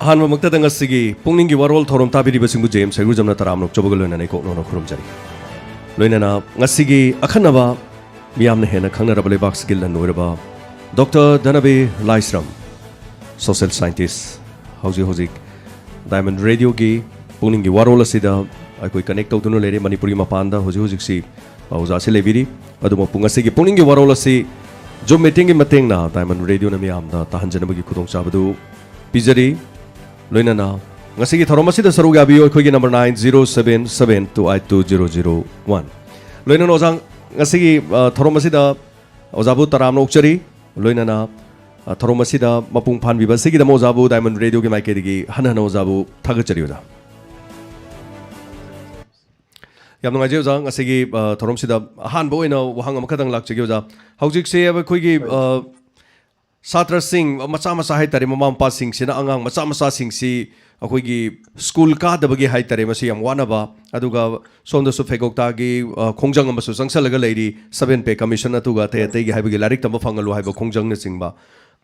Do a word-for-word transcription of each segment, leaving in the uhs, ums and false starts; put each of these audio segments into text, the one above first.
ꯑꯍꯥꯟꯕꯃꯛꯇꯗ ꯉꯁꯤꯒꯤ ꯄꯨꯛꯅꯤꯡꯒꯤ ꯋꯥꯔꯣꯜ ꯊꯧꯔꯝ ꯇꯥꯕꯤꯔꯤꯕꯁꯤꯡꯕꯨ ꯖꯦ ꯑꯦꯝ ꯁꯩꯒꯨꯖꯝꯅ ꯇꯔꯥꯝꯅ ꯑꯣꯛꯆꯕꯒ ꯂꯣꯏꯅꯅ ꯏꯀꯣꯛꯅꯧꯅ ꯈꯨꯔꯨꯝꯖꯔꯤ꯫ ꯂꯣꯏꯅꯅ ꯉꯁꯤꯒꯤ ꯑꯈꯟꯅꯕ ꯃꯤꯌꯥꯝꯅ ꯍꯦꯟꯅ ꯈꯪꯅꯔꯕ ꯂꯩꯕꯥꯛꯁꯤꯒꯤ ꯂꯟ ꯑꯣꯏꯔꯕ ꯗꯣꯛꯇꯔ ꯙꯅꯕꯤꯔ ꯂꯥꯏꯁ꯭ꯔꯝ, ꯁꯣꯁꯤꯌꯦꯜ ꯁꯥꯏꯟꯇꯤꯁ, ꯍꯧꯖꯤꯛ ꯍꯧꯖꯤꯛ ꯗꯥꯏꯃꯟ ꯔꯦꯗꯤꯑꯣꯒꯤ ꯄꯨꯛꯅꯤꯡꯒꯤ ꯋꯥꯔꯣꯜ ꯑꯁꯤꯗ ꯑꯩꯈꯣꯏ ꯀꯅꯦꯛ ꯇꯧꯗꯨꯅ ꯂꯩꯔꯦ꯫ ꯃꯅꯤꯄꯨꯔꯒꯤ ꯃꯄꯥꯟꯗ ꯍꯧꯖꯤꯛ ꯍꯧꯖꯤꯛꯁꯤ ꯑꯣꯖꯥꯁꯤ ꯂꯩꯕꯤꯔꯤ꯫ ꯑꯗꯨꯃꯛꯄꯨ ꯉꯁꯤꯒꯤ ꯄꯨꯛꯅꯤꯡꯒꯤ ꯋꯥꯔꯣꯜ ꯑꯁꯤ ꯖꯨꯝ ꯃꯤꯇꯤꯡꯒꯤ ꯃꯇꯦꯡꯅ ꯗꯥꯏꯃꯟ ꯔꯦꯗꯤꯑꯣꯅ ꯃꯤꯌꯥꯝꯗ ꯇꯥꯍꯟꯖꯅꯕꯒꯤ ꯈꯨꯗꯣꯡꯆꯥꯕꯗꯨ ꯄꯤꯖꯔꯤ꯫ ꯂꯣꯏꯅꯅ ꯉꯁꯤꯒꯤ ꯊꯧꯔꯝ ꯑꯁꯤꯗ ꯁꯔꯨꯛ ꯌꯥꯕꯤꯌꯨ꯫ ꯑꯩꯈꯣꯏꯒꯤ number nine zero seven seven two eight two zero zero one꯫ ꯂꯣꯏꯅꯅ ꯑꯣꯖꯥ, ꯉꯁꯤꯒꯤ, ꯑ, ꯊꯧꯔꯝ ꯑꯁꯤꯗ ꯑꯣꯖꯥꯕꯨ ꯇꯔꯥꯝꯅ ꯑꯣꯛꯆꯔꯤ꯫ ꯂꯣꯏꯅꯅ, ꯑ, ꯊꯧꯔꯝ ꯑꯁꯤꯗ ꯃꯄꯨꯡ ꯐꯥꯍꯟꯕꯤꯕ ꯑꯁꯤꯒꯤꯗꯃꯛ ꯑꯣꯖꯥꯕꯨ ꯗꯥꯏꯃꯟ ꯔꯦꯗꯤꯑꯣꯒꯤ ꯃꯥꯏꯀꯩꯗꯒꯤ ꯍꯟꯅ ꯍꯟꯅ ꯑꯣꯖꯥꯕꯨ ꯊꯥꯒꯠꯆꯔꯤ ꯑꯣꯖꯥ꯫ ꯌꯥꯝ ꯅꯨꯡꯉꯥꯏꯖꯩ ꯑꯣꯖꯥ, ꯉꯁꯤꯒꯤ, ꯑ, ꯊꯧꯔꯝꯁꯤꯗ ꯑꯍꯥꯟꯕ ꯑꯣꯏꯅ ꯋꯥꯍꯪ ꯑꯃꯈꯛꯇꯪ ꯂꯥꯛꯆꯒꯦ ꯑꯣꯖꯥ꯫ ꯍꯧꯖꯤꯛꯁꯦ ꯑꯩꯈꯣꯏꯒꯤ, ꯑ, ꯁꯥꯇ꯭ꯔꯁꯤꯡ, ꯃꯆꯥ ꯃꯆꯥ ꯍꯥꯏꯇꯥꯔꯦ, ꯃꯃꯥ ꯃꯄꯥꯁꯤꯡꯁꯤꯅ ꯑꯉꯥꯡ ꯃꯆꯥ ꯃꯆꯥꯁꯤꯡꯁꯤ ꯑꯩꯈꯣꯏꯒꯤ ꯁ꯭ꯀꯨꯜ ꯀꯥꯗꯕꯒꯤ ꯍꯥꯏꯇꯥꯔꯦ, ꯃꯁꯤ ꯌꯥꯝ ꯋꯥꯅꯕ, ꯑꯗꯨꯒ ꯁꯣꯝꯗꯁꯨ ꯐꯦꯒꯣꯛꯇꯥꯒꯤ, ꯑ, ꯈꯣꯡꯖꯪ ꯑꯃꯁꯨ ꯆꯪꯁꯜꯂꯒ ꯂꯩꯔꯤ, seven pay commission ꯑꯗꯨꯒ ꯑꯇꯩ ꯑꯇꯩꯒꯤ ꯍꯥꯏꯕꯒꯤ ꯂꯥꯏꯔꯤꯛ ꯇꯝꯕ ꯐꯪꯍꯜꯂꯨ ꯍꯥꯏꯕ ꯈꯣꯡꯖꯪꯅꯆꯤꯡꯕ꯫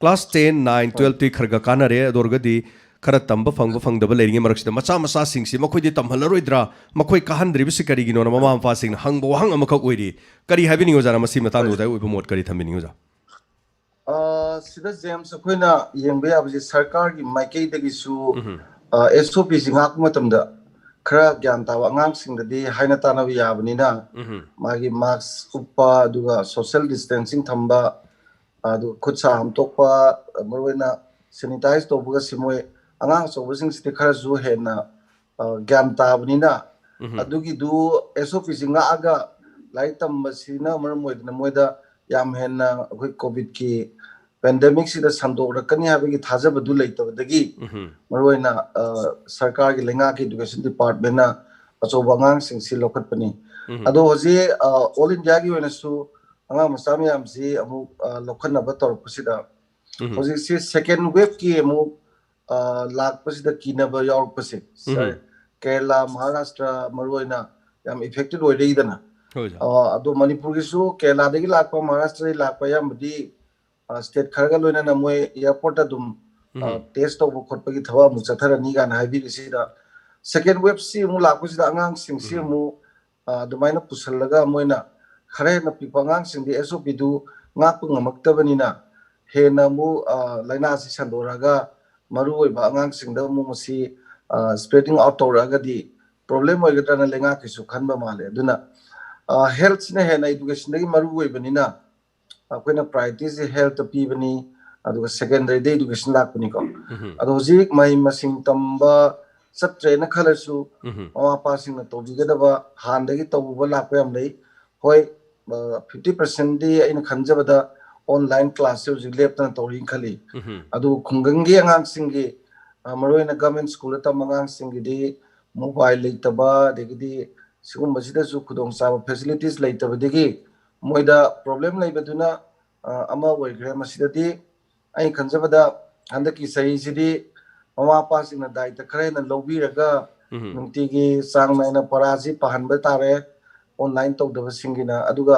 Class ten, nine, twelve T ꯈꯔ ꯈꯔ ꯀꯥꯟꯅꯔꯦ, ꯑꯗꯨ ꯑꯣꯏꯔꯒꯗꯤ ꯈꯔ ꯇꯝꯕ ꯐꯪꯕ ꯐꯪꯗꯕ ꯂꯩꯔꯤꯉꯩ ꯃꯔꯛꯁꯤꯗ ꯃꯆꯥ ꯃꯆꯥꯁꯤꯡꯁꯤ ꯃꯈꯣꯏꯗꯤ ꯇꯝꯍꯜꯂꯔꯣꯏꯗ꯭ꯔꯥ, ꯃꯈꯣꯏ ꯀꯥꯍꯟꯗ꯭ꯔꯤꯕꯁꯤ ꯀꯔꯤꯒꯤꯅꯣꯅ ꯃꯃꯥ ꯃꯄꯥꯁꯤꯡꯅ ꯍꯪꯕ ꯋꯥꯍꯪ ꯑꯃꯈꯛ ꯑꯣꯏꯔꯤ꯫ ꯀꯔꯤ ꯍꯥꯏꯕꯤꯅꯤꯡꯉꯤ ꯑꯣꯖꯥꯅ ꯃꯁꯤ ꯃꯇꯥꯡꯗ ꯑꯣꯖꯥꯒꯤ ꯑꯣꯏꯕ ꯃꯣꯠ ꯀꯔꯤ ꯊꯝꯕꯤꯅꯤꯡꯉꯤ ꯑꯣꯖꯥ? ꯑ, ꯁꯤꯗ ꯖꯦꯝꯁ, ꯑꯩꯈꯣꯏꯅ ꯌꯦꯡꯕ ꯌꯥꯕꯁꯤ ꯁꯔꯀꯥꯔꯒꯤ ꯃꯥꯏꯀꯩꯗꯒꯤꯁꯨ, ꯎꯝꯍꯨꯝ꯫ ꯑ, S O P ꯁꯤ ꯉꯥꯛꯄ ꯃꯇꯝꯗ ꯈꯔ ꯒ꯭ꯌꯥꯟ ꯇꯥꯕ ꯑꯉꯥꯡꯁꯤꯡꯗꯗꯤ ꯍꯥꯏꯅ ꯇꯥꯅꯕ ꯌꯥꯕꯅꯤꯅ, ꯎꯝꯍꯨꯝ꯫ ꯃꯥꯒꯤ mask ꯎꯞꯄ, ꯑꯗꯨꯒ social distancing ꯊꯝꯕ, ꯑꯗꯨꯒ ꯈꯨꯠ ꯁꯥ ꯍꯥꯝꯗꯣꯛꯄ, ꯃꯔꯨꯑꯣꯏꯅ sanitize ꯇꯧꯕꯒꯁꯤ ꯃꯣꯏ ꯑꯉꯥꯡ ꯑꯆꯧꯕꯁꯤꯡꯁꯤꯗꯤ ꯈꯔꯁꯨ ꯍꯦꯟꯅ, ꯑ, ꯒ꯭ꯌꯥꯟ ꯇꯥꯕꯅꯤꯅ, ꯎꯝꯍꯨꯝ꯫ ꯑꯗꯨꯒꯤꯗꯨ S O P ꯁꯤ ꯉꯥꯛꯑꯒ ꯂꯥꯏꯔꯤꯛ ꯇꯝꯕꯁꯤꯅ ꯃꯔꯝ ꯑꯣꯏꯗꯅ ꯃꯣꯏꯗ ꯌꯥꯝ ꯍꯦꯟꯅ ꯑꯩꯈꯣꯏ ꯀꯣꯚꯤꯗꯀꯤ pandemic ꯁꯤꯗ ꯁꯟꯗꯣꯛꯂꯛꯀꯅꯤ ꯍꯥꯏꯕꯒꯤ ꯊꯥꯖꯕꯗꯨ ꯂꯩꯇꯕꯗꯒꯤ, ꯎꯝꯍꯨꯝ꯫ ꯃꯔꯨꯑꯣꯏꯅ, ꯑ, ꯁꯔꯀꯥꯔꯒꯤ ꯂꯩꯉꯥꯛꯀꯤ education department ꯅ ꯑꯆꯧꯕ ꯑꯉꯥꯡꯁꯤꯡꯁꯤ ꯂꯧꯈꯠꯄꯅꯤ꯫ ꯎꯝꯍꯨꯝ꯫ ꯑꯗꯣ ꯍꯧꯖꯤꯛ, ꯑ, all India ꯒꯤ ꯑꯣꯏꯅꯁꯨ ꯑꯉꯥꯡ ꯃꯆꯥ ꯃꯌꯥꯝꯁꯤ ꯑꯃꯨꯛ, ꯑ, ꯂꯧꯈꯠꯅꯕ ꯇꯧꯔꯛꯄꯁꯤꯗ, ꯎꯝꯍꯨꯝ꯫ ꯍꯧꯖꯤꯛꯁꯤ second wave ꯀꯤ ꯑꯃꯨꯛ, ꯑ, ꯂꯥꯛꯄꯁꯤꯗ ꯀꯤꯅꯕ ꯌꯥꯎꯔꯛꯄꯁꯦ, ꯎꯝꯍꯨꯝ꯫ ꯀꯦꯔꯂꯥ, ꯃꯍꯥꯔꯥꯁꯇ꯭ꯔ ꯃꯔꯨꯑꯣꯏꯅ ꯌꯥꯝ affected ꯑꯣꯏꯔꯛꯏꯗꯅ꯫ ꯍꯣꯏ, ꯑꯣꯖꯥ꯫ ꯑ, ꯑꯗꯣ ꯃꯅꯤꯄꯨꯔꯒꯤꯁꯨ ꯀꯦꯔꯂꯥꯗꯒꯤ ꯂꯥꯛꯄ, ꯃꯍꯥꯔꯥꯁꯇ꯭ꯔꯗꯒꯤ ꯂꯥꯛꯄ ꯑꯌꯥꯝꯕꯗꯤ, ꯑ, state ꯈꯔꯒ ꯂꯣꯏꯅꯅ ꯃꯣꯏ airport ꯇ ꯑꯗꯨꯝ ꯇꯦꯁ ꯇꯧꯕ ꯈꯣꯠꯄꯒꯤ ꯊꯕꯛ ꯑꯃꯨꯛ ꯆꯠꯊꯔꯅꯤ ꯀꯥꯏꯅ ꯍꯥꯏꯕꯤꯔꯤꯁꯤꯗ, ꯁꯦꯀꯦꯟ ꯋꯦꯕꯁꯤ ꯑꯃꯨꯛ ꯂꯥꯛꯄꯁꯤꯗ ꯑꯉꯥꯡꯁꯤꯡꯁꯤ ꯑꯃꯨꯛ ꯑꯗꯨꯃꯥꯏꯅ ꯄꯨꯁꯜꯂꯒ ꯃꯣꯏꯅ ꯈꯔ ꯍꯦꯟꯅ ꯄꯤꯛꯄ ꯑꯉꯥꯡꯁꯤꯡꯗꯤ ꯑꯦꯁ ꯑꯣ ꯄꯤꯗꯨ ꯉꯥꯛꯄ ꯉꯝꯃꯛꯇꯕꯅꯤꯅ, ꯍꯦꯟꯅ ꯑꯃꯨꯛ ꯂꯥꯏꯅꯥꯁꯤ ꯁꯟꯗꯣꯔꯛꯑꯒ ꯃꯔꯨꯑꯣꯏꯕ ꯑꯉꯥꯡꯁꯤꯡꯗ ꯑꯃꯨꯛ ꯃꯁꯤ ꯁ꯭ꯄ꯭ꯔꯦꯗꯤꯡ ꯑꯥꯎꯠ ꯇꯧꯔꯛꯑꯒꯗꯤ ꯄ꯭ꯔꯣꯕ꯭ꯂꯦꯝ ꯑꯣꯏꯒꯗ꯭ꯔꯅ ꯂꯩꯉꯥꯛꯀꯤꯁꯨ ꯈꯟꯕ ꯃꯥꯜꯂꯦ꯫ ꯑꯗꯨꯅ ꯍꯦꯜꯠꯁꯤꯅ ꯍꯦꯟꯅ ꯏꯗꯨꯀꯦꯁꯟꯗꯒꯤ ꯃꯔꯨ ꯑꯣꯏꯕꯅꯤꯅ, ꯑꯩꯈꯣꯏꯅ ꯄ꯭ꯔꯥꯏꯌꯣꯔꯤꯇꯤꯁꯦ ꯍꯦꯜꯠꯇ ꯄꯤꯕꯅꯤ, ꯑꯗꯨꯒ ꯁꯦꯀꯦꯟꯗꯔꯤꯗ ꯏꯗꯨꯀꯦꯁꯟ ꯂꯥꯛꯄꯅꯤꯀꯣ꯫ ꯑꯗꯣ ꯍꯧꯖꯤꯛ ꯃꯍꯩ ꯃꯁꯤꯡ ꯇꯝꯕ ꯆꯠꯇ꯭ꯔꯦꯅ ꯈꯜꯂꯁꯨ, ꯃꯃꯥ ꯃꯄꯥꯁꯤꯡꯅ ꯇꯧꯕꯤꯒꯗꯕ, ꯍꯥꯟꯅꯗꯒꯤ ꯇꯧꯕ ꯂꯥꯛꯄ ꯌꯥꯝ ꯂꯩ꯫ ꯍꯣꯏ, ꯐꯤꯐꯇꯤ ꯄꯥꯔꯁꯦꯟꯗꯤ ꯑꯩꯅ ꯈꯟꯖꯕꯗ ꯑꯣꯟꯂꯥꯏꯟ ꯀ꯭ꯂꯥꯁꯁꯦ ꯍꯧꯖꯤꯛ ꯂꯦꯞꯇꯅ ꯇꯧꯔꯤꯅ ꯈꯜꯂꯤ꯫ ꯑꯗꯨ ꯈꯨꯡꯒꯪꯒꯤ ꯑꯉꯥꯡꯁꯤꯡꯒꯤ, ꯃꯔꯨꯑꯣꯏꯅ ꯒꯚꯔꯟꯃꯦꯟ ꯁ꯭ꯀꯨꯜꯗ ꯇꯝꯕ ꯑꯉꯥꯡꯁꯤꯡꯒꯤꯗꯤ ꯃꯣꯕꯥꯏꯜ ꯂꯩꯇꯕ, ꯑꯗꯒꯤꯗꯤ ꯁꯤꯒꯨꯝꯕꯁꯤꯗꯁꯨ ꯈꯨꯗꯣꯡꯆꯥꯕ, ꯐꯦꯁꯤꯂꯤꯇꯤꯁ ꯂꯩꯇꯕꯗꯒꯤ ꯃꯣꯏꯗ ꯄ꯭ꯔꯣꯕ꯭ꯂꯦꯝ ꯂꯩꯕꯗꯨꯅ ꯑꯃ ꯑꯣꯏꯈ꯭ꯔꯦ꯫ ꯃꯁꯤꯗꯗꯤ ꯑꯩꯅ ꯈꯟꯖꯕꯗ ꯍꯟꯗꯛꯀꯤ ꯆꯍꯤꯁꯤꯗꯤ ꯃꯃꯥ ꯃꯄꯥꯁꯤꯡꯅ ꯗꯥꯏꯇ ꯈꯔ ꯍꯦꯟꯅ ꯂꯧꯕꯤꯔꯒ ꯅꯨꯡꯇꯤꯒꯤ ꯆꯥꯡ ꯅꯥꯏꯅ ꯄꯔꯥꯁꯤ ꯄꯥꯍꯟꯕ ꯇꯥꯔꯦ, ꯑꯣꯟꯂꯥꯏꯟ ꯇꯧꯗꯕꯁꯤꯡꯒꯤꯅ꯫ ꯑꯗꯨꯒ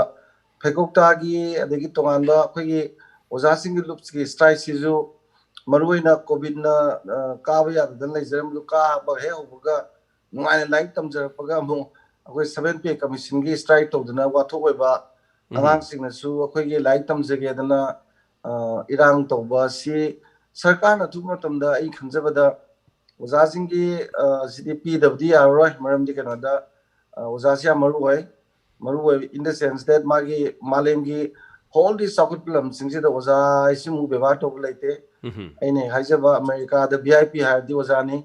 ꯐꯩꯀꯧꯇꯥꯒꯤ ꯑꯗꯒꯤ ꯇꯣꯉꯥꯟꯕ ꯑꯩꯈꯣꯏꯒꯤ ꯑꯣꯖꯥꯁꯤꯡꯒꯤ ꯂꯨꯞꯁꯀꯤ ꯁ꯭ꯇ꯭ꯔꯥꯏꯛꯁꯤꯁꯨ ꯃꯔꯨꯑꯣꯏꯅ ꯀꯣꯚꯤꯗꯅ ꯀꯥꯕ ꯌꯥꯗꯗꯅ ꯂꯩꯖꯔꯝꯕꯗꯨ ꯀꯥꯕ ꯍꯦꯛ ꯍꯧꯕꯒ ꯅꯨꯡꯉꯥꯏꯅ ꯂꯥꯏꯔꯤꯛ ꯇꯝꯖꯔꯛꯄꯒ ꯑꯃꯨꯛ ꯑꯩꯈꯣꯏ ꯁꯚꯦꯟ ꯄꯦ ꯀꯃꯤꯁꯟꯒꯤ ꯁ꯭ꯇ꯭ꯔꯥꯏꯛ ꯇꯧꯗꯅ ꯋꯥꯊꯣꯛ ꯑꯣꯏꯕ ꯑꯉꯥꯡꯁꯤꯡꯅꯁꯨ ꯑꯩꯈꯣꯏꯒꯤ ꯂꯥꯏꯔꯤꯛ ꯇꯝꯖꯒꯦꯗꯅ ꯏꯔꯥꯡ ꯇꯧꯕ ꯑꯁꯤ ꯁꯔꯀꯥꯔꯅ ꯑꯊꯨꯕ ꯃꯇꯝꯗ ꯑꯩ ꯈꯟꯖꯕꯗ ꯑꯣꯖꯥꯁꯤꯡꯒꯤ ꯁꯤꯗꯤ ꯄꯤꯗꯕꯗꯤ ꯌꯥꯔꯔꯣꯏ꯫ ꯃꯔꯝꯗꯤ ꯀꯩꯅꯣꯗ, ꯑꯣꯖꯥꯁꯤ ꯌꯥꯝ ꯃꯔꯨ ꯑꯣꯏ꯫ ꯃꯔꯨ ꯑꯣꯏ in the sense that ꯃꯥꯒꯤ ꯃꯥꯂꯦꯝꯒꯤ ꯍꯣꯜꯗꯤ ꯆꯥꯎꯈꯠꯄ ꯂꯝꯁꯤꯡꯁꯤꯗ ꯑꯣꯖꯥ ꯍꯥꯏꯁꯤꯃꯨꯛ ꯕꯦꯕꯥꯔ ꯇꯧꯕ ꯂꯩꯇꯦ꯫ ꯑꯩꯅ ꯍꯥꯏꯖꯕ ꯑꯃꯦꯔꯤꯀꯥꯗ ꯚꯤ ꯑꯥꯏ ꯄꯤ ꯍꯥꯏꯔꯗꯤ ꯑꯣꯖꯥꯅꯤ꯫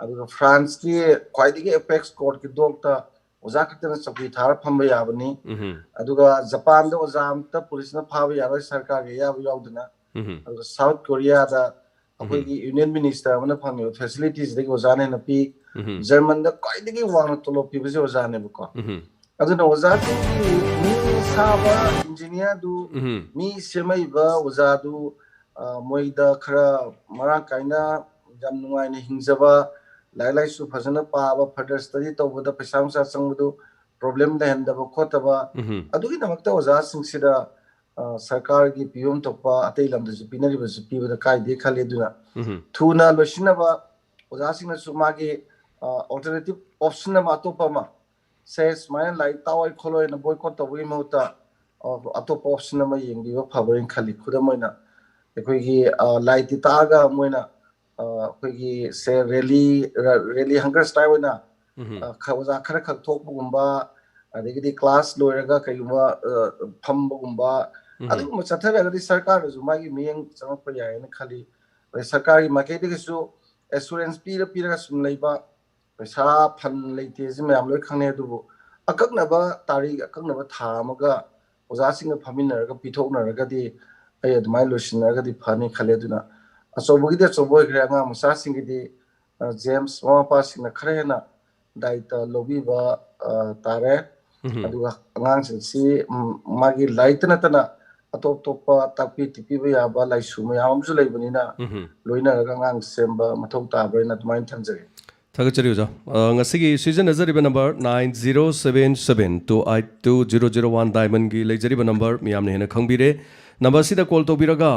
ꯑꯗꯨꯒ ꯐ꯭ꯔꯥꯟꯁꯀꯤ ꯈ꯭ꯋꯥꯏꯗꯒꯤ ꯑꯦꯄꯦꯛꯁ ꯀꯣꯔꯠꯀꯤ ꯗꯣꯛꯇ ꯑꯣꯖꯥ ꯈꯛꯇꯅ ꯆꯧꯀꯤ ꯊꯥꯔ ꯐꯝꯕ ꯌꯥꯕꯅꯤ꯫ ꯑꯗꯨꯒ ꯖꯄꯥꯟꯗ ꯑꯣꯖꯥ ꯑꯝꯇ ꯄꯨꯂꯤꯁꯅ ꯐꯥꯕ ꯌꯥꯔꯣꯏ ꯁꯔꯀꯥꯔꯒꯤ ꯑꯌꯥꯕ ꯌꯥꯎꯗꯅ꯫ ꯑꯗꯨꯒ ꯁꯥꯎꯠ ꯀꯣꯔꯤꯌꯥꯗ ꯑꯩꯈꯣꯏꯒꯤ ꯌꯨꯅꯤꯌꯟ ꯃꯤꯅꯤꯁꯇꯔ ꯑꯃꯅ ꯐꯪꯉꯤꯕ ꯐꯦꯁꯤꯂꯤꯇꯤꯁꯤꯗꯒꯤ ꯑꯣꯖꯥꯅ ꯍꯦꯟꯅ ꯄꯤ꯫ ꯖꯔꯃꯟꯗ ꯈ꯭ꯋꯥꯏꯗꯒꯤ ꯋꯥꯡꯅ ꯇꯣꯂꯣꯞ ꯄꯤꯕꯁꯦ ꯑꯣꯖꯥꯅꯦꯕꯀꯣ꯫ ꯑꯗꯨꯅ ꯑꯣꯖꯥꯁꯤꯡꯒꯤ ꯃꯤ ꯁꯥꯕ, ꯏꯟꯖꯤꯅꯤꯌꯥꯔꯗꯨ, ꯃꯤ ꯁꯦꯝꯃꯛꯏꯕ ꯑꯣꯖꯥꯗꯨ, ꯃꯣꯏꯗ ꯈꯔ ꯃꯔꯥꯡ ꯀꯥꯏꯅ ꯌꯥꯝ ꯅꯨꯡꯉꯥꯏꯅ ꯍꯤꯡꯖꯕ, ꯂꯥꯏꯔꯤꯛ ꯂꯥꯏꯁꯨ ꯐꯖꯅ ꯄꯥꯕ, ꯐꯔꯗꯔ ꯁ꯭ꯇꯗꯤ ꯇꯧꯕꯗ ꯄꯩꯁꯥ ꯅꯨꯡꯁꯥ ꯆꯪꯕꯗꯨ ꯄ꯭ꯔꯣꯕ꯭ꯂꯦꯝ ꯂꯩꯍꯟꯗꯕ ꯈꯣꯠꯇꯕ, ꯑꯗꯨꯒꯤꯗꯃꯛꯇ ꯑꯣꯖꯥꯁꯤꯡꯁꯤꯗ ꯑ, ꯁꯔꯀꯥꯔꯒꯤ ꯄꯤꯐꯝ ꯊꯣꯛꯄ ꯑꯇꯩ ꯂꯝꯗꯁꯨ ꯄꯤꯅꯔꯤꯕꯁꯨ ꯄꯤꯕꯗ ꯀꯥꯏꯗꯦ ꯈꯜꯂꯤ꯫ ꯑꯗꯨꯅ ꯎꯝ ꯊꯨꯅ ꯂꯣꯏꯁꯤꯟꯅꯕ ꯑꯣꯖꯥꯁꯤꯡꯅꯁꯨ ꯃꯥꯒꯤ, ꯑ, alternative option ꯑꯃ, ꯑꯇꯣꯞꯄ ꯑꯃ, ꯁꯦ ꯁꯨꯃꯥꯏꯅ ꯂꯥꯏꯔꯤꯛ ꯇꯥꯛꯑꯣꯏ ꯈꯣꯠꯂꯣꯏꯅ boycott ꯇꯧꯕꯒꯤ ꯃꯍꯨꯠꯇ, ꯑ, ꯑꯇꯣꯞꯄ option ꯑꯃ ꯌꯦꯡꯕꯤꯕ ꯐꯕ꯭ꯔꯥꯅ ꯈꯜꯂꯤ꯫ ꯈꯨꯗꯝ ꯑꯣꯏꯅ ꯑꯩꯈꯣꯏꯒꯤ, ꯑ, ꯂꯥꯏꯔꯤꯛꯇꯤ ꯇꯥꯛꯑꯒ ꯃꯣꯏꯅ, ꯑ, ꯑꯩꯈꯣꯏꯒꯤ ꯁꯦ rally, ꯔ-, rally hunger strike ꯑꯣꯏꯅ, ꯎꯝ ꯑ, ꯈ-, ꯑꯣꯖꯥ ꯈꯔ ꯈꯛ ꯊꯣꯛꯄꯒꯨꯝꯕ, ꯑꯗꯒꯤꯗꯤ class ꯂꯣꯏꯔꯒ ꯀꯩꯒꯨꯝꯕ, ꯑ, ꯐꯝꯕꯒꯨꯝꯕ, ꯎꯝ ꯑꯗꯨꯒꯨꯝꯕ ꯆꯠꯊꯔꯒꯗꯤ ꯁꯔꯀꯥꯔꯅꯁꯨ ꯃꯥꯒꯤ ꯃꯤꯠꯌꯦꯡ ꯆꯪꯉꯛꯄ ꯌꯥꯏꯌꯦꯅ ꯈꯜꯂꯤ꯫ ꯑꯗꯩ ꯁꯔꯀꯥꯔꯒꯤ ꯃꯥꯏꯀꯩꯗꯒꯤꯁꯨ assurance ꯄꯤꯔ ꯄꯤꯔꯒ ꯁꯨꯝ ꯂꯩꯕ, ꯄꯩꯁꯥ fund ꯂꯩꯇꯦ, ꯁꯤ ꯃꯌꯥꯝ ꯂꯣꯏ ꯈꯪꯅꯩ꯫ ꯑꯗꯨꯕꯨ ꯑꯀꯛꯅꯕ ꯇꯥꯔꯤꯛ, ꯑꯀꯛꯅꯕ ꯊꯥ ꯑꯃꯒ ꯑꯣꯖꯥꯁꯤꯡꯒ ꯐꯝꯃꯤꯟꯅꯔꯒ ꯄꯤꯊꯣꯛꯅꯔꯒꯗꯤ ꯑꯩ ꯑꯗꯨꯃꯥꯏꯅ ꯂꯣꯏꯁꯤꯟꯅꯔꯒꯗꯤ ꯐꯅꯤ ꯈꯜꯂꯦ꯫ ꯑꯗꯨꯅ ꯑꯆꯧꯕꯒꯤꯗꯤ ꯑꯆꯧꯕ ꯑꯣꯏꯈ꯭ꯔꯦ, ꯑꯉꯥꯡ ꯃꯆꯥꯁꯤꯡꯒꯤꯗꯤ, ꯑ, ꯖꯦꯝꯁ, ꯃꯃꯥ ꯃꯄꯥꯁꯤꯡꯅ ꯈꯔ ꯍꯦꯟꯅ ꯗꯥꯏꯇ ꯂꯧꯕꯤꯕ, ꯑ, ꯇꯥꯔꯦ꯫ ꯎꯝ ꯑꯗꯨꯒ ꯑꯉꯥꯡꯁꯤꯡꯁꯤ, ꯎꯝ, ꯃꯥꯒꯤ ꯂꯥꯏꯔꯤꯛꯇ ꯅꯠꯇꯅ ꯑꯇꯣꯞ ꯑꯇꯣꯞꯄ ꯇꯥꯛꯄꯤ ꯇꯤꯄꯤꯕ ꯌꯥꯕ ꯂꯥꯏꯁꯨ ꯃꯌꯥꯝ ꯑꯃꯁꯨ ꯂꯩꯕꯅꯤꯅ, ꯎꯝ ꯂꯣꯏꯅꯔꯒ ꯑꯉꯥꯡ ꯁꯦꯝꯕ ꯃꯊꯧ ꯇꯥꯕ꯭ꯔꯥꯅ ꯑꯗꯨꯃꯥꯏꯅ ꯊꯝꯖꯒꯦ꯫ ꯊꯥꯒꯠꯆꯔꯤ ꯑꯣꯖꯥ꯫ ꯑ, ꯉꯁꯤꯒꯤ ꯁꯤꯖꯤꯟꯅꯖꯔꯤꯕ number nine zero seven seven two eight two zero zero one, Diamondꯒꯤ ꯂꯩꯖꯔꯤꯕ number ꯃꯤꯌꯥꯝꯅ ꯍꯦꯟꯅ ꯈꯪꯕꯤꯔꯦ꯫ Numberꯁꯤꯗ call ꯇꯧꯕꯤꯔꯒ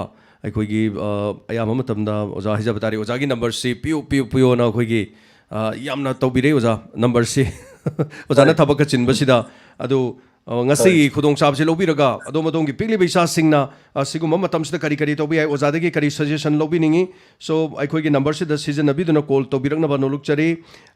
ꯑꯩꯈꯣꯏꯒꯤ, ꯑ, ꯑꯌꯥꯝꯕ ꯃꯇꯝꯗ ꯑꯣꯖꯥ ꯍꯥꯏꯖꯕ ꯇꯥꯔꯦ, ꯑꯣꯖꯥꯒꯤ numberꯁꯤ ꯄꯤꯌꯨ, ꯄꯤꯌꯨ, ꯄꯤꯌꯣꯅ ꯑꯩꯈꯣꯏꯒꯤ, ꯑ, ꯌꯥꯝꯅ ꯇꯧꯕꯤꯔꯦ ꯑꯣꯖꯥ numberꯁꯤ꯫ ꯑꯣꯖꯥꯅ ꯍꯣꯏ꯫ ꯊꯕꯛꯀ ꯆꯤꯟꯕꯁꯤꯗ꯫ ꯑꯗꯨ, ꯑ, ꯉꯁꯤꯒꯤ ꯈꯨꯗꯣꯡꯆꯥꯕꯁꯤ ꯂꯧꯕꯤꯔꯒ ꯑꯗꯣꯝ ꯑꯗꯣꯝꯒꯤ ꯄꯤꯛꯂꯤꯕ ꯏꯆꯥꯁꯤꯡꯅ, ꯑ, ꯁꯤꯒꯨꯝꯕ ꯃꯇꯝꯁꯤꯗ ꯀꯔꯤ ꯀꯔꯤ ꯇꯧꯕ ꯌꯥꯏ, ꯑꯣꯖꯥꯗꯒꯤ ꯀꯔꯤ suggestion ꯂꯧꯕꯤꯅꯤꯡꯉꯤ? So, ꯑꯩꯈꯣꯏꯒꯤ numberꯁꯤꯗ ꯁꯤꯖꯤꯟꯅꯕꯤꯗꯨꯅ call ꯇꯧꯕꯤꯔꯛꯅꯕ ꯅꯣꯜꯂꯨꯛꯆꯔꯤ꯫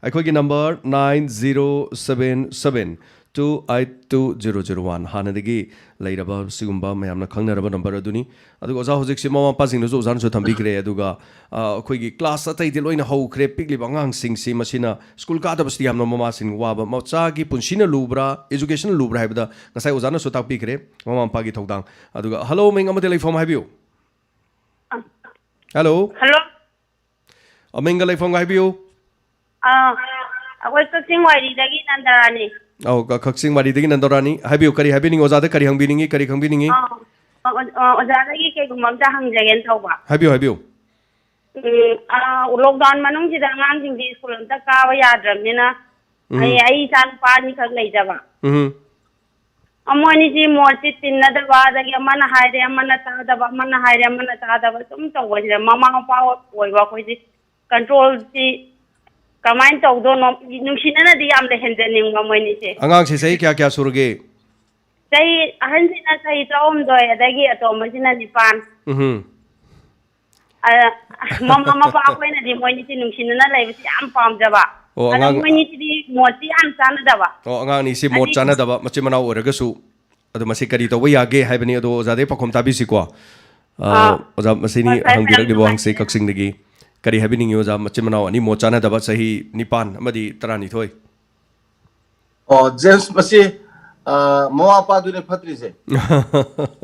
ꯑꯩꯈꯣꯏꯒꯤ number nine zero seven seven two eight two zero zero one, ꯍꯥꯟꯅꯗꯒꯤ ꯂꯩꯔꯕ ꯁꯤꯒꯨꯝꯕ ꯃꯌꯥꯝꯅ ꯈꯪꯅꯔꯕ number ꯑꯗꯨꯅꯤ꯫ ꯑꯗꯨꯒ ꯑꯣꯖꯥ, ꯍꯧꯖꯤꯛꯁꯤ ꯃꯃꯥ ꯃꯄꯥꯁꯤꯡꯅꯁꯨ ꯑꯣꯖꯥꯅꯁꯨ ꯊꯝꯕꯤꯈ꯭ꯔꯦ, ꯑꯗꯨꯒ, ꯑ, ꯑꯩꯈꯣꯏꯒꯤ class ꯑꯇꯩꯗꯤ ꯂꯣꯏꯅ ꯍꯧꯈ꯭ꯔꯦ, ꯄꯤꯛꯂꯤꯕ ꯑꯉꯥꯡꯁꯤꯡꯁꯤ ꯃꯁꯤꯅ school ꯀꯥꯗꯕꯁꯤꯗꯤ ꯌꯥꯝꯅ ꯃꯃꯥꯁꯤꯡ ꯋꯥꯕ, ꯃꯆꯥꯒꯤ ꯄꯨꯟꯁꯤꯅ ꯂꯨꯕ꯭ꯔꯥ, educationꯅ ꯂꯨꯕ꯭ꯔꯥ ꯍꯥꯏꯕꯗ ꯉꯁꯥꯏ ꯑꯣꯖꯥꯅꯁꯨ ꯇꯥꯛꯄꯤꯈ꯭ꯔꯦ ꯃꯃꯥ ꯃꯄꯥꯒꯤ ꯊꯧꯗꯥꯡ꯫ ꯑꯗꯨꯒ hello, ꯃꯤꯡ ꯑꯃꯗꯤ ꯂꯩꯐꯝ ꯍꯥꯏꯕꯤꯌꯨ꯫ Hello꯫ Hello꯫ ꯑ, ꯃꯤꯡꯒ ꯂꯩꯐꯝꯒ ꯍꯥꯏꯕꯤꯌꯨ꯫ ꯑꯥ, ꯑꯩꯈꯣꯏ ꯀꯛꯆꯤꯡ ꯋꯥꯏꯔꯤꯗꯒꯤ ꯅꯟꯗꯔꯥꯅꯤ꯫ ꯑꯧ, ꯀ-, ꯀꯛꯆꯤꯡ ꯋꯥꯏꯔꯤꯗꯒꯤ ꯅꯟꯗꯣꯔꯥꯅꯤ꯫ ꯍꯥꯏꯕꯤꯌꯨ, ꯀꯔꯤ ꯍꯥꯏꯕꯤꯅꯤꯡꯉꯤ? ꯑꯣꯖꯥꯗ ꯀꯔꯤ ꯍꯪꯕꯤꯅꯤꯡꯉꯤ? ꯀꯔꯤ ꯈꯪꯕꯤꯅꯤꯡꯉꯤ? ꯑꯥ, ꯑꯣ-, ꯑꯣ-, ꯑꯣꯖꯥꯗꯒꯤ ꯀꯩꯒꯨꯝꯕ ꯑꯝꯇ ꯍꯪꯖꯒꯦꯅ ꯇꯧꯕ꯫ ꯍꯥꯏꯕꯤꯌꯨ, ꯍꯥꯏꯕꯤꯌꯨ꯫ ꯎꯝ, ꯑꯥ, lockdown ꯃꯅꯨꯡꯁꯤꯗ ꯑꯉꯥꯡꯁꯤꯡꯗꯤ school ꯑꯝꯇ ꯀꯥꯕ ꯌꯥꯗ꯭ꯔꯕꯅꯤꯅ, ꯎꯝ꯫ ꯑꯩ, ꯑꯩ ꯏꯆꯥ ꯅꯨꯄꯥ ꯑꯅꯤꯈꯛ ꯂꯩꯖꯕ꯫ ꯎꯝ꯫ ꯃꯣꯏꯅꯤꯁꯤ ꯃꯣꯠꯁꯤ ꯇꯤꯟꯅꯗꯕ, ꯑꯗꯒꯤ ꯑꯃꯅ ꯍꯥꯏꯔꯦ ꯑꯃꯅ ꯇꯥꯗꯕ, ꯑꯃꯅ ꯍꯥꯏꯔꯦ ꯑꯃꯅ ꯇꯥꯗꯕ, ꯁꯨꯝ ꯇꯧꯕꯁꯤꯗ ꯃꯃꯥ ꯃꯄꯥ ꯑꯣꯏꯕ ꯑꯩꯈꯣꯏꯁꯤ ꯀꯟꯇ꯭ꯔꯣꯜꯁꯤ ꯀꯃꯥꯏꯅ ꯇꯧꯗꯣꯏꯅꯣ? ꯅꯨꯡꯁꯤꯅꯅꯗꯤ ꯌꯥꯝ ꯂꯩꯍꯟꯖꯅꯤꯡꯕ ꯃꯣꯏꯅꯤꯁꯦ꯫ ꯑꯉꯥꯡꯁꯤ ꯆꯍꯤ ꯀꯌꯥ ꯀꯌꯥ ꯁꯨꯔꯒꯦ? ꯆꯍꯤ ꯑꯍꯟꯁꯤꯅ ꯆꯍꯤ ꯇꯔꯥꯍꯨꯝꯗꯣꯏ, ꯑꯗꯒꯤ ꯑꯇꯣꯝꯕꯁꯤꯅ ꯅꯤꯄꯥꯟ꯫ ꯎꯝꯍꯨꯝ꯫ ꯑ, ꯃꯃꯥ ꯃꯄꯥ ꯑꯩꯈꯣꯏꯅꯗꯤ ꯃꯣꯏꯅꯤꯁꯤ ꯅꯨꯡꯁꯤꯅꯅ ꯂꯩꯕꯁꯤ ꯌꯥꯝ ꯄꯥꯝꯖꯕ꯫ ꯑꯣ, ꯑꯗ ꯑꯉꯥꯡ ꯃꯣꯏꯅꯤꯁꯤꯗꯤ ꯃꯣꯠꯁꯤ ꯌꯥꯝ ꯆꯥꯟꯅꯗꯕ꯫ ꯑꯣ, ꯑꯉꯥꯡ ꯑꯅꯤꯁꯤ ꯃꯣꯠ ꯍꯥꯏꯗꯤ ꯆꯥꯟꯅꯗꯕ, ꯃꯆꯤꯟ ꯃꯅꯥꯎ ꯑꯣꯏꯔꯒꯁꯨ꯫ ꯑꯗꯣ ꯃꯁꯤ ꯀꯔꯤ ꯇꯧꯕ ꯌꯥꯒꯦ ꯍꯥꯏꯕꯅꯤ꯫ ꯑꯗꯣ ꯑꯣꯖꯥꯗꯒꯤ ꯄꯥꯎꯈꯨꯝ ꯇꯥꯕꯤꯁꯤꯀꯣ꯫ ꯑ, ꯑꯥ꯫ ꯑꯣꯖꯥ, ꯃꯁꯤꯅꯤ ꯍꯣꯏ, ꯐꯔꯦ, ꯐꯔꯦ, ꯍꯪꯕꯤꯔꯛꯂꯤꯕ ꯌꯥꯝ ꯋꯥꯍꯪꯁꯦ ꯅꯨꯡꯉꯥꯏꯖꯔꯦ꯫ ꯀꯛꯆꯤꯡꯗꯒꯤ꯫ ꯀꯔꯤ ꯍꯥꯏꯕꯤꯅꯤꯡꯉꯤ ꯑꯣꯖꯥ? ꯃꯆꯤꯟ ꯃꯅꯥꯎ ꯑꯅꯤ ꯃꯣꯠ ꯆꯥꯟꯅꯗꯕ, ꯆꯍꯤ ꯅꯤꯄꯥꯟ ꯑꯃꯗꯤ ꯇꯔꯥꯅꯤꯊꯣꯏ꯫ ꯑꯣ, ꯖꯦꯝꯁ, ꯃꯁꯤ, ꯑ, ꯃꯃꯥ ꯃꯄꯥꯗꯨꯅꯦ ꯐꯠꯇ꯭ꯔꯤꯁꯦ꯫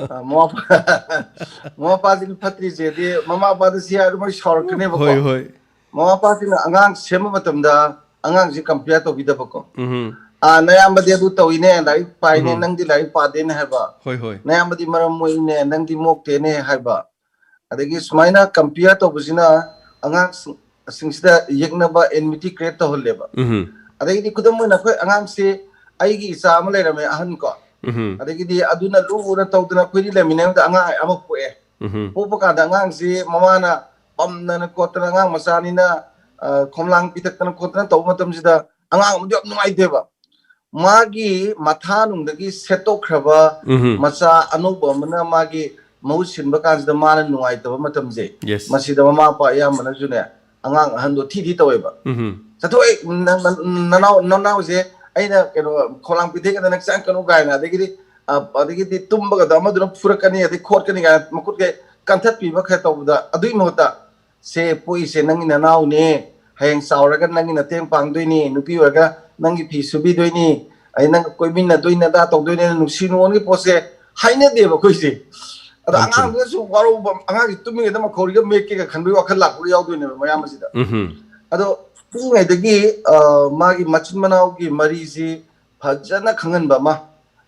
ꯑ, ꯃꯃꯥ ꯃꯄꯥ-, ꯃꯃꯥ ꯃꯄꯥꯁꯤꯅ ꯐꯠꯇ꯭ꯔꯤꯁꯦꯗꯤ, ꯃꯃꯥ ꯃꯄꯥꯗ ꯁꯤ ꯍꯥꯏꯔꯗꯤ ꯃꯣꯏ ꯁꯥꯎꯔꯛꯀꯅꯦꯕꯀꯣ꯫ ꯍꯣꯏ, ꯍꯣꯏ꯫ ꯃꯃꯥ ꯃꯄꯥꯁꯤꯡꯅ ꯑꯉꯥꯡ ꯁꯦꯝꯕ ꯃꯇꯝꯗ ꯑꯉꯥꯡꯁꯤ compare ꯇꯧꯕꯤꯗꯕꯀꯣ꯫ ꯎꯝꯍꯨꯝ꯫ "ꯑꯥ, ꯅꯌꯥꯝꯕꯗꯤ ꯑꯗꯨ ꯇꯧꯏꯅꯦ, ꯂꯥꯏꯔꯤꯛ ꯄꯥꯏꯅꯦ, ꯎꯝꯍꯨꯝ꯫ ꯅꯪꯗꯤ ꯂꯥꯏꯔꯤꯛ ꯄꯥꯗꯦꯅꯦ" ꯍꯥꯏꯕ꯫ ꯍꯣꯏ, ꯍꯣꯏ꯫ "ꯅꯌꯥꯝꯕꯗꯤ ꯃꯔꯝ ꯃꯣꯛꯏꯅꯦ, ꯅꯪꯗꯤ ꯃꯣꯛꯇꯦꯅꯦ" ꯍꯥꯏꯕ꯫ ꯑꯗꯒꯤ ꯁꯨꯃꯥꯏꯅ compare ꯇꯧꯕꯁꯤꯅ ꯑꯉꯥꯡꯁꯤꯡ, ꯁꯤꯡꯁꯤꯗ ꯌꯦꯛꯅꯕ, enmity create ꯇꯧꯍꯜꯂꯦꯕ꯫ ꯎꯝꯍꯨꯝ꯫ ꯑꯗꯒꯤꯗꯤ ꯈꯨꯗꯝ ꯑꯣꯏꯅ ꯑꯩꯈꯣꯏ ꯑꯉꯥꯡꯁꯤ, ꯑꯩꯒꯤ ꯏꯆꯥ ꯑꯃ ꯂꯩꯔꯝꯃꯦ, ꯑꯍꯟ ꯀꯣ꯫ ꯎꯝꯍꯨꯝ꯫ ꯑꯗꯒꯤꯗꯤ ꯑꯗꯨꯅ ꯂꯨ ꯂꯨꯅ ꯇꯧꯗꯅ ꯑꯩꯈꯣꯏꯗꯤ ꯂꯩꯃꯤꯟꯅꯕꯗ ꯑꯉꯥꯡ ꯑꯃ ꯄꯣꯛꯑꯦ꯫ ꯎꯝꯍꯨꯝ꯫ ꯄꯣꯛꯄ ꯀꯥꯟꯗ ꯑꯉꯥꯡꯁꯤ ꯃꯃꯥꯅ ꯄꯝꯗꯅ ꯈꯣꯠꯇꯅ, ꯑꯉꯥꯡ ꯃꯆꯥꯅꯤꯅ, ꯑ, ꯈꯣꯝꯂꯥꯡ ꯄꯤꯊꯛꯇꯅ ꯈꯣꯠꯇꯅ ꯇꯧꯕ ꯃꯇꯝꯁꯤꯗ ꯑꯉꯥꯡ ꯑꯃꯗꯤ ꯌꯥꯝ ꯅꯨꯡꯉꯥꯏꯇꯦꯕ꯫ ꯃꯥꯒꯤ ꯃꯊꯥꯅꯨꯡꯗꯒꯤ ꯁꯦꯠꯇꯣꯛꯈ꯭ꯔꯕ ꯎꯝꯍꯨꯝ꯫ ꯃꯆꯥ ꯑꯅꯧꯕ ꯑꯃꯅ ꯃꯥꯒꯤ ꯃꯍꯨꯠ ꯁꯤꯟꯕ ꯀꯥꯟꯁꯤꯗ ꯃꯥꯅ ꯅꯨꯡꯉꯥꯏꯇꯕ ꯃꯇꯝꯁꯦ, Yes. ꯃꯁꯤꯗ ꯃꯃꯥ ꯃꯄꯥ ꯑꯌꯥꯝꯕꯅꯁꯨꯅꯦ, ꯑꯉꯥꯡ ꯑꯍꯟꯗꯣ ꯊꯤ ꯊꯤ ꯇꯧꯋꯦꯕ꯫ ꯎꯝꯍꯨꯝ꯫ "ꯆꯠꯊꯣꯛꯑꯦ, ꯅꯪ, ꯅꯪ, ꯅꯅꯥꯎ, ꯅꯅꯥꯎꯁꯦ ꯑꯩꯅ ꯀꯩꯅꯣ ꯈꯣꯂꯥꯡ ꯄꯤꯊꯦꯛꯀꯗ ꯅꯪ ꯆꯪꯉꯛꯀꯅꯨ" ꯀꯥꯏꯅ, ꯑꯗꯒꯤꯗꯤ, ꯑ, ꯑꯗꯒꯤꯗꯤ ꯇꯨꯝꯕꯒꯗꯣ ꯑꯃꯗꯨꯅ ꯐꯨꯔꯛꯀꯅꯤ, ꯑꯗꯩ ꯈꯣꯠꯀꯅꯤ ꯀꯥꯏꯅ ꯃꯈꯨꯠꯀ ꯀꯟꯊꯠꯄꯤꯕ ꯈꯔ ꯇꯧꯕꯗ, ꯑꯗꯨꯒꯤ ꯃꯍꯨꯠꯇ ꯁꯦ ꯄꯣꯛꯏꯁꯦ ꯅꯪꯒꯤ ꯅꯅꯥꯎꯅꯦ, ꯍꯌꯦꯡ ꯆꯥꯎꯔꯒ ꯅꯪꯒꯤ ꯃꯇꯦꯡ ꯄꯥꯡꯗꯣꯏꯅꯤ, ꯅꯨꯄꯤ ꯑꯣꯏꯔꯒ ꯅꯪꯒꯤ ꯐꯤ ꯁꯨꯕꯤꯗꯣꯏꯅꯤ, ꯑꯩ ꯅꯪꯒ ꯀꯣꯏꯃꯤꯟꯅꯗꯣꯏꯅꯤ, ꯑꯗꯥ ꯇꯧꯗꯣꯏꯅꯤ, ꯅꯨꯡꯁꯤ ꯅꯨꯡꯉꯣꯟꯒꯤ ꯄꯣꯠꯁꯦ ꯍꯥꯏꯅꯗꯦꯕ ꯑꯩꯈꯣꯏꯁꯦ꯫ ꯑꯗꯣ ꯌꯥꯝ ꯆꯨꯝꯃꯤ꯫ ꯑꯉꯥꯡꯗꯨꯅꯁꯨ ꯋꯥꯔꯧꯕ, ꯑꯉꯥꯡꯁꯤ ꯇꯨꯝꯃꯤꯉꯩꯗ ꯃꯈꯧꯔꯤꯒ ꯃꯦꯠꯀꯦꯒ ꯈꯟꯕꯒꯤ ꯋꯥꯈꯜ ꯂꯥꯛꯄꯒ ꯌꯥꯎꯗꯣꯏꯅꯦꯕ ꯃꯌꯥꯝ ꯑꯁꯤꯗ꯫ ꯎꯝꯍꯨꯝ꯫ ꯑꯗꯣ ꯄꯤꯛꯏꯉꯩꯗꯒꯤ, ꯑ, ꯃꯥꯒꯤ ꯃꯆꯤꯟ ꯃꯅꯥꯎꯒꯤ ꯃꯔꯤꯁꯤ ꯐꯖꯅ ꯈꯪꯍꯟꯕ ꯑꯃ,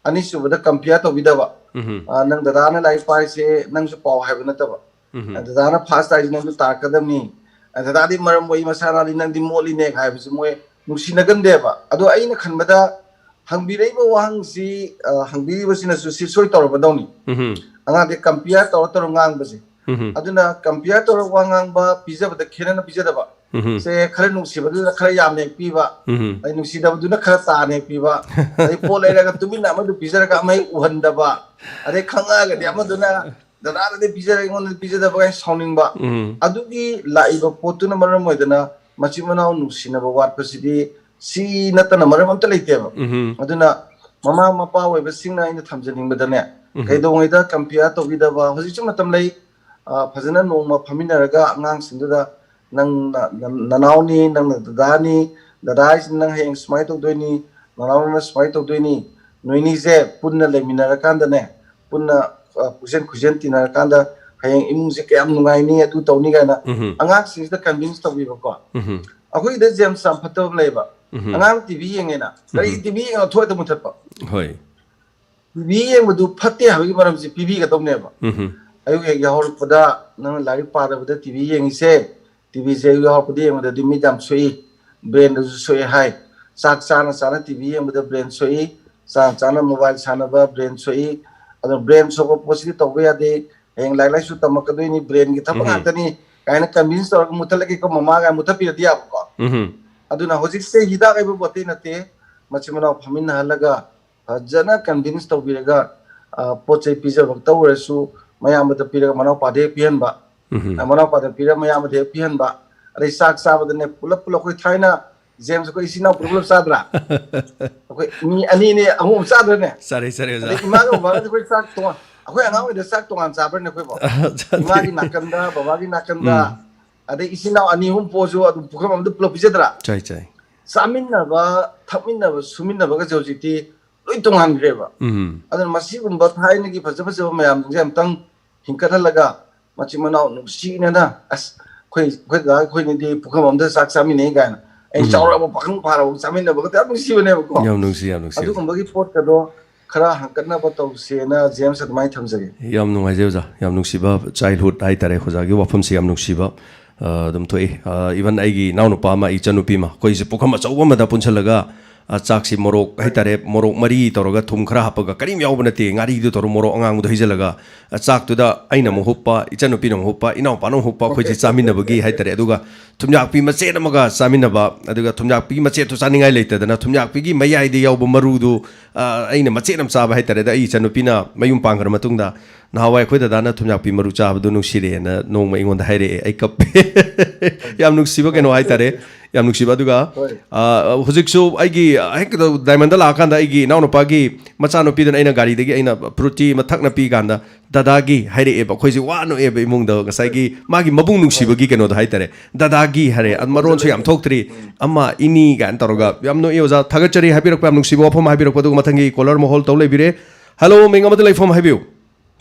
ꯑꯅꯤꯁꯨꯕꯗ compare ꯇꯧꯕꯤꯗꯕ꯫ ꯎꯝꯍꯨꯝ꯫ ꯑ, ꯅꯪ ꯗꯗꯥꯅ ꯂꯥꯏꯔꯤꯛ ꯄꯥꯏꯁꯦ ꯅꯪꯁꯨ ꯄꯥꯎ ꯍꯥꯏꯕ ꯅꯠꯇꯕ꯫ ꯎꯝꯍꯨꯝ꯫ ꯑ, ꯗꯗꯥꯅ first ꯇꯥꯏꯁꯦ ꯅꯪꯁꯨ ꯇꯥꯔꯛꯀꯗꯕꯅꯤ꯫ ꯑ, ꯗꯗꯥꯗꯤ ꯃꯔꯝ ꯃꯣꯛꯏ ꯃꯁꯥꯅꯗꯤ ꯅꯪꯗꯤ ꯃꯣꯠꯂꯤꯅꯦ ꯍꯥꯏꯕꯁꯦ ꯃꯣꯏ ꯅꯨꯡꯁꯤꯅꯒꯟꯗꯦꯕ꯫ ꯑꯗꯣ ꯑꯩꯅ ꯈꯟꯕꯗ ꯍꯪꯕꯤꯔꯛꯏꯕ ꯋꯥꯍꯪꯁꯤ, ꯑ, ꯍꯪꯕꯤꯔꯤꯕꯁꯤꯅꯁꯨ ꯁꯤ ꯁꯣꯏ ꯇꯧꯔꯕꯗꯧꯅꯤ꯫ ꯎꯝ꯫ ꯑꯉꯥꯡꯗꯤ compare ꯇꯧꯔ ꯇꯧꯔ ꯉꯥꯡꯕꯁꯦ꯫ ꯎꯝ꯫ ꯑꯗꯨꯅ compare ꯇꯧꯔ ꯋꯥ ꯉꯥꯡꯕ, ꯄꯤꯖꯕꯗ ꯈꯦꯠꯅꯅ ꯄꯤꯖꯗꯕ꯫ ꯎꯝ꯫ ꯁꯦ ꯈꯔ ꯅꯨꯡꯁꯤꯕꯗꯨꯅ ꯈꯔ ꯌꯥꯝꯅ ꯍꯦꯛ ꯄꯤꯕ, ꯎꯝ꯫ ꯑꯗꯩ ꯅꯨꯡꯁꯤꯗꯕꯗꯨꯅ ꯈꯔ ꯇꯥꯅ ꯍꯦꯛ ꯄꯤꯕ, ꯑꯗꯩ ꯄꯣꯠ ꯂꯩꯔꯒ ꯇꯨꯃꯤꯟꯅ ꯑꯃꯗꯨ ꯄꯤꯖꯔꯒ ꯑꯃ ꯍꯦꯛ ꯎꯍꯟꯗꯕ, ꯑꯗꯩ ꯈꯪꯉꯛꯑꯒꯗꯤ ꯑꯃꯗꯨꯅ ꯗꯗꯥꯗꯗꯤ ꯄꯤꯖꯔꯒ ꯑꯩꯉꯣꯟꯗꯗꯤ ꯄꯤꯖꯗꯕ ꯀꯥꯏꯅ ꯁꯥꯎꯅꯤꯡꯕ꯫ ꯎꯝ꯫ ꯑꯗꯨꯒꯤ ꯂꯥꯛꯏꯕ ꯄꯣꯠꯇꯨꯅ ꯃꯔꯝ ꯑꯣꯏꯗꯅ ꯃꯆꯤꯟ ꯃꯅꯥꯎ ꯅꯨꯡꯁꯤꯅꯕ ꯋꯥꯠꯄꯁꯤꯗꯤ ꯁꯤ ꯅꯠꯇꯅ ꯃꯔꯝ ꯑꯝꯇ ꯂꯩꯇꯦꯕ꯫ ꯎꯝ꯫ ꯑꯗꯨꯅ ꯃꯃꯥ ꯃꯄꯥ ꯑꯣꯏꯕꯁꯤꯡꯅ ꯑꯩꯅ ꯊꯝꯖꯅꯤꯡꯕꯗꯅꯦ, ꯎꯝ꯫ ꯀꯩꯗꯧꯉꯩꯗ compare ꯇꯧꯕꯤꯗꯕ, ꯍꯧꯖꯤꯛꯁꯨ ꯃꯇꯝ ꯂꯩ, ꯑ, ꯐꯖꯅ ꯅꯣꯡꯃ ꯐꯝꯃꯤꯟꯅꯔꯒ ꯑꯉꯥꯡꯁꯤꯡꯗꯨꯗ ꯅꯪꯅ ꯅ-, ꯅꯅꯥꯎꯅꯤ, ꯅꯪꯅ ꯗꯗꯥꯅꯤ, ꯗꯗꯥ ꯍꯥꯏꯁꯤꯅ ꯅꯪ ꯍꯌꯦꯡ ꯁꯨꯃꯥꯏꯅ ꯇꯧꯗꯣꯏꯅꯤ, ꯅꯅꯥꯎꯅ ꯁꯨꯃꯥꯏꯅ ꯇꯧꯗꯣꯏꯅꯤ, ꯅꯣꯏꯅꯤꯁꯦ ꯄꯨꯟꯅ ꯂꯩꯃꯤꯟꯅꯔꯀꯥꯟꯗꯅꯦ, ꯄꯨꯟꯅ, ꯑ, ꯄꯨꯛꯆꯦꯟ ꯈꯣꯏꯖꯦꯟ ꯇꯤꯟꯅꯔꯀꯥꯟꯗ ꯍꯌꯦꯡ ꯏꯃꯨꯡꯁꯦ ꯀꯌꯥꯝ ꯅꯨꯡꯉꯥꯏꯅꯤ, ꯑꯗꯨ ꯇꯧꯅꯤ ꯀꯥꯏꯅ ꯎꯝ꯫ ꯑꯉꯥꯡꯁꯤꯡꯁꯤꯗ convince ꯇꯧꯕꯤꯕꯀꯣ꯫ ꯎꯝ꯫ ꯑꯩꯈꯣꯏꯒꯤꯗ ꯖꯦꯝꯁ ꯌꯥꯝ ꯐꯠꯇꯕ ꯑꯃ ꯂꯩꯌꯦꯕ꯫ ꯎꯝ꯫ ꯑꯉꯥꯡ ꯇꯤ ꯚꯤ ꯌꯦꯡꯉꯦꯅ, "ꯀꯔꯤ ꯎꯝ꯫ ꯇꯤ ꯚꯤ ꯌꯦꯡꯉ ꯊꯣꯛꯑꯦꯗ ꯃꯨꯊꯠꯄ"꯫ ꯍꯣꯏ꯫ ꯇꯤ ꯚꯤ ꯌꯦꯡꯕꯗꯨ ꯐꯠꯇꯦ ꯍꯥꯏꯕꯒꯤ ꯃꯔꯝꯁꯦ ꯄꯤꯕꯤꯒꯗꯧꯅꯦꯕ꯫ ꯎꯝ꯫ ꯑꯌꯨꯛ ꯍꯦꯛ ꯌꯥꯍꯧꯔꯛꯄꯗ ꯅꯪꯅ ꯂꯥꯏꯔꯤꯛ ꯄꯥꯗꯕꯗ ꯇꯤ ꯚꯤ ꯌꯦꯡꯉꯤꯁꯦ, ꯇꯤ ꯚꯤꯁꯦ ꯑꯌꯨꯛ ꯌꯥꯍꯧꯔꯛꯄꯗ ꯌꯦꯡꯕꯗꯗꯤ ꯃꯤꯠ ꯌꯥꯝ ꯁꯣꯛꯏ, brainꯗꯁꯨ ꯁꯣꯛꯑꯦ ꯍꯥꯏ꯫ ꯆꯥꯛ ꯆꯥꯅ ꯆꯥꯅ ꯇꯤ ꯚꯤ ꯌꯦꯡꯕꯗ brain ꯁꯣꯛꯏ, ꯆꯥꯅ ꯆꯥꯅ mobile ꯁꯥꯟꯅꯕ brain ꯁꯣꯛꯏ꯫ ꯑꯗꯣ brain ꯁꯣꯛꯄ ꯄꯣꯠꯁꯤꯗꯤ ꯇꯧꯕ ꯌꯥꯗꯦ, ꯍꯌꯦꯡ ꯂꯥꯏꯔꯤꯛ ꯂꯥꯏꯁꯨ ꯇꯝꯃꯛꯀꯗꯣꯏꯅꯤ, brainꯒꯤ ꯊꯕꯛ ꯎꯝ꯫ ꯉꯥꯛꯇꯅꯤ ꯀꯥꯏꯅ convince ꯇꯧꯔꯒ ꯃꯨꯠꯊꯠꯂꯒꯦꯀꯣ ꯃꯃꯥꯒ ꯃꯨꯠꯊꯠꯄꯤꯔꯗꯤ ꯌꯥꯕꯀꯣ꯫ ꯎꯝ꯫ ꯑꯗꯨꯅ ꯍꯧꯖꯤꯛꯁꯦ ꯍꯤꯗꯥꯛ ꯍꯥꯏꯕ ꯄꯣꯠꯇꯤ ꯅꯠꯇꯦ, ꯃꯆꯤꯟ ꯃꯅꯥꯎ ꯐꯝꯃꯤꯟꯅꯍꯜꯂꯒ ꯐꯖꯅ convince ꯇꯧꯕꯤꯔꯒ, ꯑ, ꯄꯣꯠ ꯆꯩ ꯄꯤꯖꯕꯃꯛꯇ ꯑꯣꯏꯔꯁꯨ ꯃꯌꯥꯝꯕꯗ ꯄꯤꯔꯒ ꯃꯅꯥꯎꯄꯥꯗ ꯍꯦꯛ ꯄꯤꯍꯟꯕ, ꯎꯝ꯫ ꯑ, ꯃꯅꯥꯎꯄꯥꯗ ꯄꯤꯔꯒ ꯃꯌꯥꯝꯕꯗ ꯍꯦꯛ ꯄꯤꯍꯟꯕ, ꯑꯗꯩ ꯆꯥꯛ ꯆꯥꯕꯗꯅꯦ ꯄꯨꯂꯞ ꯄꯨꯂꯞ ꯑꯩꯈꯣꯏ ꯊꯥꯏꯅ ꯖꯦꯝꯁ ꯑꯩꯈꯣꯏ ꯏꯆꯤꯟ ꯏꯅꯥꯎ ꯄꯨꯂꯞ ꯄꯨꯂꯞ ꯆꯥꯗ꯭ꯔꯥ? ꯑꯩꯈꯣꯏ ꯃꯤ ꯑꯅꯤ ꯑꯅꯤ ꯑꯍꯨꯝ ꯑꯍꯨꯝ ꯆꯥꯗ꯭ꯔꯅꯦ? ꯆꯥꯔꯦ, ꯆꯥꯔꯦ, ꯑꯣꯖꯥ꯫ ꯑꯗꯩ ꯏꯃꯥꯒ ꯕꯕꯥꯒꯗꯤ ꯑꯩꯈꯣꯏ ꯆꯥꯛ ꯇꯣꯉꯥꯟ, ꯑꯩꯈꯣꯏ ꯑꯉꯥꯡ ꯑꯣꯏꯔꯤꯉꯩꯗ ꯆꯥꯛ ꯇꯣꯉꯥꯟ ꯆꯥꯕ꯭ꯔꯅꯦ ꯑꯩꯈꯣꯏꯕꯣ? ꯆꯥꯗꯦ꯫ ꯏꯃꯥꯒꯤ ꯅꯥꯀꯟꯗ, ꯕꯕꯥꯒꯤ ꯅꯥꯀꯟꯗ, ꯎꯝ꯫ ꯑꯗꯩ ꯏꯆꯤꯟ ꯏꯅꯥꯎ ꯑꯅꯤ ꯑꯍꯨꯝ ꯄꯣꯛꯑꯁꯨ ꯑꯗꯨꯝ ꯄꯨꯈꯝ ꯑꯃꯗ ꯄꯨꯂꯞ ꯄꯤꯖꯗ꯭ꯔꯥ? ꯆꯥꯏ, ꯆꯥꯏ꯫ ꯆꯥꯃꯤꯟꯅꯕ, ꯊꯛꯃꯤꯟꯅꯕ, ꯁꯨꯃꯤꯟꯅꯕꯒꯁꯦ ꯍꯧꯖꯤꯛꯇꯤ ꯂꯣꯏ ꯇꯣꯉꯥꯟꯈ꯭ꯔꯦꯕ꯫ ꯎꯝ꯫ ꯑꯗꯨꯅ ꯃꯁꯤꯒꯨꯝꯕ ꯊꯥꯏꯅꯒꯤ ꯐꯖ ꯐꯖꯕ ꯃꯌꯥꯝꯁꯤꯡꯁꯦ ꯑꯝꯇꯪ ꯍꯤꯡꯀꯠꯍꯜꯂꯒ ꯃꯆꯤꯟ ꯃꯅꯥꯎ ꯅꯨꯡꯁꯤꯅꯅ, ꯑꯁ, ꯑꯩꯈꯣꯏ, ꯑꯩꯈꯣꯏ ꯗꯗꯥ ꯑꯩꯈꯣꯏꯅꯤꯗꯤ ꯄꯨꯈꯝ ꯑꯃꯗ ꯆꯥꯛ ꯆꯥꯃꯤꯟꯅꯩ ꯀꯥꯏꯅ, ꯑꯩ ꯎꯝ꯫ ꯆꯥꯎꯔꯛꯑꯕ ꯄꯥꯈꯪ ꯐꯥꯔꯕ ꯆꯥꯃꯤꯟꯅꯕꯒꯗꯤ ꯌꯥꯝ ꯅꯨꯡꯁꯤꯕꯅꯦꯕꯀꯣ꯫ ꯌꯥꯝ ꯅꯨꯡꯁꯤ, ꯌꯥꯝ ꯅꯨꯡꯁꯤ꯫ ꯑꯗꯨꯒꯨꯝꯕꯒꯤ ꯄꯣꯠꯀꯗꯣ ꯈꯔ ꯍꯪꯀꯠꯅꯕ ꯇꯧꯁꯦꯅ ꯖꯦꯝꯁ ꯑꯗꯨꯃꯥꯏꯅ ꯊꯝꯖꯒꯦ꯫ ꯌꯥꯝ ꯅꯨꯡꯉꯥꯏꯖꯩ ꯑꯣꯖꯥ, ꯌꯥꯝ ꯅꯨꯡꯁꯤꯕ childhood ꯍꯥꯏꯇꯥꯔꯦ꯫ ꯑꯣꯖꯥꯒꯤ ꯋꯥꯐꯝꯁꯦ ꯌꯥꯝ ꯅꯨꯡꯁꯤꯕ, ꯑ, ꯑꯗꯨꯝ ꯊꯣꯛꯏ꯫ ꯑ, even ꯑꯩꯒꯤ ꯏꯅꯥꯎꯅꯨꯄꯥ ꯑꯃ, ꯑꯩ ꯏꯆꯟꯅꯨꯄꯤ ꯑꯃ, ꯑꯩꯈꯣꯏꯁꯦ ꯄꯨꯈꯝ ꯑꯆꯧꯕ ꯑꯃꯗ ꯄꯨꯟꯁꯤꯜꯂꯒ ꯑ, ꯆꯥꯛꯁꯤ ꯃꯣꯔꯣꯛ ꯍꯥꯏꯇꯥꯔꯦ, ꯃꯣꯔꯣꯛ ꯃꯔꯤ ꯇꯧꯔꯒ ꯊꯨꯝ ꯈꯔ ꯍꯥꯞꯄꯒ, ꯀꯔꯤꯝ ꯌꯥꯎꯕ ꯅꯠꯇꯦ, ꯉꯥꯔꯤꯗꯨ ꯇꯧꯔꯒ ꯃꯣꯔꯣꯛ ꯑꯉꯥꯡꯕꯗꯣ ꯍꯩꯖꯤꯜꯂꯒ, ꯑ, ꯆꯥꯛꯇꯨꯗ ꯑꯩꯅ ꯑꯃꯨꯛ ꯍꯨꯞꯄ, ꯏꯆꯟꯅꯨꯄꯤꯅ ꯑꯃꯨꯛ ꯍꯨꯞꯄ, ꯏꯅꯥꯎꯄꯥꯅ ꯑꯃꯨꯛ ꯍꯨꯞꯄ, ꯑꯩꯈꯣꯏꯁꯦ ꯆꯥꯃꯤꯟꯅꯕꯒꯤ ꯍꯥꯏꯇꯥꯔꯦ꯫ ꯑꯗꯨꯒ ꯊꯨꯝꯌꯥꯛꯄꯤ ꯃꯆꯦꯠ ꯑꯃꯒ ꯆꯥꯃꯤꯟꯅꯕ, ꯑꯗꯨꯒ ꯊꯨꯝꯌꯥꯛꯄꯤ ꯃꯆꯦꯠꯇꯨ ꯆꯥꯅꯤꯡꯉꯥꯏ ꯂꯩꯇꯗꯅ ꯊꯨꯝꯌꯥꯛꯄꯤꯒꯤ ꯃꯌꯥꯏꯗ ꯌꯥꯎꯕ ꯃꯔꯨꯗꯨ, ꯑ, ꯑꯩꯅ ꯃꯆꯦꯠ ꯑꯃ ꯆꯥꯕ ꯍꯥꯏꯇꯥꯔꯦ꯫ ꯑꯗ ꯑꯩ ꯏꯆꯟꯅꯨꯄꯤꯅ ꯃꯌꯨꯝ ꯄꯥꯟꯈ꯭ꯔ ꯃꯇꯨꯡꯗ, "ꯅꯍꯥꯟꯋꯥꯏ ꯑꯩꯈꯣꯏ ꯗꯗꯥꯅ ꯊꯨꯝꯌꯥꯛꯄꯤ ꯃꯔꯨ ꯆꯥꯕꯗꯨ ꯅꯨꯡꯁꯤꯔꯦꯅ" ꯅꯣꯡꯃ ꯑꯩꯉꯣꯟꯗ ꯍꯥꯏꯔꯛꯑꯦ꯫ ꯑꯩ ꯀꯞꯄꯦ꯫ ꯌꯥꯝ ꯅꯨꯡꯁꯤꯕ ꯀꯩꯅꯣ ꯍꯥꯏꯇꯥꯔꯦ꯫ ꯌꯥꯝ ꯅꯨꯡꯁꯤꯕ꯫ ꯑꯗꯨꯒ, ꯍꯣꯏ꯫ ꯑ, ꯍꯧꯖꯤꯛꯁꯨ ꯑꯩꯒꯤ ꯍꯦꯛ ꯗꯥꯏꯃꯟꯗ ꯂꯥꯛꯑꯀꯥꯟꯗ ꯑꯩꯒꯤ ꯏꯅꯥꯎꯅꯨꯄꯥꯒꯤ ꯃꯆꯥꯅꯨꯄꯤꯗꯨꯅ ꯑꯩꯅ ꯒꯥꯔꯤꯗꯒꯤ ꯑꯩꯅ ꯐ꯭ꯔꯨꯇꯤ ꯑꯃ ꯊꯛꯅ ꯄꯤ ꯀꯥꯟꯗ, "ꯗꯗꯥꯒꯤ" ꯍꯥꯏꯔꯛꯑꯦꯕ꯫ ꯑꯩꯈꯣꯏꯁꯦ ꯋꯥ ꯅꯣꯛꯑꯦꯕ ꯏꯃꯨꯡꯗ, ꯉꯁꯥꯏꯒꯤ ꯃꯥꯒꯤ ꯃꯕꯨꯡ ꯅꯨꯡꯁꯤꯕꯒꯤ ꯀꯩꯅꯣꯗꯣ ꯍꯥꯏꯇꯥꯔꯦ, "ꯗꯗꯥꯒꯤ" ꯍꯥꯏꯔꯦ꯫ ꯑ, ꯃꯔꯣꯟꯁꯨ ꯌꯥꯝ ꯊꯣꯛꯇ꯭ꯔꯤ, "ꯑꯃ ꯏꯅꯤ" ꯀꯥꯏꯅ ꯇꯧꯔꯒ꯫ ꯌꯥꯝ ꯅꯣꯛꯑꯦ ꯑꯣꯖꯥ, ꯊꯥꯒꯠꯆꯔꯤ꯫ ꯍꯥꯏꯕꯤꯔꯛꯄ ꯌꯥꯝ ꯅꯨꯡꯁꯤꯕ ꯋꯥꯐꯝ ꯍꯥꯏꯕꯤꯔꯛꯄ꯫ ꯑꯗꯨꯒ ꯃꯊꯪꯒꯤ ꯀꯣꯂꯔ ꯑꯃ ꯍꯣꯜ ꯇꯧ ꯂꯩꯕꯤꯔꯦ꯫ ꯍꯜꯂꯣ, ꯃꯤꯡ ꯑꯃꯗ ꯂꯩꯐꯝ ꯍꯥꯏꯕꯤꯌꯨ꯫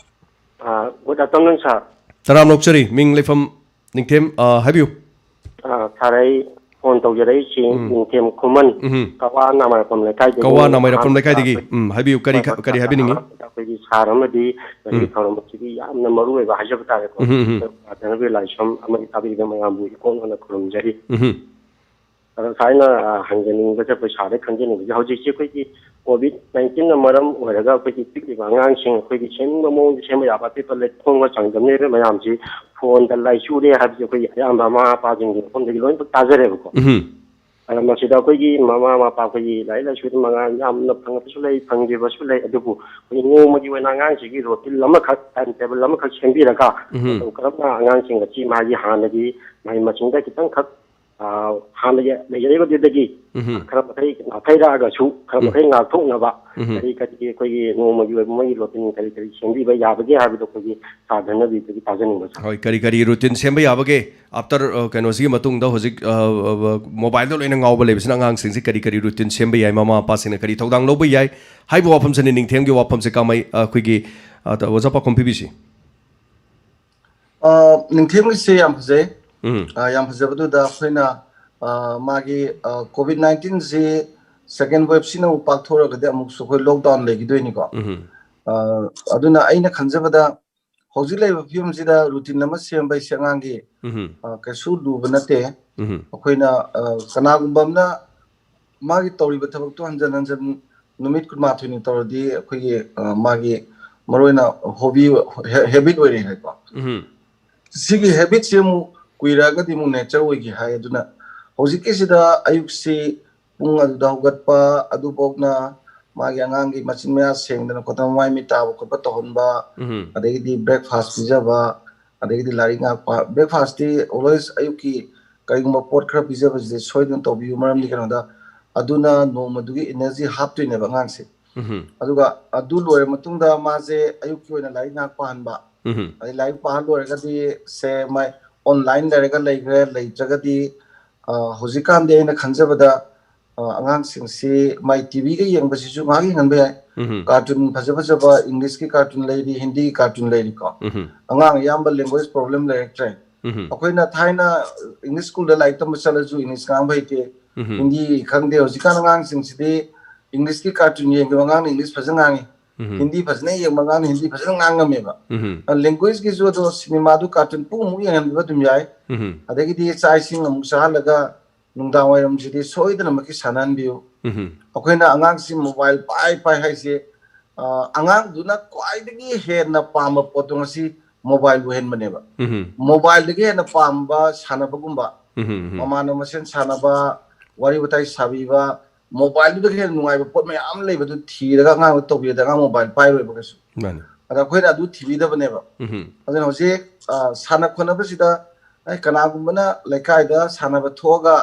ꯑ, good afternoon, sir꯫ ꯇꯔꯥꯝꯅ ꯑꯣꯛꯆꯔꯤ꯫ ꯃꯤꯡ, ꯂꯩꯐꯝ, ꯅꯤꯡꯊꯦꯝ, ꯑ, ꯍꯥꯏꯕꯤꯌꯨ꯫ ꯑ, sir, ꯑꯩ ꯐꯣꯟ ꯇꯧꯖꯔꯛꯏꯁꯤ ꯎꯝ꯫ ꯅꯤꯡꯊꯦꯝ ꯈꯨꯃꯟ, ꯎꯝ꯫ ꯀꯋꯥ ꯅꯥꯃꯥꯏꯔꯥꯛꯄꯝ ꯂꯩꯀꯥꯏꯗꯒꯤ꯫ ꯀꯋꯥ ꯅꯥꯃꯥꯏꯔꯥꯛꯄꯝ ꯑꯍꯥꯟꯕꯗ ꯂꯩꯀꯥꯏꯗꯒꯤ꯫ ꯑꯩꯈꯣꯏ ꯎꯝ, ꯍꯥꯏꯕꯤꯌꯨ꯫ ꯀꯔꯤ ꯈ-, ꯀꯔꯤ ꯍꯥꯏꯕꯤꯅꯤꯡꯉꯤ? ꯑꯍꯥꯟꯕꯗ ꯑꯩꯈꯣꯏꯒꯤ sir ꯑꯃꯗꯤ ꯉꯁꯤꯒꯤ ꯎꯝ꯫ ꯊꯧꯔꯝ ꯑꯁꯤꯒꯤ ꯌꯥꯝꯅ ꯃꯔꯨ ꯑꯣꯏꯕ ꯍꯥꯏꯖꯕ ꯇꯥꯔꯦꯀꯣ꯫ ꯎꯝ, ꯎꯝ, ꯎꯝ꯫ ꯄꯥꯊꯅꯕꯤ ꯂꯥꯏꯁ꯭ꯔꯝ ꯑꯃꯗꯤ ꯇꯥꯕꯤꯔꯤꯕ ꯃꯌꯥꯝꯕꯨ ꯏꯀꯣꯟ ꯀꯣꯟꯅ ꯈꯨꯔꯨꯝꯖꯔꯤ꯫ ꯎꯝ꯫ ꯑꯗꯣ ꯁꯥꯏꯅ, ꯑ, ꯍꯪꯖꯅꯤꯡꯕꯁꯦ, ꯑꯩꯈꯣꯏ sirꯗ ꯈꯪꯖꯅꯤꯡꯕꯁꯦ, ꯍꯧꯖꯤꯛꯁꯤ ꯑꯩꯈꯣꯏꯒꯤ COVID nineteenꯅ ꯃꯔꯝ ꯑꯣꯏꯔꯒ ꯑꯩꯈꯣꯏꯒꯤ ꯄꯤꯛꯂꯤꯕ ꯑꯉꯥꯡꯁꯤꯡ ꯑꯩꯈꯣꯏꯒꯤ ꯁꯦꯝꯅꯤꯡꯕ ꯃꯑꯣꯡꯗ ꯁꯦꯝꯕ ꯌꯥꯕ, ꯑꯄꯤꯛꯄ ꯂꯩꯈꯣꯝꯒ ꯆꯥꯡꯗꯝꯅꯔꯤꯕ ꯃꯌꯥꯝꯁꯤ ꯐꯣꯟꯗ ꯂꯥꯏꯆꯨꯔꯦ ꯍꯥꯏꯕꯁꯤ ꯑꯩꯈꯣꯏꯒꯤ ꯑꯌꯥꯝꯕ ꯃꯃꯥ ꯃꯄꯥꯁꯤꯡꯒꯤ ꯃꯐꯝꯗꯒꯤ ꯂꯣꯏꯅꯃꯛ ꯇꯥꯖꯔꯦꯕꯀꯣ꯫ ꯎꯝ꯫ ꯑꯗ ꯃꯁꯤꯗ ꯑꯩꯈꯣꯏꯒꯤ ꯃꯃꯥ ꯃꯄꯥ ꯑꯩꯈꯣꯏꯒꯤ ꯂꯥꯏꯔꯤꯛ ꯂꯥꯏꯁꯨꯗ ꯃꯉꯥꯜ ꯌꯥꯝꯅ ꯐꯪꯉꯕꯁꯨ ꯂꯩ, ꯐꯪꯗ꯭ꯔꯤꯕꯁꯨ ꯂꯩ, ꯑꯗꯨꯕꯨ ꯑꯩꯈꯣꯏꯒꯤ ꯅꯣꯡꯃꯒꯤ ꯑꯣꯏꯅ ꯑꯉꯥꯡꯁꯤꯒꯤ routine ꯑꯃꯈꯛ, time table ꯑꯃꯈꯛ ꯁꯦꯝꯕꯤꯔꯒ ꯎꯝ꯫ ꯃꯇꯧ ꯀꯔꯝꯅ ꯑꯉꯥꯡꯁꯤꯡ ꯑꯁꯤ ꯃꯥꯒꯤ ꯍꯥꯟꯅꯒꯤ ꯃꯍꯩ ꯃꯁꯤꯡꯗ ꯈꯤꯇꯪꯈꯛ ꯑ, ꯍꯥꯟꯅꯒꯤ ꯂꯩꯖꯔꯤꯕꯗꯨꯗꯒꯤ ꯎꯝ꯫ ꯈꯔ ꯃꯈꯩ ꯅꯥꯊꯩꯔꯛꯑꯒꯁꯨ ꯈꯔ ꯎꯝ꯫ ꯃꯈꯩ ꯉꯥꯛꯊꯣꯛꯅꯕ ꯎꯝ꯫ ꯀꯔꯤ ꯀꯔꯤ ꯑꯩꯈꯣꯏꯒꯤ ꯅꯣꯡꯃꯒꯤ ꯑꯣꯏꯕ ꯃꯣꯏꯒꯤ routine ꯀꯔꯤ ꯀꯔꯤ ꯁꯦꯝꯕꯤꯕ ꯌꯥꯕꯒꯦ ꯍꯥꯏꯕꯗꯣ ꯑꯩꯈꯣꯏꯒꯤ sir ꯙꯅꯕꯤꯔꯗꯒꯤ ꯇꯥꯖꯅꯤꯡꯕ, sir꯫ ꯍꯣꯏ, ꯀꯔꯤ ꯀꯔꯤ routine ꯁꯦꯝꯕ ꯌꯥꯕꯒꯦ? After, ꯑ, ꯀꯩꯅꯣꯁꯤꯒꯤ ꯃꯇꯨꯡꯗ ꯍꯧꯖꯤꯛ, ꯑ, ꯑ, mobileꯗ ꯂꯣꯏꯅ ꯉꯥꯎꯕ ꯂꯩꯕꯁꯤꯅ ꯑꯉꯥꯡꯁꯤꯡꯁꯤ ꯀꯔꯤ ꯀꯔꯤ routine ꯁꯦꯝꯕ ꯌꯥꯏ, ꯃꯃꯥ ꯃꯄꯥꯁꯤꯡꯅ ꯀꯔꯤ ꯊꯧꯗꯥꯡ ꯂꯧꯕ ꯌꯥꯏ ꯍꯥꯏꯕ ꯋꯥꯐꯝꯁꯤꯅꯤ ꯅꯤꯡꯊꯦꯝꯒꯤ ꯋꯥꯐꯝꯁꯦ꯫ ꯀꯥꯃꯩ, ꯑ, ꯑꯩꯈꯣꯏꯒꯤ, ꯑ, ꯑꯣꯖꯥ ꯄꯥꯎꯈꯨꯝ ꯄꯤꯕꯤꯁꯤ꯫ ꯑ, ꯅꯤꯡꯊꯦꯝꯒꯤꯁꯦ ꯌꯥꯝ ꯐꯖꯩ꯫ ꯎꯝ꯫ ꯑ, ꯌꯥꯝ ꯐꯖꯕꯗꯨꯗ ꯑꯩꯈꯣꯏꯅ, ꯑ, ꯃꯥꯒꯤ, ꯑ, COVID nineteenꯁꯤ second waveꯁꯤꯅ ꯑꯃꯨꯛ ꯄꯥꯛꯊꯣꯔꯛꯑꯒꯗꯤ ꯑꯃꯨꯛꯁꯨ ꯑꯩꯈꯣꯏ lockdown ꯂꯩꯈꯤꯗꯣꯏꯅꯤꯀꯣ꯫ ꯎꯝ꯫ ꯑ, ꯑꯗꯨꯅ ꯑꯩꯅ ꯈꯟꯖꯕꯗ ꯍꯧꯖꯤꯛ ꯂꯩꯔꯤꯕ ꯐꯤꯕꯝꯁꯤꯗ routine ꯑꯃ ꯁꯦꯝꯕ ꯍꯥꯏꯁꯦ ꯑꯉꯥꯡꯒꯤ, ꯎꯝ꯫ ꯑ, ꯀꯩꯁꯨ ꯂꯨꯕ ꯅꯠꯇꯦ꯫ ꯎꯝ꯫ ꯑꯩꯈꯣꯏꯅ, ꯑ, ꯀꯅꯥꯒꯨꯝꯕ ꯑꯃꯅ ꯃꯥꯒꯤ ꯇꯧꯔꯤꯕ ꯊꯕꯛꯇꯣ ꯍꯟꯖꯟ ꯍꯟꯖꯟ ꯅꯨꯃꯤꯠ ꯀꯨꯟꯃꯥꯊꯣꯏꯅꯤ ꯇꯧꯔꯗꯤ ꯑꯩꯈꯣꯏꯒꯤ, ꯑ, ꯃꯥꯒꯤ ꯃꯔꯨꯑꯣꯏꯅ ꯍꯣꯕꯤ, ꯍꯦ-, ꯍꯦꯕꯤꯠ ꯑꯣꯏꯔꯦ ꯍꯥꯏꯀꯣ꯫ ꯎꯝ. ꯁꯤꯒꯤ ꯍꯦꯕꯤꯠꯁꯤ ꯑꯃꯨꯛ ꯀꯨꯏꯔꯛꯑꯒꯗꯤ ꯑꯃꯨꯛ ꯅꯦꯆꯔ ꯑꯣꯏꯒꯤ ꯍꯥꯏ꯫ ꯑꯗꯨꯅ ꯍꯧꯖꯤꯛꯀꯤꯁꯤꯗ ꯑꯌꯨꯛꯁꯤ ꯄꯨꯡ ꯑꯗꯨꯗ ꯍꯧꯒꯠꯄ, ꯑꯗꯨꯐꯥꯎꯅ ꯃꯥꯒꯤ ꯑꯉꯥꯡꯒꯤ ꯃꯆꯤꯟ ꯃꯌꯥ ꯁꯦꯡꯗꯅ ꯈꯣꯠꯇꯅ, ꯃꯥꯏ ꯃꯤꯠ ꯇꯥꯕ ꯈꯣꯠꯄ ꯇꯧꯍꯟꯕ, ꯎꯝ. ꯑꯗꯒꯤꯗꯤ ꯕ꯭ꯔꯦꯛꯐꯥꯁ ꯄꯤꯖꯕ, ꯑꯗꯒꯤꯗꯤ ꯂꯥꯏꯔꯤꯛ ꯉꯥꯏꯍꯥꯛ ꯄꯥ-, ꯕ꯭ꯔꯦꯛꯐꯥꯁꯇꯤ ꯑꯣꯜꯋꯦꯁ ꯑꯌꯨꯛꯀꯤ ꯀꯔꯤꯒꯨꯝꯕ ꯄꯣꯠ ꯈꯔ ꯄꯤꯖꯕꯁꯤꯗꯤ ꯁꯣꯏꯗꯅ ꯇꯧꯕꯤꯌꯨ꯫ ꯃꯔꯝꯗꯤ ꯀꯩꯅꯣꯗ, ꯑꯗꯨꯅ ꯅꯣꯡꯃꯗꯨꯒꯤ ꯏꯅꯔꯖꯤ ꯍꯥꯞꯇꯣꯏꯅꯦꯕ ꯑꯉꯥꯡꯁꯦ꯫ ꯎꯝ. ꯑꯗꯨꯒ ꯑꯗꯨ ꯂꯣꯏꯔ ꯃꯇꯨꯡꯗ ꯃꯥꯁꯦ ꯑꯌꯨꯛꯀꯤ ꯑꯣꯏꯅ ꯂꯥꯏꯔꯤꯛ ꯉꯥꯏꯍꯥꯛ ꯄꯥꯍꯟꯕ, ꯎꯝ. ꯑꯗꯩ ꯂꯥꯏꯔꯤꯛ ꯄꯥꯍꯟ ꯂꯣꯏꯔꯒꯗꯤ ꯁꯦ ꯃꯥꯏ ꯑꯣꯟꯂꯥꯏꯟ ꯂꯩꯔꯒ ꯂꯩꯈ꯭ꯔꯦ, ꯂꯩꯇ꯭ꯔꯒꯗꯤ, ꯑ, ꯍꯧꯖꯤꯛꯀꯥꯟꯗꯤ ꯑꯩꯅ ꯈꯟꯖꯕꯗ, ꯑ, ꯑꯉꯥꯡꯁꯤꯡꯁꯤ ꯃꯥꯏ ꯇꯤꯚꯤꯒ ꯌꯦꯡꯕꯁꯤꯁꯨ ꯉꯥꯏꯍꯥꯛ ꯌꯦꯡꯍꯟꯕ ꯌꯥꯏ꯫ ꯎꯝ. ꯀꯥꯔꯇꯨꯟ ꯐꯖ ꯐꯖꯕ ꯏꯪꯂꯤꯁꯀꯤ ꯀꯥꯔꯇꯨꯟ ꯂꯩꯔꯤ, ꯍꯤꯟꯗꯤꯒꯤ ꯀꯥꯔꯇꯨꯟ ꯂꯩꯔꯤꯀꯣ꯫ ꯎꯝ. ꯑꯉꯥꯡ ꯑꯌꯥꯝꯕ ꯂꯦꯡꯒ꯭ꯋꯦꯖ ꯄ꯭ꯔꯣꯕ꯭ꯂꯦꯝ ꯂꯩꯔꯛꯇ꯭ꯔꯦ꯫ ꯎꯝ. ꯑꯩꯈꯣꯏꯅ ꯊꯥꯏꯅ ꯏꯪꯂꯤꯁ ꯁ꯭ꯀꯨꯜꯗ ꯂꯥꯏꯔꯤꯛ ꯇꯝꯕ ꯆꯠꯂꯁꯨ ꯏꯪꯂꯤꯁ ꯉꯥꯡꯕ ꯍꯩꯇꯦ, ꯎꯝ. ꯍꯤꯟꯗꯤ ꯈꯪꯗꯦ꯫ ꯍꯧꯖꯤꯛꯀꯥꯟ ꯑꯉꯥꯡꯁꯤꯡꯁꯤꯗꯤ ꯏꯪꯂꯤꯁꯀꯤ ꯀꯥꯔꯇꯨꯟ ꯌꯦꯡꯈꯤꯕ ꯑꯉꯥꯡꯅ ꯏꯪꯂꯤꯁ ꯐꯖꯅ ꯉꯥꯡꯉꯤ, ꯎꯝ. ꯍꯤꯟꯗꯤ ꯐꯖꯅ ꯌꯦꯡꯕ ꯑꯉꯥꯡꯅ ꯍꯤꯟꯗꯤ ꯐꯖꯅ ꯉꯥꯡꯉꯝꯃꯦꯕ꯫ ꯎꯝ. ꯂꯦꯡꯒ꯭ꯋꯦꯖꯀꯤꯁꯨ ꯑꯗꯣ ꯁꯤꯅꯦꯃꯥꯗꯨ ꯀꯥꯔꯇꯨꯟ ꯄꯨꯡꯃꯨꯛ ꯌꯦꯡꯍꯟꯕꯤꯕ ꯑꯗꯨꯝ ꯌꯥꯏ꯫ ꯎꯝ. ꯑꯗꯒꯤꯗꯤ ꯆꯥꯛ ꯏꯁꯤꯡ ꯑꯃꯨꯛ ꯆꯥꯍꯜꯂꯒ ꯅꯨꯡꯗꯥꯡ ꯋꯥꯏꯔꯝꯁꯤꯗꯤ ꯁꯣꯏꯗꯅꯃꯛꯀꯤ ꯁꯥꯟꯅꯍꯟꯕꯤꯌꯨ꯫ ꯎꯝ. ꯑꯩꯈꯣꯏꯅ ꯑꯉꯥꯡꯁꯤ ꯃꯣꯕꯥꯏꯜ ꯄꯥꯏ ꯄꯥꯏ ꯍꯥꯏꯁꯦ, ꯑ, ꯑꯉꯥꯡꯗꯨꯅ ꯈ꯭ꯋꯥꯏꯗꯒꯤ ꯍꯦꯟꯅ ꯄꯥꯝꯕ ꯄꯣꯠꯇꯣ ꯉꯁꯤ ꯃꯣꯕꯥꯏꯜ ꯑꯣꯏꯍꯟꯕꯅꯦꯕ꯫ ꯎꯝ. ꯃꯣꯕꯥꯏꯜꯗꯒꯤ ꯍꯦꯟꯅ ꯄꯥꯝꯕ ꯁꯥꯟꯅꯕꯒꯨꯝꯕ, ꯎꯝ. ꯃꯃꯥꯟꯅꯕ ꯃꯁꯦꯟ ꯁꯥꯟꯅꯕ, ꯋꯥꯔꯤ ꯋꯥꯇꯥꯏ ꯁꯥꯕꯤꯕ, ꯃꯣꯕꯥꯏꯜꯗꯨꯗꯒꯤ ꯍꯦꯟꯅ ꯅꯨꯡꯉꯥꯏꯕ ꯄꯣꯠ ꯃꯌꯥꯝ ꯂꯩꯕꯗꯨ ꯊꯤꯔꯒ ꯑꯉꯥꯡꯗ ꯇꯧꯕꯤꯔꯗꯤ ꯑꯉꯥꯡ ꯃꯣꯕꯥꯏꯜ ꯄꯥꯏꯔꯣꯏꯕ ꯀꯩꯁꯨ꯫ ꯃꯥꯅꯤ. ꯑꯗ ꯑꯩꯈꯣꯏꯅ ꯑꯗꯨ ꯊꯤꯕꯤꯗꯕꯅꯦꯕ꯫ ꯎꯝ. ꯑꯗꯨꯅ ꯍꯧꯖꯤꯛ, ꯑ, ꯁꯥꯟꯅ ꯈꯣꯠꯅꯕꯁꯤꯗ ꯑꯩ ꯀꯅꯥꯒꯨꯝꯕꯅ ꯂꯩꯀꯥꯏꯗ ꯁꯥꯟꯅꯕ ꯊꯣꯛꯑꯒ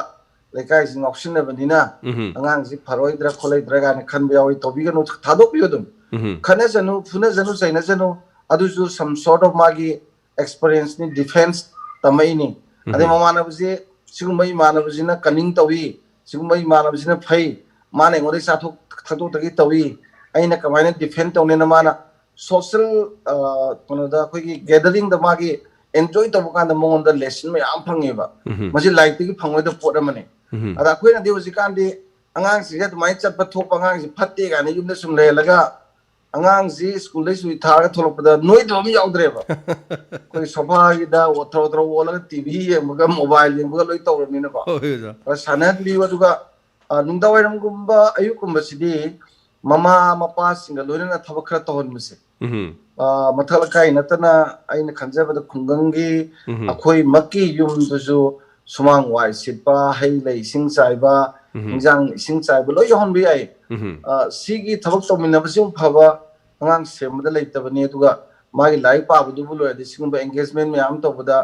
ꯂꯩꯀꯥꯏꯁꯤ ꯉꯥꯎꯁꯤꯟꯅꯕꯅꯤꯅ ꯎꯝ. ꯑꯉꯥꯡꯁꯤ ꯐꯔꯣꯏꯗ꯭ꯔꯥ ꯈꯣꯠꯂꯣꯏꯗ꯭ꯔꯥ ꯀꯥꯏꯅ ꯈꯟꯕ ꯌꯥꯎꯏ꯫ ꯇꯧꯕꯤꯒꯅꯨ, ꯊꯥꯗꯣꯛꯄꯤꯌꯨ ꯑꯗꯨꯝ꯫ ꯎꯝ. ꯈꯠꯅꯖꯅꯨ, ꯐꯨꯅꯖꯅꯨ, ꯆꯩꯅꯖꯅꯨ, ꯑꯗꯨꯁꯨ some sort of ꯃꯥꯒꯤ ꯑꯦꯛꯁꯄꯔꯤꯌꯦꯟꯁꯅꯤ, ꯗꯤꯐꯦꯟꯁ ꯇꯝꯃꯛꯏꯅꯤ꯫ ꯑꯗꯩ ꯎꯝ. ꯃꯃꯥꯟꯅꯕꯁꯦ ꯁꯤꯒꯨꯝꯕ ꯏꯃꯥꯟꯅꯕꯁꯤꯅ ꯀꯅꯤꯡ ꯇꯧꯏ, ꯁꯤꯒꯨꯝꯕ ꯏꯃꯥꯟꯅꯕꯁꯤꯅ ꯐꯩ, ꯃꯥꯅ ꯑꯩꯉꯣꯟꯗ ꯆꯥꯊꯣꯛ ꯊꯛꯇꯣꯛꯇꯒꯤ ꯇꯧꯏ, ꯑꯩꯅ ꯀꯃꯥꯏꯅ ꯗꯤꯐꯦꯟ ꯇꯧꯅꯤꯅ ꯃꯥꯅ ꯁꯣꯁꯦꯜ, ꯑ, ꯀꯩꯅꯣꯗ ꯑꯩꯈꯣꯏꯒꯤ ꯒꯦꯗꯔꯤꯡꯗ ꯃꯥꯒꯤ ꯑꯦꯟꯖꯣꯏ ꯇꯧꯕ ꯀꯥꯟꯗ ꯃꯉꯣꯟꯗ ꯂꯦꯁꯟ ꯃꯌꯥꯝ ꯐꯪꯉꯦꯕ꯫ ꯎꯝ. ꯃꯁꯤ ꯂꯥꯏꯔꯤꯛꯇꯒꯤ ꯐꯪꯉꯣꯏꯗꯕ ꯄꯣꯠ ꯑꯃꯅꯤ꯫ ꯎꯝ. ꯑꯗ ꯑꯩꯈꯣꯏꯅꯗꯤ ꯍꯧꯖꯤꯛꯀꯥꯟꯗꯤ ꯑꯉꯥꯡꯁꯤꯡꯁꯦ ꯑꯗꯨꯃꯥꯏꯅ ꯆꯠꯄ ꯊꯣꯛꯄ ꯑꯉꯥꯡꯁꯤ ꯐꯠꯇꯦ ꯀꯥꯏꯅ ꯌꯨꯝꯗ ꯁꯨꯝ ꯂꯩꯍꯜꯂꯒ ꯑꯉꯥꯡꯁꯤ ꯁ꯭ꯀꯨꯜꯗꯩ ꯁꯨꯇꯤ ꯊꯥꯔꯒ ꯊꯣꯛꯂꯛꯄꯗ ꯅꯣꯏꯗꯕ ꯑꯃ ꯌꯥꯎꯗ꯭ꯔꯦꯕ꯫ ꯑꯩꯈꯣꯏ ꯁꯣꯐꯥꯒꯤꯗ ꯑꯣꯊ꯭ꯔꯣ ꯑꯣꯊ꯭ꯔꯣ ꯑꯣꯜꯂꯒ ꯇꯤꯚꯤ ꯌꯦꯡꯕꯒ ꯃꯣꯕꯥꯏꯜ ꯌꯦꯡꯕꯒ ꯂꯣꯏ ꯇꯧꯔꯕꯅꯤꯅꯀꯣ꯫ ꯍꯣꯏ, ꯑꯣꯖꯥ. ꯑꯗ ꯁꯥꯟꯅꯍꯟꯕꯤꯌꯨ꯫ ꯑꯗꯨꯒ ꯑ, ꯅꯨꯡꯗꯥꯡꯋꯥꯏꯔꯝꯒꯨꯝꯕ, ꯑꯌꯨꯛꯀꯨꯝꯕꯁꯤꯗꯤ ꯃꯃꯥ ꯃꯄꯥꯁꯤꯡꯒ ꯂꯣꯏꯅꯅ ꯊꯕꯛ ꯈꯔ ꯇꯧꯍꯟꯕꯁꯦ꯫ ꯎꯝ ꯑ, ꯃꯊꯛ ꯂꯩꯀꯥꯏ ꯅꯠꯇꯅ ꯑꯩꯅ ꯈꯟꯖꯕꯗ ꯈꯨꯡꯒꯪꯒꯤ ꯎꯝ ꯑꯩꯈꯣꯏꯃꯛꯀꯤ ꯌꯨꯝꯗꯨꯁꯨ ꯁꯨꯃꯥꯡ ꯋꯥꯏ ꯁꯤꯠꯄ, ꯍꯩ ꯂꯩ ꯏꯁꯤꯡ ꯆꯥꯏꯕ, ꯎꯝ ꯏꯟꯖꯥꯡ ꯏꯁꯤꯡ ꯆꯥꯏꯕ ꯂꯣꯏ ꯌꯥꯎꯍꯟꯕ ꯌꯥꯏ꯫ ꯎꯝ ꯑ, ꯁꯤꯒꯤ ꯊꯕꯛ ꯇꯧꯃꯤꯟꯅꯕꯁꯤ ꯑꯃꯨꯛ ꯐꯕ, ꯑꯉꯥꯡ ꯁꯦꯝꯕꯗ ꯂꯩꯇꯕꯅꯤ꯫ ꯑꯗꯨꯒ ꯃꯥꯒꯤ ꯂꯥꯏꯔꯤꯛ ꯄꯥꯕꯗꯨꯕꯨ ꯂꯣꯏꯔꯗꯤ ꯁꯤꯒꯨꯝꯕ engagement ꯃꯌꯥꯝ ꯑꯃ ꯇꯧꯕꯗ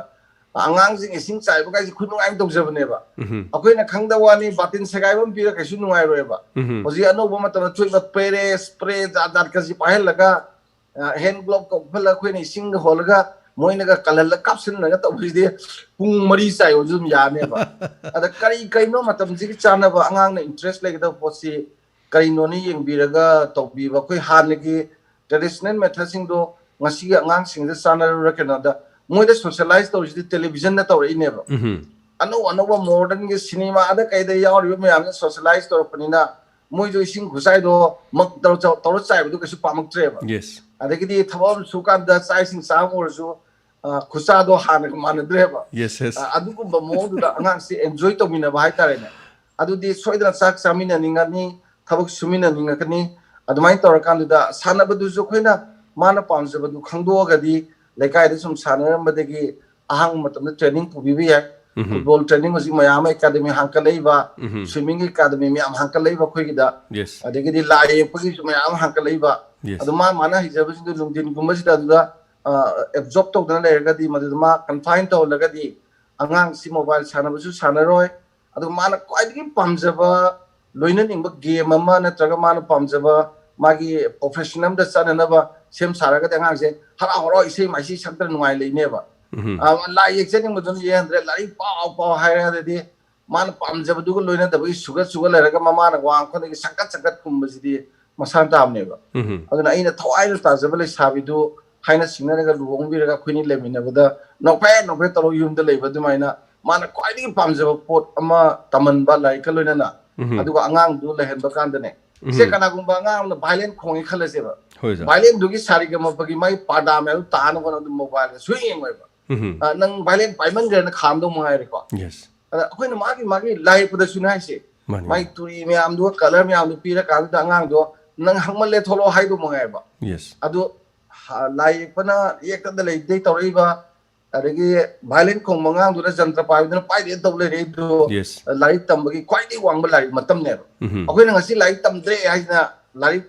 ꯑꯉꯥꯡꯁꯤꯡ ꯏꯁꯤꯡ ꯆꯥꯏꯕ ꯀꯥꯏꯁꯦ ꯈꯨꯅꯨꯡꯉꯥꯏ ꯑꯃ ꯇꯧꯖꯕꯅꯦꯕ꯫ ꯎꯝ ꯑꯩꯈꯣꯏꯅ ꯈꯪꯗꯕ ꯋꯥꯅꯤ, ꯕꯥꯇꯤꯟ ꯁꯦꯒꯥꯏꯕ ꯑꯃ ꯄꯤꯔꯒ ꯀꯩꯁꯨ ꯅꯨꯡꯉꯥꯏꯔꯣꯏꯕ꯫ ꯎꯝ ꯍꯧꯖꯤꯛ ꯑꯅꯧꯕ ꯃꯇꯝꯗ ꯊꯣꯛꯏꯕ ꯄꯦꯔꯦ ꯏꯁꯄ꯭ꯔꯦ ꯖꯥꯠ ꯖꯥꯠꯀꯁꯤ ꯄꯥꯏꯍꯜꯂꯒ, ꯍꯦꯟ ꯒ꯭ꯂꯣꯞ ꯀꯧꯈꯠꯂꯒ ꯑꯩꯈꯣꯏꯅ ꯏꯁꯤꯡꯒ ꯍꯣꯜꯂꯒ ꯃꯣꯏꯅꯒ ꯀꯜꯍꯜꯂꯒ ꯀꯥꯞꯁꯤꯟꯅꯒ ꯇꯧꯕꯁꯤꯗꯤ ꯄꯨꯡ ꯃꯔꯤ ꯆꯥꯏꯌꯣꯁꯨ ꯑꯗꯨꯝ ꯌꯥꯅꯦꯕ꯫ ꯑꯗ ꯀꯔꯤ ꯀꯩꯅꯣ ꯃꯇꯝꯁꯤꯒꯤ ꯆꯥꯟꯅꯕ, ꯑꯉꯥꯡꯅ interest ꯂꯩꯒꯗꯕ ꯄꯣꯠꯁꯤ ꯀꯔꯤꯅꯣꯅ ꯌꯦꯡꯕꯤꯔꯒ ꯇꯧꯕꯤꯕ꯫ ꯑꯩꯈꯣꯏ ꯍꯥꯟꯅꯒꯤ traditional methodꯁꯤꯡꯗꯣ ꯉꯁꯤꯒꯤ ꯑꯉꯥꯡꯁꯤꯡꯗ ꯆꯥꯟꯅꯔꯨꯔ ꯀꯩꯅꯣꯗ, ꯃꯣꯏꯗ socialize ꯇꯧꯔꯤꯁꯤꯗꯤ televisionꯗ ꯇꯧꯔꯛꯏꯅꯦꯕ꯫ ꯎꯝ ꯑꯅꯧ ꯑꯅꯧꯕ modernꯒꯤ ꯁꯤꯅꯦꯃꯥꯗ ꯀꯩꯗ ꯌꯥꯎꯔꯤꯕ ꯃꯌꯥꯝꯁꯦ socialize ꯇꯧꯔꯛꯄꯅꯤꯅ ꯃꯣꯏꯁꯨ ꯏꯁꯤꯡ ꯈꯨꯆꯥꯏꯗꯣ ꯃꯛ ꯇꯧꯔ ꯆ-, ꯇꯧꯔ ꯆꯥꯏꯕꯗꯨ ꯀꯩꯁꯨ ꯄꯥꯝꯃꯛꯇ꯭ꯔꯦꯕ꯫ ꯌꯦꯁ ꯑꯗꯒꯤꯗꯤ ꯊꯕꯛ ꯑꯃ ꯁꯨꯀꯥꯟꯗ ꯆꯥꯛ ꯏꯁꯤꯡ ꯆꯥꯕ ꯑꯣꯏꯔꯁꯨ, ꯑ, ꯈꯨꯆꯥꯗꯣ ꯍꯥꯟꯅꯒ ꯃꯥꯟꯅꯗ꯭ꯔꯦꯕ꯫ ꯌꯦꯁ ꯌꯦꯁ ꯑ, ꯑꯗꯨꯒꯨꯝꯕ ꯃꯑꯣꯡꯗꯨꯗ ꯑꯉꯥꯡꯁꯤ enjoy ꯇꯧꯃꯤꯟꯅꯕ ꯍꯥꯏꯇꯥꯔꯦꯅꯦ꯫ ꯑꯗꯨꯗꯤ ꯁꯣꯏꯗꯅ ꯆꯥꯛ ꯆꯥꯃꯤꯟꯅꯅꯤꯡꯉꯅꯤ, ꯊꯕꯛ ꯁꯨꯃꯤꯟꯅꯅꯤꯡꯉꯛꯀꯅꯤ꯫ ꯑꯗꯨꯃꯥꯏꯅ ꯇꯧꯔꯀꯥꯟꯗꯨꯗ ꯁꯥꯟꯅꯕꯗꯨꯁꯨ ꯑꯩꯈꯣꯏꯅ ꯃꯥꯅ ꯄꯥꯝꯖꯕꯗꯨ ꯈꯪꯗꯣꯛꯑꯒꯗꯤ ꯂꯩꯀꯥꯏꯗ ꯁꯨꯝ ꯁꯥꯟꯅꯔꯝꯕꯗꯒꯤ ꯑꯍꯥꯡꯕ ꯃꯇꯝꯗ training ꯄꯨꯕꯤꯕ ꯌꯥꯏ꯫ ꯎꯝ Football training ꯍꯧꯖꯤꯛ ꯃꯌꯥꯝ ꯑꯃ academy ꯍꯥꯡꯀꯠꯂꯛꯏꯕ, ꯎꯝ swimmingꯒꯤ academy ꯃꯌꯥꯝ ꯍꯥꯡꯀꯠꯂꯛꯏꯕ ꯑꯩꯈꯣꯏꯒꯤꯗ, ꯌꯦꯁ ꯑꯗꯒꯤꯗꯤ ꯂꯥꯏ ꯌꯦꯛꯄꯒꯤꯁꯨ ꯃꯌꯥꯝ ꯑꯃ ꯍꯥꯡꯀꯠꯂꯛꯏꯕ꯫ ꯌꯦꯁ ꯑꯗꯣ ꯃꯥ ꯃꯥꯅ ꯍꯩꯖꯕꯁꯤꯡꯗꯨ ꯅꯨꯡꯊꯤꯟꯒꯨꯝꯕꯁꯤꯗ ꯑꯗꯨꯗ, ꯑ, absorb ꯇꯧꯗꯅ ꯂꯩꯔꯒꯗꯤ, ꯃꯗꯨꯗ ꯃꯥ confine ꯇꯧꯍꯜꯂꯒꯗꯤ ꯑꯉꯥꯡꯁꯤ mobile ꯁꯥꯟꯅꯕꯁꯨ ꯁꯥꯟꯅꯔꯣꯏ꯫ ꯑꯗꯨꯒ ꯃꯥꯅ ꯈ꯭ꯋꯥꯏꯗꯒꯤ ꯄꯥꯝꯖꯕ, ꯂꯣꯏꯅꯅꯤꯡꯕ game ꯑꯃ ꯅꯠꯇ꯭ꯔꯒ ꯃꯥꯅ ꯄꯥꯝꯖꯕ ꯃꯥꯒꯤ profession ꯑꯃꯗ ꯆꯠꯅꯅꯕ ꯁꯦꯝ ꯁꯥꯔꯒꯗꯤ ꯑꯉꯥꯡꯁꯦ ꯍꯔꯥꯎ ꯍꯔꯥꯎ ꯏꯁꯩ ꯃꯥꯏꯁꯤ ꯁꯛꯇꯅ ꯅꯨꯡꯉꯥꯏ ꯂꯩꯅꯦꯕ꯫ ꯎꯝ ꯑ, ꯂꯥꯏ ꯌꯦꯛꯆꯅꯤꯡꯕꯗꯨꯅ ꯌꯦꯛꯍꯟꯗ꯭ꯔꯦ, ꯂꯥꯏꯔꯤꯛ ꯄꯥꯎ ꯄꯥꯎ ꯍꯥꯏꯔꯒꯗꯤ ꯃꯥꯅ ꯄꯥꯝꯖꯕꯗꯨꯒ ꯂꯣꯏꯅꯗꯕꯒꯤ ꯁꯨꯒꯠ ꯁꯨꯒꯠ ꯂꯩꯔꯒ ꯃꯃꯥꯅ ꯋꯥ ꯉꯥꯡꯉꯛꯄꯗꯒꯤ ꯁꯪꯀꯠ ꯁꯪꯀꯠ ꯈꯨꯝꯕꯁꯤꯗꯤ ꯃꯁꯥꯅ ꯇꯥꯕꯅꯦꯕ꯫ ꯎꯝ ꯑꯗꯨꯅ ꯑꯩꯅ ꯊꯋꯥꯏꯅ ꯇꯥꯖꯕ ꯂꯩꯁꯥꯕꯤꯗꯨ ꯍꯥꯏꯅ ꯁꯤꯡꯅꯔꯒ ꯂꯨꯍꯣꯡꯕꯤꯔꯒ ꯑꯩꯈꯣꯏꯅꯤ ꯂꯩꯃꯤꯟꯅꯕꯗ ꯅꯣꯛꯐꯦꯠ ꯅꯣꯛꯐꯦꯠ ꯇꯧꯔꯒ ꯌꯨꯝꯗ ꯂꯩꯕ ꯑꯗꯨꯃꯥꯏꯅ ꯃꯥꯅ ꯈ꯭ꯋꯥꯏꯗꯒꯤ ꯄꯥꯝꯖꯕ ꯄꯣꯠ ꯑꯃ ꯇꯝꯍꯟꯕ ꯂꯥꯏꯔꯤꯛꯀ ꯂꯣꯏꯅꯅ, ꯎꯝ ꯑꯗꯨꯒ ꯑꯉꯥꯡꯗꯨ ꯂꯩꯍꯟꯕ ꯀꯥꯟꯗꯅꯦ, ꯁꯦ ꯎꯝ ꯀꯅꯥꯒꯨꯝꯕ ꯑꯉꯥꯡ ꯑꯃꯅ violin ꯈꯣꯡꯉꯦ ꯈꯜꯂꯁꯦꯕ, ꯍꯣꯏ ꯑꯣꯖꯥ violin ꯗꯨꯒꯤ ꯁꯥꯔꯤꯒꯃꯄꯒꯤ ꯃꯥꯒꯤ ꯄꯥꯗꯥ ꯃꯌꯥꯝꯗꯨ ꯇꯥꯅꯕ ꯍꯣꯠꯅꯕꯗ mobile ꯗ ꯁꯨꯌꯦꯡ ꯌꯦꯡꯉꯣꯏꯕ꯫ ꯎꯝ ꯑ, ꯅꯪ violin ꯄꯥꯏꯃꯟꯈ꯭ꯔꯦꯅ ꯈꯥꯝꯗꯧ ꯃꯉꯥꯏꯔꯦꯀꯣ꯫ ꯌꯦꯁ ꯑꯗ ꯑꯩꯈꯣꯏꯅ ꯃꯥꯒꯤ ꯃꯥꯒꯤ ꯂꯥꯏ ꯌꯦꯛꯄꯗꯁꯨꯅꯦ ꯍꯥꯏꯁꯦ, ꯃꯥꯅꯤ꯫ ꯃꯥꯏ ꯇꯨꯔꯤ ꯃꯌꯥꯝꯗꯨꯒ ꯀꯂꯔ ꯃꯌꯥꯝꯗꯨ ꯄꯤꯔꯀꯥꯟꯗꯨꯗ ꯑꯉꯥꯡꯗꯣ ꯅꯪ ꯍꯪꯃꯜꯂꯦ ꯊꯣꯛꯂꯛꯑꯣ ꯍꯥꯏꯗꯧ ꯃꯉꯥꯏꯕ꯫ ꯌꯦꯁ꯫ ꯑꯗꯨ ꯍ-, ꯂꯥꯏ ꯌꯦꯛꯄꯅ ꯌꯦꯛꯇꯗ ꯂꯩꯕꯗꯩ ꯇꯧꯔꯛꯏꯕ, ꯑꯗꯒꯤ ꯚꯥꯏꯂꯦꯟ ꯈꯣꯡꯕ ꯑꯉꯥꯡꯗꯨꯅ ꯖꯟꯇ꯭ꯔ ꯄꯥꯏꯕꯗꯨꯅ ꯄꯥꯏꯔꯦ ꯇꯧ ꯂꯩꯔꯦ꯫ ꯑꯗꯨ ꯌꯦꯁ꯫ ꯂꯥꯏꯔꯤꯛ ꯇꯝꯕꯒꯤ ꯈ꯭ꯋꯥꯏꯗꯒꯤ ꯋꯥꯡꯕ ꯂꯥꯏꯔꯤꯛ ꯃꯇꯝꯅꯦꯕ꯫ ꯎꯝꯍꯨꯝ꯫ ꯑꯩꯈꯣꯏꯅ ꯉꯁꯤ ꯂꯥꯏꯔꯤꯛ ꯇꯝꯗ꯭ꯔꯦ ꯍꯥꯏꯁꯤꯅ ꯂꯥꯏꯔꯤꯛ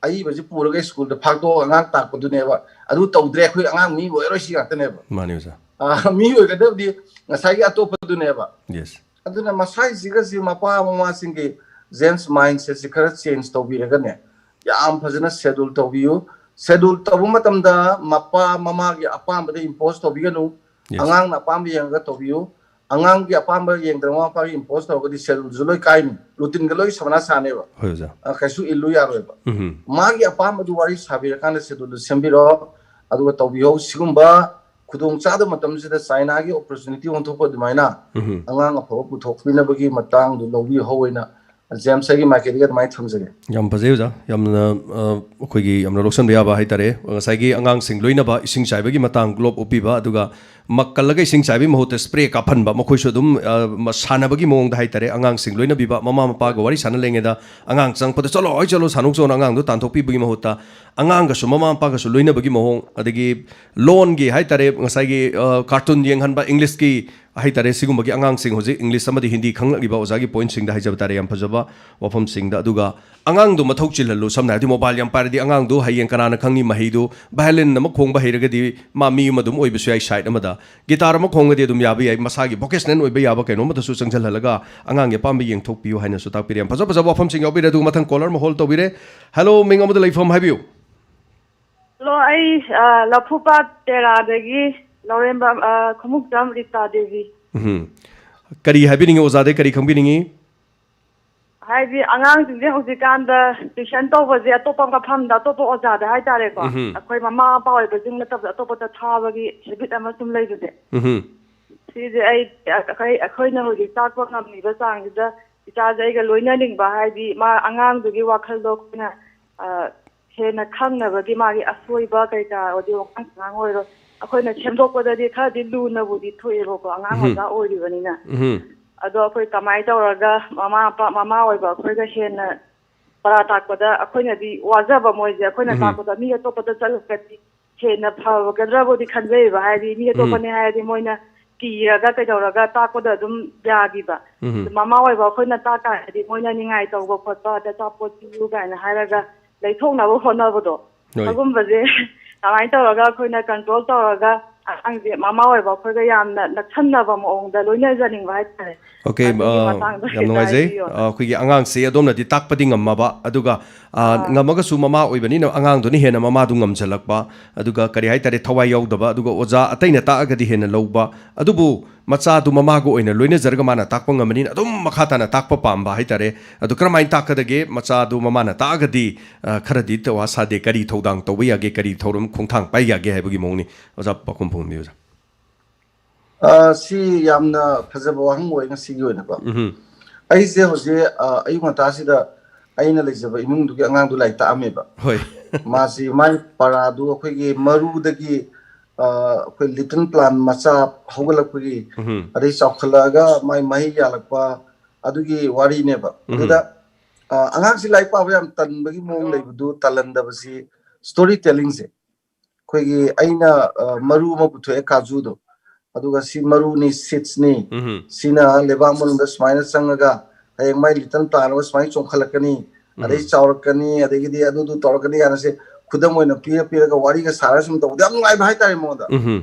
ꯑꯏꯕꯁꯤ ꯄꯨꯔꯒ ꯁ꯭ꯀꯨꯜꯗ ꯐꯥꯛꯇꯣꯛꯑꯒ ꯑꯉꯥꯡ ꯇꯥꯛꯄꯗꯨꯅꯦꯕ꯫ ꯑꯗꯨ ꯇꯧꯗ꯭ꯔꯦ, ꯑꯩꯈꯣꯏ ꯑꯉꯥꯡ ꯃꯤ ꯑꯣꯏꯔꯣꯏ, ꯁꯤ ꯉꯥꯛꯇꯅꯦꯕ꯫ ꯃꯥꯅꯤ ꯑꯣꯖꯥ꯫ ꯑ, ꯃꯤ ꯑꯣꯏꯒꯗꯕꯗꯤ ꯉꯁꯥꯏꯒꯤ ꯑꯇꯣꯞꯄꯗꯨꯅꯦꯕ꯫ ꯌꯦꯁ꯫ ꯑꯗꯨꯅ ꯃꯁꯥꯏꯁꯤꯒꯁꯤ ꯃꯄꯥ ꯃꯃꯥꯁꯤꯡꯒꯤ ꯖꯦꯟꯁ ꯃꯥꯏꯟꯁꯦꯠꯁꯤ ꯈꯔ ꯆꯦꯟꯖ ꯇꯧꯕꯤꯔꯒꯅꯦ, ꯌꯥꯝ ꯐꯖꯅ ꯁꯦꯗꯨꯜ ꯇꯧꯕꯤꯌꯨ꯫ ꯁꯦꯗꯨꯜ ꯇꯧꯕ ꯃꯇꯝꯗ ꯃꯄꯥ ꯃꯃꯥꯒꯤ ꯑꯄꯥꯝꯕꯗ ꯏꯝꯄꯣꯁ ꯇꯧꯕꯤꯒꯅꯨ꯫ ꯌꯦꯁ꯫ ꯑꯉꯥꯡꯅ ꯑꯄꯥꯝꯕ ꯌꯦꯡꯉꯒ ꯇꯧꯕꯤꯌꯨ꯫ ꯑꯉꯥꯡꯒꯤ ꯑꯄꯥꯝꯕ ꯌꯦꯡꯗꯅ ꯃꯃꯥ ꯃꯄꯥꯒꯤ ꯏꯝꯄꯣꯁ ꯇꯧꯔꯒꯗꯤ ꯁꯦꯗꯨꯜꯁꯨ ꯂꯣꯏ ꯀꯥꯏꯅꯤ, ꯔꯨꯇꯤꯟꯒ ꯂꯣꯏ ꯁꯃꯅꯥ ꯁꯥꯅꯦꯕ꯫ ꯍꯣꯏ ꯑꯣꯖꯥ꯫ ꯑ, ꯀꯩꯁꯨ ꯏꯜꯂꯨ ꯌꯥꯔꯣꯏꯕ꯫ ꯎꯝꯍꯨꯝ꯫ ꯃꯥꯒꯤ ꯑꯄꯥꯝꯕꯗꯨ ꯋꯥꯔꯤ ꯁꯥꯕꯤꯔꯀꯥꯟꯗ ꯁꯦꯗꯨꯜꯗꯨ ꯁꯦꯝꯕꯤꯔꯣ, ꯑꯗꯨꯒ ꯇꯧꯕꯤꯍꯧ꯫ ꯁꯤꯒꯨꯝꯕ ꯈꯨꯗꯣꯡ ꯆꯥꯗꯕ ꯃꯇꯝꯁꯤꯗ ꯆꯥꯏꯅꯥꯒꯤ ꯑꯣꯄꯣꯔꯆꯨꯅꯤꯇꯤ ꯑꯣꯟꯊꯣꯛꯄ ꯑꯗꯨꯃꯥꯏꯅ ꯎꯝꯍꯨꯝ꯫ ꯑꯉꯥꯡ ꯑꯐꯕ ꯄꯨꯊꯣꯛꯄꯤꯅꯕꯒꯤ ꯃꯇꯥꯡꯗꯨ ꯂꯧꯕꯤꯍꯧ ꯑꯣꯏꯅ ꯖꯦꯝꯁ ꯑꯩꯒꯤ ꯃꯥꯏꯀꯩꯗꯒꯤ ꯑꯗꯨꯃꯥꯏꯅ ꯊꯝꯖꯒꯦ꯫ ꯌꯥꯝ ꯐꯖꯩ ꯑꯣꯖꯥ, ꯌꯥꯝꯅ, ꯑ, ꯑꯩꯈꯣꯏꯒꯤ ꯌꯥꯝꯅ ꯂꯧꯁꯤꯟꯕ ꯌꯥꯕ ꯍꯥꯏꯇꯥꯔꯦ꯫ ꯉꯁꯥꯏꯒꯤ ꯑꯉꯥꯡꯁꯤꯡ ꯂꯣꯏꯅꯕ ꯏꯁꯤꯡ ꯆꯥꯏꯕꯒꯤ ꯃꯇꯥꯡ ꯒ꯭ꯂꯣꯞ ꯎꯞꯄꯤꯕ, ꯑꯗꯨꯒ ꯃꯛ ꯀꯜꯂꯒ ꯏꯁꯤꯡ ꯆꯥꯏꯕꯒꯤ ꯃꯍꯨꯠꯇ ꯁ꯭ꯄ꯭ꯔꯦ ꯀꯥꯞꯍꯟꯕ, ꯃꯈꯣꯏꯁꯨ ꯑꯗꯨꯝ, ꯑ, ꯃ-, ꯁꯥꯟꯅꯕꯒꯤ ꯃꯑꯣꯡꯗ ꯍꯥꯏꯇꯥꯔꯦ꯫ ꯑꯉꯥꯡꯁꯤꯡ ꯂꯣꯏꯅꯕꯤꯕ, ꯃꯃꯥ ꯃꯄꯥꯒ ꯋꯥꯔꯤ ꯁꯥꯟꯅ ꯂꯩꯉꯩꯗ ꯑꯉꯥꯡ ꯆꯪꯉꯛꯄꯗ "ꯆꯠꯂꯣ, ꯍꯣꯏ ꯆꯠꯂꯣ, ꯁꯥꯟꯅꯧ ꯆꯣꯅ" ꯑꯉꯥꯡꯗꯣ ꯇꯥꯟꯊꯣꯛꯄꯤꯕꯒꯤ ꯃꯍꯨꯠꯇ ꯑꯉꯥꯡꯒꯁꯨ ꯃꯃꯥ ꯃꯄꯥꯒꯁꯨ ꯂꯣꯏꯅꯕꯒꯤ ꯃꯑꯣꯡ, ꯑꯗꯒꯤ ꯂꯣꯟꯒꯤ ꯍꯥꯏꯇꯥꯔꯦ, ꯉꯁꯥꯏꯒꯤ, ꯑ, ꯀꯥꯔꯇꯨꯟ ꯌꯦꯡꯍꯟꯕ, ꯏꯪꯂꯤꯁꯀꯤ ꯍꯥꯏꯇꯥꯔꯦ, ꯁꯤꯒꯨꯝꯕꯒꯤ ꯑꯉꯥꯡꯁꯤꯡ ꯍꯧꯖꯤꯛ ꯏꯪꯂꯤꯁ ꯑꯃꯗꯤ ꯍꯤꯟꯗꯤ ꯈꯪꯂꯛꯂꯤꯕ ꯑꯣꯖꯥꯒꯤ ꯄꯣꯏꯟꯠꯁꯤꯡꯗ ꯍꯥꯏꯖꯕ ꯇꯥꯔꯦ, ꯌꯥꯝ ꯐꯖꯕ ꯋꯥꯐꯝꯁꯤꯡꯗ꯫ ꯑꯗꯨꯒ ꯑꯉꯥꯡꯗꯣ ꯃꯊꯧ ꯆꯤꯜꯍꯜꯂꯨ, ꯁꯝꯅ ꯍꯥꯏꯔꯕꯗꯤ ꯃꯣꯕꯥꯏꯜ ꯌꯥꯝ ꯄꯥꯏꯔꯗꯤ ꯑꯉꯥꯡꯗꯣ ꯍꯌꯦꯡ ꯀꯅꯥꯅ ꯈꯪꯅꯤ, ꯃꯍꯩꯗꯨ ꯚꯥꯏꯑꯣꯂꯤꯟ ꯑꯃ ꯈꯣꯡꯕ ꯍꯩꯔꯒꯗꯤ ꯃꯥ ꯃꯤ ꯑꯃ ꯑꯗꯨꯝ ꯑꯣꯏꯕꯁꯨ ꯌꯥꯏ ꯁꯥꯏꯠ ꯑꯃꯗ, ꯒꯤꯇꯥꯔ ꯑꯃ ꯈꯣꯡꯉꯗꯤ ꯑꯗꯨꯝ ꯌꯥꯕ ꯌꯥꯏ, ꯃꯁꯥꯒꯤ ꯚꯣꯀꯦꯁꯅꯦꯜ ꯑꯣꯏꯕ ꯌꯥꯕ ꯀꯩꯅꯣꯝꯃꯗꯁꯨ ꯆꯪꯁꯤꯜꯍꯜꯂꯒ ꯑꯉꯥꯡꯒꯤ ꯑꯄꯥꯝꯕ ꯌꯦꯡꯊꯣꯛꯄꯤꯌꯨ ꯍꯥꯏꯅꯁꯨ ꯇꯥꯛꯄꯤꯔꯦ꯫ ꯌꯥꯝ ꯐꯖ ꯐꯖꯕ ꯋꯥꯐꯝꯁꯤꯡ ꯌꯥꯎꯕꯤꯔꯦ꯫ ꯑꯗꯨꯒ ꯃꯊꯪ ꯀꯣꯂꯔ ꯑꯃ ꯍꯣꯜ ꯇꯧꯕꯤꯔꯦ꯫ ꯍꯦꯜꯂꯣ, ꯃꯤꯡ ꯑꯃꯗ ꯂꯩꯐꯝ ꯍꯥꯏꯕꯤꯌꯨ꯫ ꯍꯜꯂꯣ, ꯑꯩ, ꯑ, ꯂꯐꯨꯄꯥꯠ ꯇꯦꯔꯥꯗꯒꯤ ꯂꯧꯔꯦꯝꯕꯝ, ꯑ, ꯈꯨꯃꯨꯛꯆꯝ ꯔꯤꯇꯥ ꯗꯦꯕꯤ꯫ ꯎꯝ꯫ ꯀꯔꯤ ꯍꯥꯏꯕꯤꯅꯤꯡꯉꯤ ꯑꯣꯖꯥꯗꯩ, ꯀꯔꯤ ꯈꯪꯕꯤꯅꯤꯡꯉꯤ? ꯍꯥꯏꯗꯤ ꯑꯉꯥꯡꯁꯤꯡꯁꯦ ꯍꯧꯖꯤꯛꯀꯥꯟꯗ ꯇ꯭ꯌꯨꯁꯟ ꯇꯧꯕꯁꯦ ꯑꯇꯣꯞꯄ ꯃꯐꯝꯗ, ꯑꯇꯣꯞꯄ ꯑꯣꯖꯥꯗ ꯍꯥꯏꯇꯥꯔꯦꯀꯣ, ꯎꯝ꯫ ꯑꯩꯈꯣꯏ ꯃꯃꯥ ꯃꯄꯥ ꯑꯣꯏꯕꯁꯤꯡ ꯅꯠꯇꯕꯗ ꯑꯇꯣꯞꯄꯗ ꯊꯥꯕꯒꯤ ꯍꯦꯕꯤꯠ ꯑꯃ ꯁꯨꯝ ꯂꯩꯕꯁꯦ꯫ ꯎꯝ꯫ ꯁꯤꯁꯦ ꯑꯩ, ꯑꯩꯈꯣꯏ, ꯑꯩꯈꯣꯏꯅ ꯍꯧꯖꯤꯛ ꯇꯥꯛꯄ ꯉꯝꯃꯤꯕ ꯆꯥꯡꯁꯤꯗ ꯏꯆꯥꯁꯦ ꯑꯩꯒ ꯂꯣꯏꯅꯅꯤꯡꯕ, ꯍꯥꯏꯗꯤ ꯃꯥ ꯑꯉꯥꯡꯗꯨꯒꯤ ꯋꯥꯈꯜꯗꯣ ꯑꯩꯈꯣꯏꯅ, ꯑ, ꯍꯦꯟꯅ ꯈꯪꯅꯕꯒꯤ ꯃꯥꯒꯤ ꯑꯁꯣꯏꯕ ꯀꯩꯀꯥ ꯑꯣꯏꯗꯤ ꯋꯥꯉꯥꯡ ꯁꯉꯥꯡ ꯑꯣꯏꯔꯣ, ꯑꯩꯈꯣꯏꯅ ꯁꯦꯝꯗꯣꯛꯄꯗꯗꯤ ꯈꯔꯗꯤ ꯂꯨꯅꯕꯨꯗꯤ ꯊꯣꯛꯑꯦꯕꯀꯣ, ꯑꯉꯥꯡ ꯎꯝ꯫ ꯃꯆꯥ ꯑꯣꯏꯔꯤꯕꯅꯤꯅ꯫ ꯎꯝ꯫ ꯑꯗꯣ ꯑꯩꯈꯣꯏ ꯀꯃꯥꯏꯅ ꯇꯧꯔꯒ ꯃꯃꯥ ꯃꯄꯥ, ꯃꯃꯥ ꯑꯣꯏꯕ ꯑꯩꯈꯣꯏꯒ ꯍꯦꯟꯅ ꯄꯔꯥ ꯇꯥꯛꯄꯗ ꯑꯩꯈꯣꯏꯅꯗꯤ ꯋꯥꯖꯕ, ꯃꯣꯏꯁꯦ ꯑꯩꯈꯣꯏꯅ ꯎꯝ꯫ ꯇꯥꯛꯄꯗ ꯃꯤ ꯑꯇꯣꯞꯄꯗ ꯆꯠꯂꯒꯗꯤ ꯍꯦꯟꯅ ꯐꯕꯒꯗ꯭ꯔꯕꯨꯗꯤ ꯈꯟꯖꯩꯕ, ꯍꯥꯏꯗꯤ ꯃꯤ ꯎꯝ꯫ ꯑꯇꯣꯞꯄꯅꯦ ꯍꯥꯏꯔꯗꯤ ꯃꯣꯏꯅ ꯀꯤꯔꯒ ꯀꯩꯗꯧꯔꯒ ꯇꯥꯛꯄꯗ ꯑꯗꯨꯝ ꯌꯥꯈꯤꯕ꯫ ꯎꯝ꯫ ꯑꯗꯨ ꯃꯃꯥ ꯑꯣꯏꯕ ꯑꯩꯈꯣꯏꯅ ꯇꯥꯛ ꯇꯥꯔꯗꯤ ꯃꯣꯏꯅ ꯅꯤꯡꯉꯥꯏ ꯇꯧꯕ ꯈꯣꯠꯄ, ꯑꯗ ꯑꯆꯥꯄꯣꯠ ꯄꯤꯌꯨ ꯀꯥꯏꯅ ꯍꯥꯏꯔꯒ ꯂꯩꯊꯣꯛꯅꯕ ꯍꯣꯠꯅꯕꯗꯣ, ꯍꯣꯏ꯫ ꯑꯗꯨꯒꯨꯝꯕꯁꯦ ꯀꯃꯥꯏꯅ ꯇꯧꯔꯒ ꯑꯩꯈꯣꯏꯅ ꯀꯟꯇ꯭ꯔꯣꯜ ꯇꯧꯔꯒ ꯑꯉꯥꯡꯁꯦ ꯃꯃꯥ ꯑꯣꯏꯕ ꯑꯩꯈꯣꯏꯒ ꯌꯥꯝꯅ ꯅꯛꯁꯟꯅꯕ ꯃꯑꯣꯡꯗ ꯂꯣꯏꯅꯖꯅꯤꯡꯕ ꯍꯥꯏꯇꯥꯔꯦ꯫ ꯑꯣꯀꯦ, ꯑꯗꯨꯒꯤ ꯑ, ꯃꯇꯥꯡꯗ ꯌꯥꯝ ꯈꯤꯇ ꯅꯨꯡꯉꯥꯏꯖꯩ꯫ ꯍꯥꯏꯕꯤꯌꯣꯅ꯫ ꯑ, ꯑꯩꯈꯣꯏꯒꯤ ꯑꯉꯥꯡꯁꯦ ꯑꯗꯣꯝꯅꯗꯤ ꯇꯥꯛꯄꯗꯤ ꯉꯝꯃꯕ, ꯑꯗꯨꯒ, ꯑ, ꯑꯥ꯫ ꯉꯝꯃꯒꯁꯨ ꯃꯃꯥ ꯑꯣꯏꯕꯅꯤꯅ ꯑꯉꯥꯡꯗꯨꯅ ꯍꯦꯟꯅ ꯃꯃꯥꯗꯨ ꯉꯝꯁꯤꯜꯂꯛꯄ, ꯑꯗꯨꯒ ꯀꯔꯤ ꯍꯥꯏꯇꯥꯔꯦ, ꯊꯋꯥꯏ ꯌꯥꯎꯗꯕ, ꯑꯗꯨꯒ ꯑꯣꯖꯥ ꯑꯇꯩꯅ ꯇꯥꯛꯑꯒꯗꯤ ꯍꯦꯟꯅ ꯂꯧꯕ, ꯑꯗꯨꯕꯨ ꯃꯆꯥꯗꯨ ꯃꯃꯥꯒ ꯑꯣꯏꯅ ꯂꯣꯏꯅꯖꯔꯒ ꯃꯥꯅ ꯇꯥꯛꯄ ꯉꯝꯕꯅꯤꯅ ꯑꯗꯨꯝ ꯃꯈꯥ ꯇꯥꯅ ꯇꯥꯛꯄ ꯄꯥꯝꯕ ꯍꯥꯏꯇꯥꯔꯦ꯫ ꯑꯗꯨ ꯀꯔꯝꯍꯥꯏꯅ ꯇꯥꯛꯀꯗꯒꯦ? ꯃꯆꯥꯗꯨ ꯃꯃꯥꯅ ꯇꯥꯛꯑꯒꯗꯤ, ꯑ, ꯈꯔꯗꯤ ꯇꯧ ꯁꯥꯗꯦ, ꯀꯔꯤ ꯊꯧꯗꯥꯡ ꯇꯧꯕ ꯌꯥꯒꯦ, ꯀꯔꯤ ꯊꯧꯔꯝ ꯈꯣꯡꯊꯥꯡ ꯄꯥꯏ ꯌꯥꯒꯦ ꯍꯥꯏꯕꯒꯤ ꯃꯑꯣꯡꯅꯤ꯫ ꯑꯣꯖꯥ ꯄꯥꯎꯈꯨꯝ ꯐꯣꯡꯕꯤꯌꯨ, ꯑꯣꯖꯥ꯫ ꯑ, ꯁꯤ ꯌꯥꯝꯅ ꯐꯖꯕ ꯋꯥꯍꯪ ꯑꯣꯏ ꯉꯁꯤꯒꯤ ꯑꯣꯏꯅꯀꯣ꯫ ꯎꯝꯍꯨꯝ꯫ ꯑꯩꯁꯦ ꯍꯧꯖꯤꯛ, ꯑ, ꯑꯌꯨꯛ ꯉꯟꯇꯥꯁꯤꯗ ꯑꯩꯅ ꯂꯩꯖꯕ ꯏꯃꯨꯡꯗꯨꯒꯤ ꯑꯉꯥꯡꯗꯨ ꯂꯥꯏꯔꯤꯛ ꯇꯥꯛꯑꯝꯃꯦꯕ꯫ ꯍꯣꯏ꯫ ꯃꯥꯁꯤ ꯃꯥꯏ ꯄꯔꯥꯗꯨ ꯑꯩꯈꯣꯏꯒꯤ ꯃꯔꯨꯗꯒꯤ, ꯑ, ꯑꯩꯈꯣꯏ ꯂꯤꯇꯜ ꯄ꯭ꯂꯥꯟ ꯃꯆꯥ ꯍꯧꯒꯠꯂꯛꯄꯒꯤ, ꯎꯝꯍꯨꯝ꯫ ꯑꯗꯩ ꯆꯥꯎꯈꯠꯂꯛꯑꯒ ꯃꯥꯏ ꯃꯍꯩ ꯌꯥꯜꯂꯛꯄ, ꯑꯗꯨꯒꯤ ꯋꯥꯔꯤꯅꯦꯕ꯫ ꯎꯝꯍꯨꯝ꯫ ꯑꯗꯨꯗ, ꯑ, ꯑꯉꯥꯡꯁꯤ ꯂꯥꯏꯔꯤꯛ ꯄꯥꯕ ꯌꯥꯝ ꯇꯟꯕꯒꯤ ꯃꯑꯣꯡ ꯂꯩꯕꯗꯨ ꯇꯜꯍꯟꯗꯕꯁꯤ ꯁ꯭ꯇꯣꯔꯤ ꯇꯦꯂꯤꯡꯁꯦ꯫ ꯑꯩꯈꯣꯏꯒꯤ ꯑꯩꯅ, ꯑ, ꯃꯔꯨ ꯑꯃ ꯄꯨꯊꯣꯛꯑꯦ, ꯀꯥꯖꯨꯗꯣ, ꯑꯗꯨꯒ ꯁꯤ ꯃꯔꯨꯅꯤ, ꯁꯤꯗ꯭ꯁꯅꯤ, ꯎꯝꯍꯨꯝ꯫ ꯁꯤꯅ ꯂꯩꯕꯥꯛ ꯃꯅꯨꯡꯗ ꯁꯨꯃꯥꯏꯅ ꯆꯪꯉꯒ ꯍꯌꯦꯡ ꯃꯥꯏ ꯂꯤꯇꯜ ꯄ꯭ꯂꯥꯟ ꯑꯃ ꯁꯨꯃꯥꯏꯅ ꯆꯣꯡꯈꯠꯂꯛꯀꯅꯤ, ꯑꯗꯩ ꯎꯝꯍꯨꯝ꯫ ꯆꯥꯎꯔꯛꯀꯅꯤ, ꯑꯗꯒꯤꯗꯤ ꯑꯗꯨꯗꯨ ꯇꯧꯔꯛꯀꯅꯤ ꯀꯥꯏꯅ ꯁꯦ ꯈꯨꯗꯝ ꯑꯣꯏꯅ ꯄꯤꯔ ꯄꯤꯔꯒ ꯋꯥꯔꯤꯒ ꯁꯥꯔꯒ ꯁꯨꯝ ꯇꯧꯕꯗ ꯌꯥꯝ ꯅꯨꯡꯉꯥꯏꯕ ꯍꯥꯏꯇꯥꯔꯦ ꯃꯉꯣꯟꯗ꯫ ꯎꯝꯍꯨꯝ꯫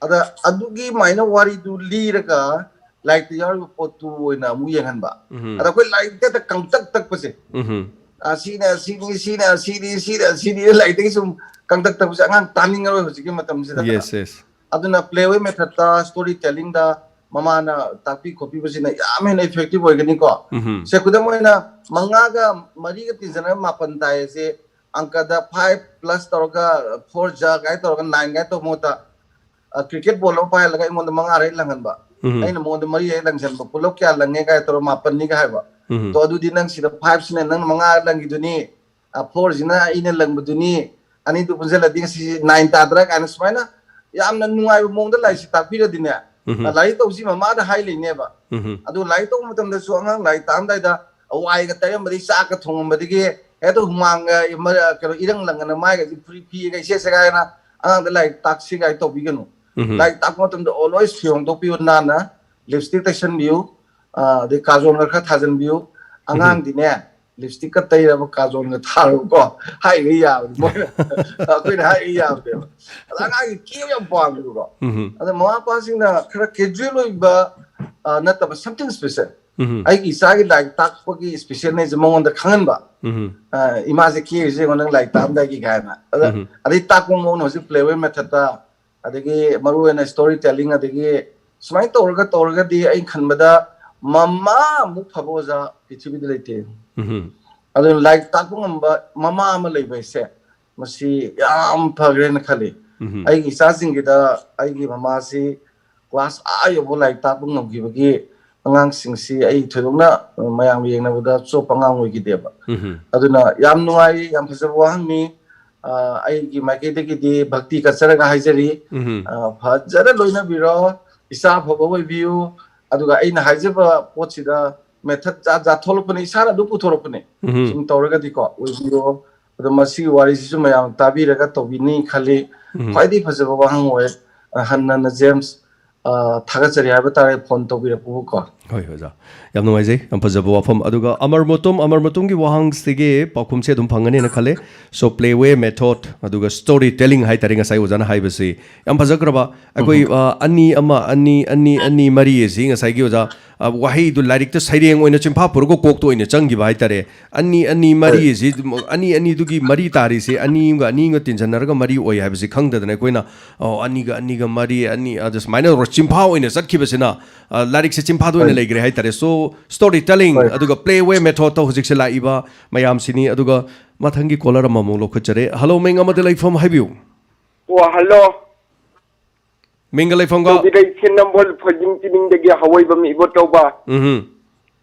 ꯑꯗ ꯑꯗꯨꯒꯤ ꯃꯥꯏꯅ ꯋꯥꯔꯤꯗꯨ ꯂꯤꯔꯒ ꯂꯥꯏꯔꯤꯛꯇ ꯌꯥꯎꯔꯤꯕ ꯄꯣꯠꯇꯨ ꯑꯣꯏꯅ ꯑꯃꯨꯛ ꯌꯦꯡꯍꯟꯕ꯫ ꯎꯝꯍꯨꯝ꯫ ꯑꯗ ꯑꯩꯈꯣꯏ ꯂꯥꯏꯔꯤꯛꯇ ꯍꯦꯛꯇ ꯀꯪꯇꯛ ꯇꯛꯄꯁꯦ꯫ ꯎꯝꯍꯨꯝ꯫ ꯑ, ꯁꯤꯅ ꯁꯤꯅꯤ, ꯁꯤꯅ ꯁꯤꯅꯤ, ꯁꯤꯅ ꯁꯤꯅꯤ, ꯂꯥꯏꯔꯤꯛꯇꯒꯤ ꯁꯨꯝ ꯀꯪꯇꯛ ꯇꯛꯄꯁꯦ ꯑꯉꯥꯡ ꯇꯥꯅꯤꯡꯉꯔꯣꯏ ꯍꯧꯖꯤꯛꯀꯤ ꯃꯇꯝꯁꯤꯗ꯫ Yes, yes꯫ ꯑꯗꯨꯅ ꯄ꯭ꯂꯦꯋꯦ ꯃꯦꯊꯠꯇ, ꯁ꯭ꯇꯣꯔꯤ ꯇꯦꯂꯤꯡꯗ ꯃꯃꯥꯅ ꯇꯥꯛꯄꯤ ꯈꯣꯠꯄꯤꯕꯁꯤꯅ ꯌꯥꯝ ꯍꯦꯟꯅ ꯏꯐꯦꯛꯇꯤꯚ ꯑꯣꯏꯒꯅꯤꯀꯣ꯫ ꯎꯝꯍꯨꯝ꯫ ꯁꯦ, ꯈꯨꯗꯝ ꯑꯣꯏꯅ, ꯃꯉꯥꯒ ꯃꯔꯤꯒ ꯇꯤꯟꯖꯅꯔ ꯃꯥꯄꯟ ꯇꯥꯏ ꯑꯁꯦ ꯑꯪꯀꯗ five plus ꯇꯧꯔꯒ four ꯖ ꯀꯥꯏ ꯇꯧꯔꯒ nine ꯀꯥꯏ ꯇꯧꯕ ꯃꯍꯨꯠꯇ, ꯑ, ꯀ꯭ꯔꯤꯀꯦꯠ ꯕꯣꯜ ꯑꯃ ꯄꯥꯏꯍꯜꯂꯒ ꯑꯩꯉꯣꯟꯗ ꯃꯉꯥꯔꯛ ꯂꯪꯍꯟꯕ꯫ ꯎꯝ꯫ ꯑꯩꯅ ꯃꯉꯣꯟꯗ ꯃꯔꯤꯔꯛ ꯂꯪꯁꯟꯕ, ꯄꯨꯂꯞ ꯀꯌꯥ ꯂꯪꯉꯦ ꯀꯥꯏ ꯇꯧꯔ ꯃꯥꯄꯟꯅꯤꯒ ꯍꯥꯏꯕ꯫ ꯎꯝ꯫ ꯇꯣ, ꯑꯗꯨꯗꯤ ꯅꯪ ꯁꯤꯗ five ꯁꯤꯅ ꯅꯪ ꯃꯉꯥ ꯂꯪꯈꯤꯗꯨꯅꯤ, ꯑ, four ꯁꯤꯅ ꯑꯩꯅ ꯂꯪꯕꯗꯨꯅꯤ, ꯑꯅꯤꯗꯨ ꯄꯨꯟꯁꯤꯜꯂꯗꯤ ꯉꯁꯤ nine ꯇꯥꯗ꯭ꯔꯥ ꯀꯥꯏꯅ ꯁꯨꯃꯥꯏꯅ ꯌꯥꯝꯅ ꯅꯨꯡꯉꯥꯏꯕ ꯃꯑꯣꯡꯗ ꯂꯥꯏꯔꯤꯛꯁꯤ ꯇꯥꯛꯄꯤꯔꯗꯤꯅꯦ, ꯎꯝ꯫ ꯂꯥꯏꯔꯤꯛ ꯇꯧꯕꯁꯤ ꯃꯃꯥꯗ ꯍꯥꯏ ꯂꯩꯅꯦꯕ꯫ ꯎꯝ꯫ ꯑꯗꯨ ꯂꯥꯏꯔꯤꯛ ꯇꯧꯕ ꯃꯇꯝꯗꯁꯨ ꯑꯉꯥꯡ ꯂꯥꯏꯔꯤꯛ ꯇꯥꯛꯑꯝꯗꯥꯏꯗ ꯋꯥꯏꯒ ꯇꯩꯔꯝꯕꯗꯒꯤ, ꯆꯥꯛꯀ ꯊꯣꯡꯉꯝꯕꯗꯒꯤ ꯍꯦꯛꯇ ꯍꯨꯃꯥꯡꯒ ꯏꯃ-, ꯀꯩꯅꯣ, ꯏꯔꯪ ꯂꯪꯉꯅ ꯃꯥꯏꯒꯁꯦ ꯐꯨꯔꯤ ꯐꯤꯒ ꯏꯁꯦ ꯁꯦꯒꯥꯏꯅ ꯑꯉꯥꯡꯗ ꯂꯥꯏꯔꯤꯛ ꯇꯥꯛꯁꯤ ꯀꯥꯏꯅ ꯇꯧꯕꯤꯒꯅꯨ꯫ ꯎꯝ꯫ ꯂꯥꯏꯔꯤꯛ ꯇꯥꯛꯄ ꯃꯇꯝꯗ always ꯐꯤ ꯍꯣꯡꯗꯣꯛꯄꯤꯌꯨ ꯅꯥꯟꯅ, ꯂꯤꯞꯁꯇꯤꯛ ꯇꯩꯁꯟꯕꯤꯌꯨ, ꯑ, ꯑꯗꯩ ꯀꯥꯖꯣꯜꯒ ꯈꯔ ꯊꯥꯖꯟꯕꯤꯌꯨ꯫ ꯑꯉꯥꯡꯗꯤꯅꯦ, ꯂꯤꯞꯁꯇꯤꯛꯀ ꯇꯩꯔꯕ ꯀꯥꯖꯣꯜꯒ ꯊꯥꯔꯕꯀꯣ, ꯍꯥꯏꯔꯤꯉꯩ ꯌꯥꯕꯅꯤ ꯃꯣꯏꯅ꯫ ꯑꯩꯈꯣꯏꯅ ꯍꯥꯏꯔꯤꯉꯩ ꯌꯥꯕꯅꯦꯕ꯫ ꯑꯗ ꯑꯉꯥꯡꯒꯤ ꯀꯦꯕ ꯌꯥꯝ ꯄꯥꯝꯃꯦꯕꯀꯣ꯫ ꯎꯝ꯫ ꯑꯗ ꯃꯃꯥ ꯃꯄꯥꯁꯤꯡꯅ ꯈꯔ casual ꯑꯣꯏꯕ, ꯑ, ꯅꯠꯇꯕ something special꯫ ꯎꯝ꯫ ꯑꯩꯒꯤ ꯏꯆꯥꯒꯤ ꯂꯥꯏꯔꯤꯛ ꯇꯥꯛꯄꯒꯤ specialꯅꯦꯁꯦ ꯃꯉꯣꯟꯗ ꯈꯪꯍꯟꯕ꯫ ꯎꯝ꯫ ꯑ, "ꯏꯃꯥꯁꯦ ꯀꯦꯔꯤꯁꯦ ꯌꯦꯡꯉꯣ ꯅꯪ ꯂꯥꯏꯔꯤꯛ ꯇꯥꯛꯑꯝꯗꯥꯏꯒꯤ" ꯀꯥꯏꯅ꯫ ꯑꯗ, ꯎꯝ꯫ ꯑꯗꯩ ꯇꯥꯛꯄ ꯃꯑꯣꯡꯅ ꯍꯧꯖꯤꯛ play way methodꯇ, ꯑꯗꯒꯤ ꯃꯔꯨꯑꯣꯏꯅ story telling, ꯑꯗꯒꯤ ꯁꯨꯃꯥꯏꯅ ꯇꯧꯔꯒ ꯇꯧꯔꯒꯗꯤ ꯑꯩꯅ ꯈꯟꯕꯗ ꯃꯃꯥ ꯑꯃꯨꯛ ꯐꯕ ꯑꯣꯖꯥ ꯄ꯭ꯔꯤꯊꯤꯕꯤꯗ ꯂꯩꯇꯦ꯫ ꯎꯝ꯫ ꯑꯗꯨꯅ ꯂꯥꯏꯔꯤꯛ ꯇꯥꯛꯄ ꯉꯝꯕ ꯃꯃꯥ ꯑꯃ ꯂꯩꯕ ꯍꯥꯏꯁꯦ ꯃꯁꯤ ꯌꯥꯝ ꯐꯈ꯭ꯔꯦꯅ ꯈꯜꯂꯤ꯫ ꯎꯝ꯫ ꯑꯩꯒꯤ ꯏꯆꯥꯁꯤꯡꯒꯤꯗ ꯑꯩꯒꯤ ꯃꯃꯥꯁꯤ class ꯑꯥ ꯌꯧꯕ ꯂꯥꯏꯔꯤꯛ ꯇꯥꯛꯄ ꯉꯝꯈꯤꯕꯒꯤ ꯑꯉꯥꯡꯁꯤꯡꯁꯤ ꯑꯩ ꯊꯣꯏꯗꯣꯛꯅ ꯃꯌꯥꯝꯒ ꯌꯦꯡꯅꯕꯗ ꯑꯆꯣꯞꯄ ꯑꯉꯥꯡ ꯑꯣꯏꯈꯤꯗꯦꯕ꯫ ꯎꯝ꯫ ꯑꯗꯨꯅ ꯌꯥꯝ ꯅꯨꯡꯉꯥꯏ, ꯌꯥꯝ ꯐꯖꯕ ꯋꯥꯍꯪꯅꯤ꯫ ꯑ, ꯑꯩꯒꯤ ꯃꯥꯏꯀꯩꯗꯒꯤꯗꯤ ꯚꯛꯇꯤ ꯀꯠꯆꯔꯒ ꯍꯥꯏꯖꯔꯤ꯫ ꯎꯝ꯫ ꯑ, ꯐꯖꯅ ꯂꯣꯏꯅꯕꯤꯔꯣ, ꯏꯆꯥ ꯑꯐꯕ ꯑꯣꯏꯕꯤꯌꯨ꯫ ꯑꯗꯨꯒ ꯑꯩꯅ ꯍꯥꯏꯖꯕ ꯄꯣꯠꯁꯤꯗ method ꯖꯥꯠ ꯖꯥꯠ ꯊꯣꯛꯂꯛꯄꯅꯤ, ꯏꯁꯥꯅ ꯑꯗꯨꯝ ꯄꯨꯊꯣꯔꯛꯄꯅꯤ꯫ ꯎꯝ꯫ ꯁꯨꯝ ꯇꯧꯔꯒꯗꯤꯀꯣ, ꯑꯣꯏꯕꯤꯌꯣ꯫ ꯑꯗꯣ ꯃꯁꯤꯒꯤ ꯋꯥꯔꯤꯁꯤꯁꯨ ꯃꯌꯥꯝ ꯇꯥꯕꯤꯔꯒ ꯇꯧꯕꯤꯅꯤ ꯈꯜꯂꯤ꯫ ꯎꯝ꯫ ꯈ꯭ꯋꯥꯏꯗꯒꯤ ꯐꯖꯕ ꯋꯥꯍꯪ ꯑꯣꯏ꯫ ꯑ, ꯍꯟꯅ ꯍꯟꯅ ꯖꯦꯝꯁ, ꯑ, ꯊꯥꯒꯠꯆꯔꯤ ꯍꯥꯏꯕ ꯇꯥꯔꯦ, ꯐꯣꯟ ꯇꯧꯕꯤꯔꯛꯄꯕꯨꯀꯣ꯫ ꯍꯣꯏ, ꯑꯣꯖꯥ꯫ ꯌꯥꯝ ꯅꯨꯡꯉꯥꯏꯖꯩ꯫ ꯌꯥꯝ ꯐꯖꯕ ꯋꯥꯐꯝ꯫ ꯑꯗꯨꯒ ꯑꯃꯔ ꯃꯣꯇꯣꯝ, ꯑꯃꯔ ꯃꯣꯇꯣꯝꯒꯤ ꯋꯥꯍꯪꯁꯤꯒꯤ ꯄꯥꯎꯈꯨꯝꯁꯦ ꯑꯗꯨꯝ ꯐꯪꯒꯅꯦꯅ ꯈꯜꯂꯦ꯫ So, play way method, ꯑꯗꯨꯒ story telling ꯍꯥꯏ ꯇꯥꯔꯦ, ꯉꯁꯥꯏ ꯑꯣꯖꯥꯅ ꯍꯥꯏꯕꯁꯤ ꯌꯥꯝ ꯐꯖꯈ꯭ꯔꯕ꯫ ꯑꯩꯈꯣꯏ, ꯎꯝ꯫ ꯑ, ꯑꯅꯤ ꯑꯃ, ꯑꯅꯤ, ꯑꯅꯤ, ꯑꯅꯤ, ꯃꯔꯤ ꯑꯁꯤ ꯉꯁꯥꯏꯒꯤ ꯑꯣꯖꯥ, ꯑ, ꯋꯥꯍꯩꯗꯨ ꯂꯥꯏꯔꯤꯛꯇ ꯁꯩꯔꯦꯡ ꯑꯣꯏꯅ ꯆꯤꯟꯐꯥ ꯄꯨꯔꯒ ꯀꯣꯛꯇ ꯑꯣꯏꯅ ꯆꯪꯈꯤꯕ ꯍꯥꯏ ꯇꯥꯔꯦ꯫ ꯑꯅꯤ, ꯑꯅꯤ, ꯃꯔꯤ ꯍꯣꯏ꯫ ꯑꯁꯤ, ꯑꯅꯤ, ꯑꯅꯤꯗꯨꯒꯤ ꯃꯔꯤ ꯇꯥꯔꯤꯁꯦ, ꯑꯅꯤ ꯑꯃꯒ ꯑꯅꯤ ꯑꯃꯒ ꯇꯤꯟꯁꯤꯟꯅꯔꯒ ꯃꯔꯤ ꯑꯣꯏ ꯍꯥꯏꯕꯁꯤ ꯈꯪꯗꯗꯅ ꯑꯩꯈꯣꯏꯅ, ꯑꯣ, ꯑꯅꯤꯒ ꯑꯅꯤꯒ ꯃꯔꯤ, ꯑꯅꯤ, ꯑꯗ ꯁꯨꯃꯥꯏꯅ ꯇꯧꯔ ꯆꯤꯟꯐꯥ ꯑꯣꯏꯅ ꯆꯠꯈꯤꯕꯁꯤꯅ, ꯑ, ꯂꯥꯏꯔꯤꯛꯁꯦ ꯆꯤꯟꯐꯥꯗ ꯑꯣꯏꯅ ꯍꯣꯏ꯫ ꯂꯩꯈ꯭ꯔꯦ ꯍꯥꯏ ꯇꯥꯔꯦ꯫ So, story telling, ꯍꯣꯏ꯫ ꯑꯗꯨꯒ play way methodꯇ ꯍꯧꯖꯤꯛꯁꯦ ꯂꯥꯛꯏꯕ ꯃꯌꯥꯝꯁꯤꯅꯤ꯫ ꯑꯗꯨꯒ ꯃꯊꯪꯒꯤ caller ꯑꯃꯃꯨꯛ ꯂꯧꯈꯠꯆꯔꯦ꯫ Hello, ꯃꯤꯡ ꯑꯃꯗꯤ ꯂꯩꯐꯝ ꯍꯥꯏꯕꯤꯌꯨ꯫ ꯑꯣ, hello꯫ ꯃꯤꯡꯒ ꯂꯩꯐꯝꯒ? ꯇꯧꯕꯤꯔꯛꯏꯁꯦ ꯅꯝꯕꯣꯜ ꯐꯣꯏꯖꯤꯡ ꯆꯤꯅꯤꯡꯗꯒꯤ ꯍꯋꯥꯏꯕꯝ ꯏꯕꯣꯇꯧꯕ꯫ ꯎꯝꯍꯨꯝ꯫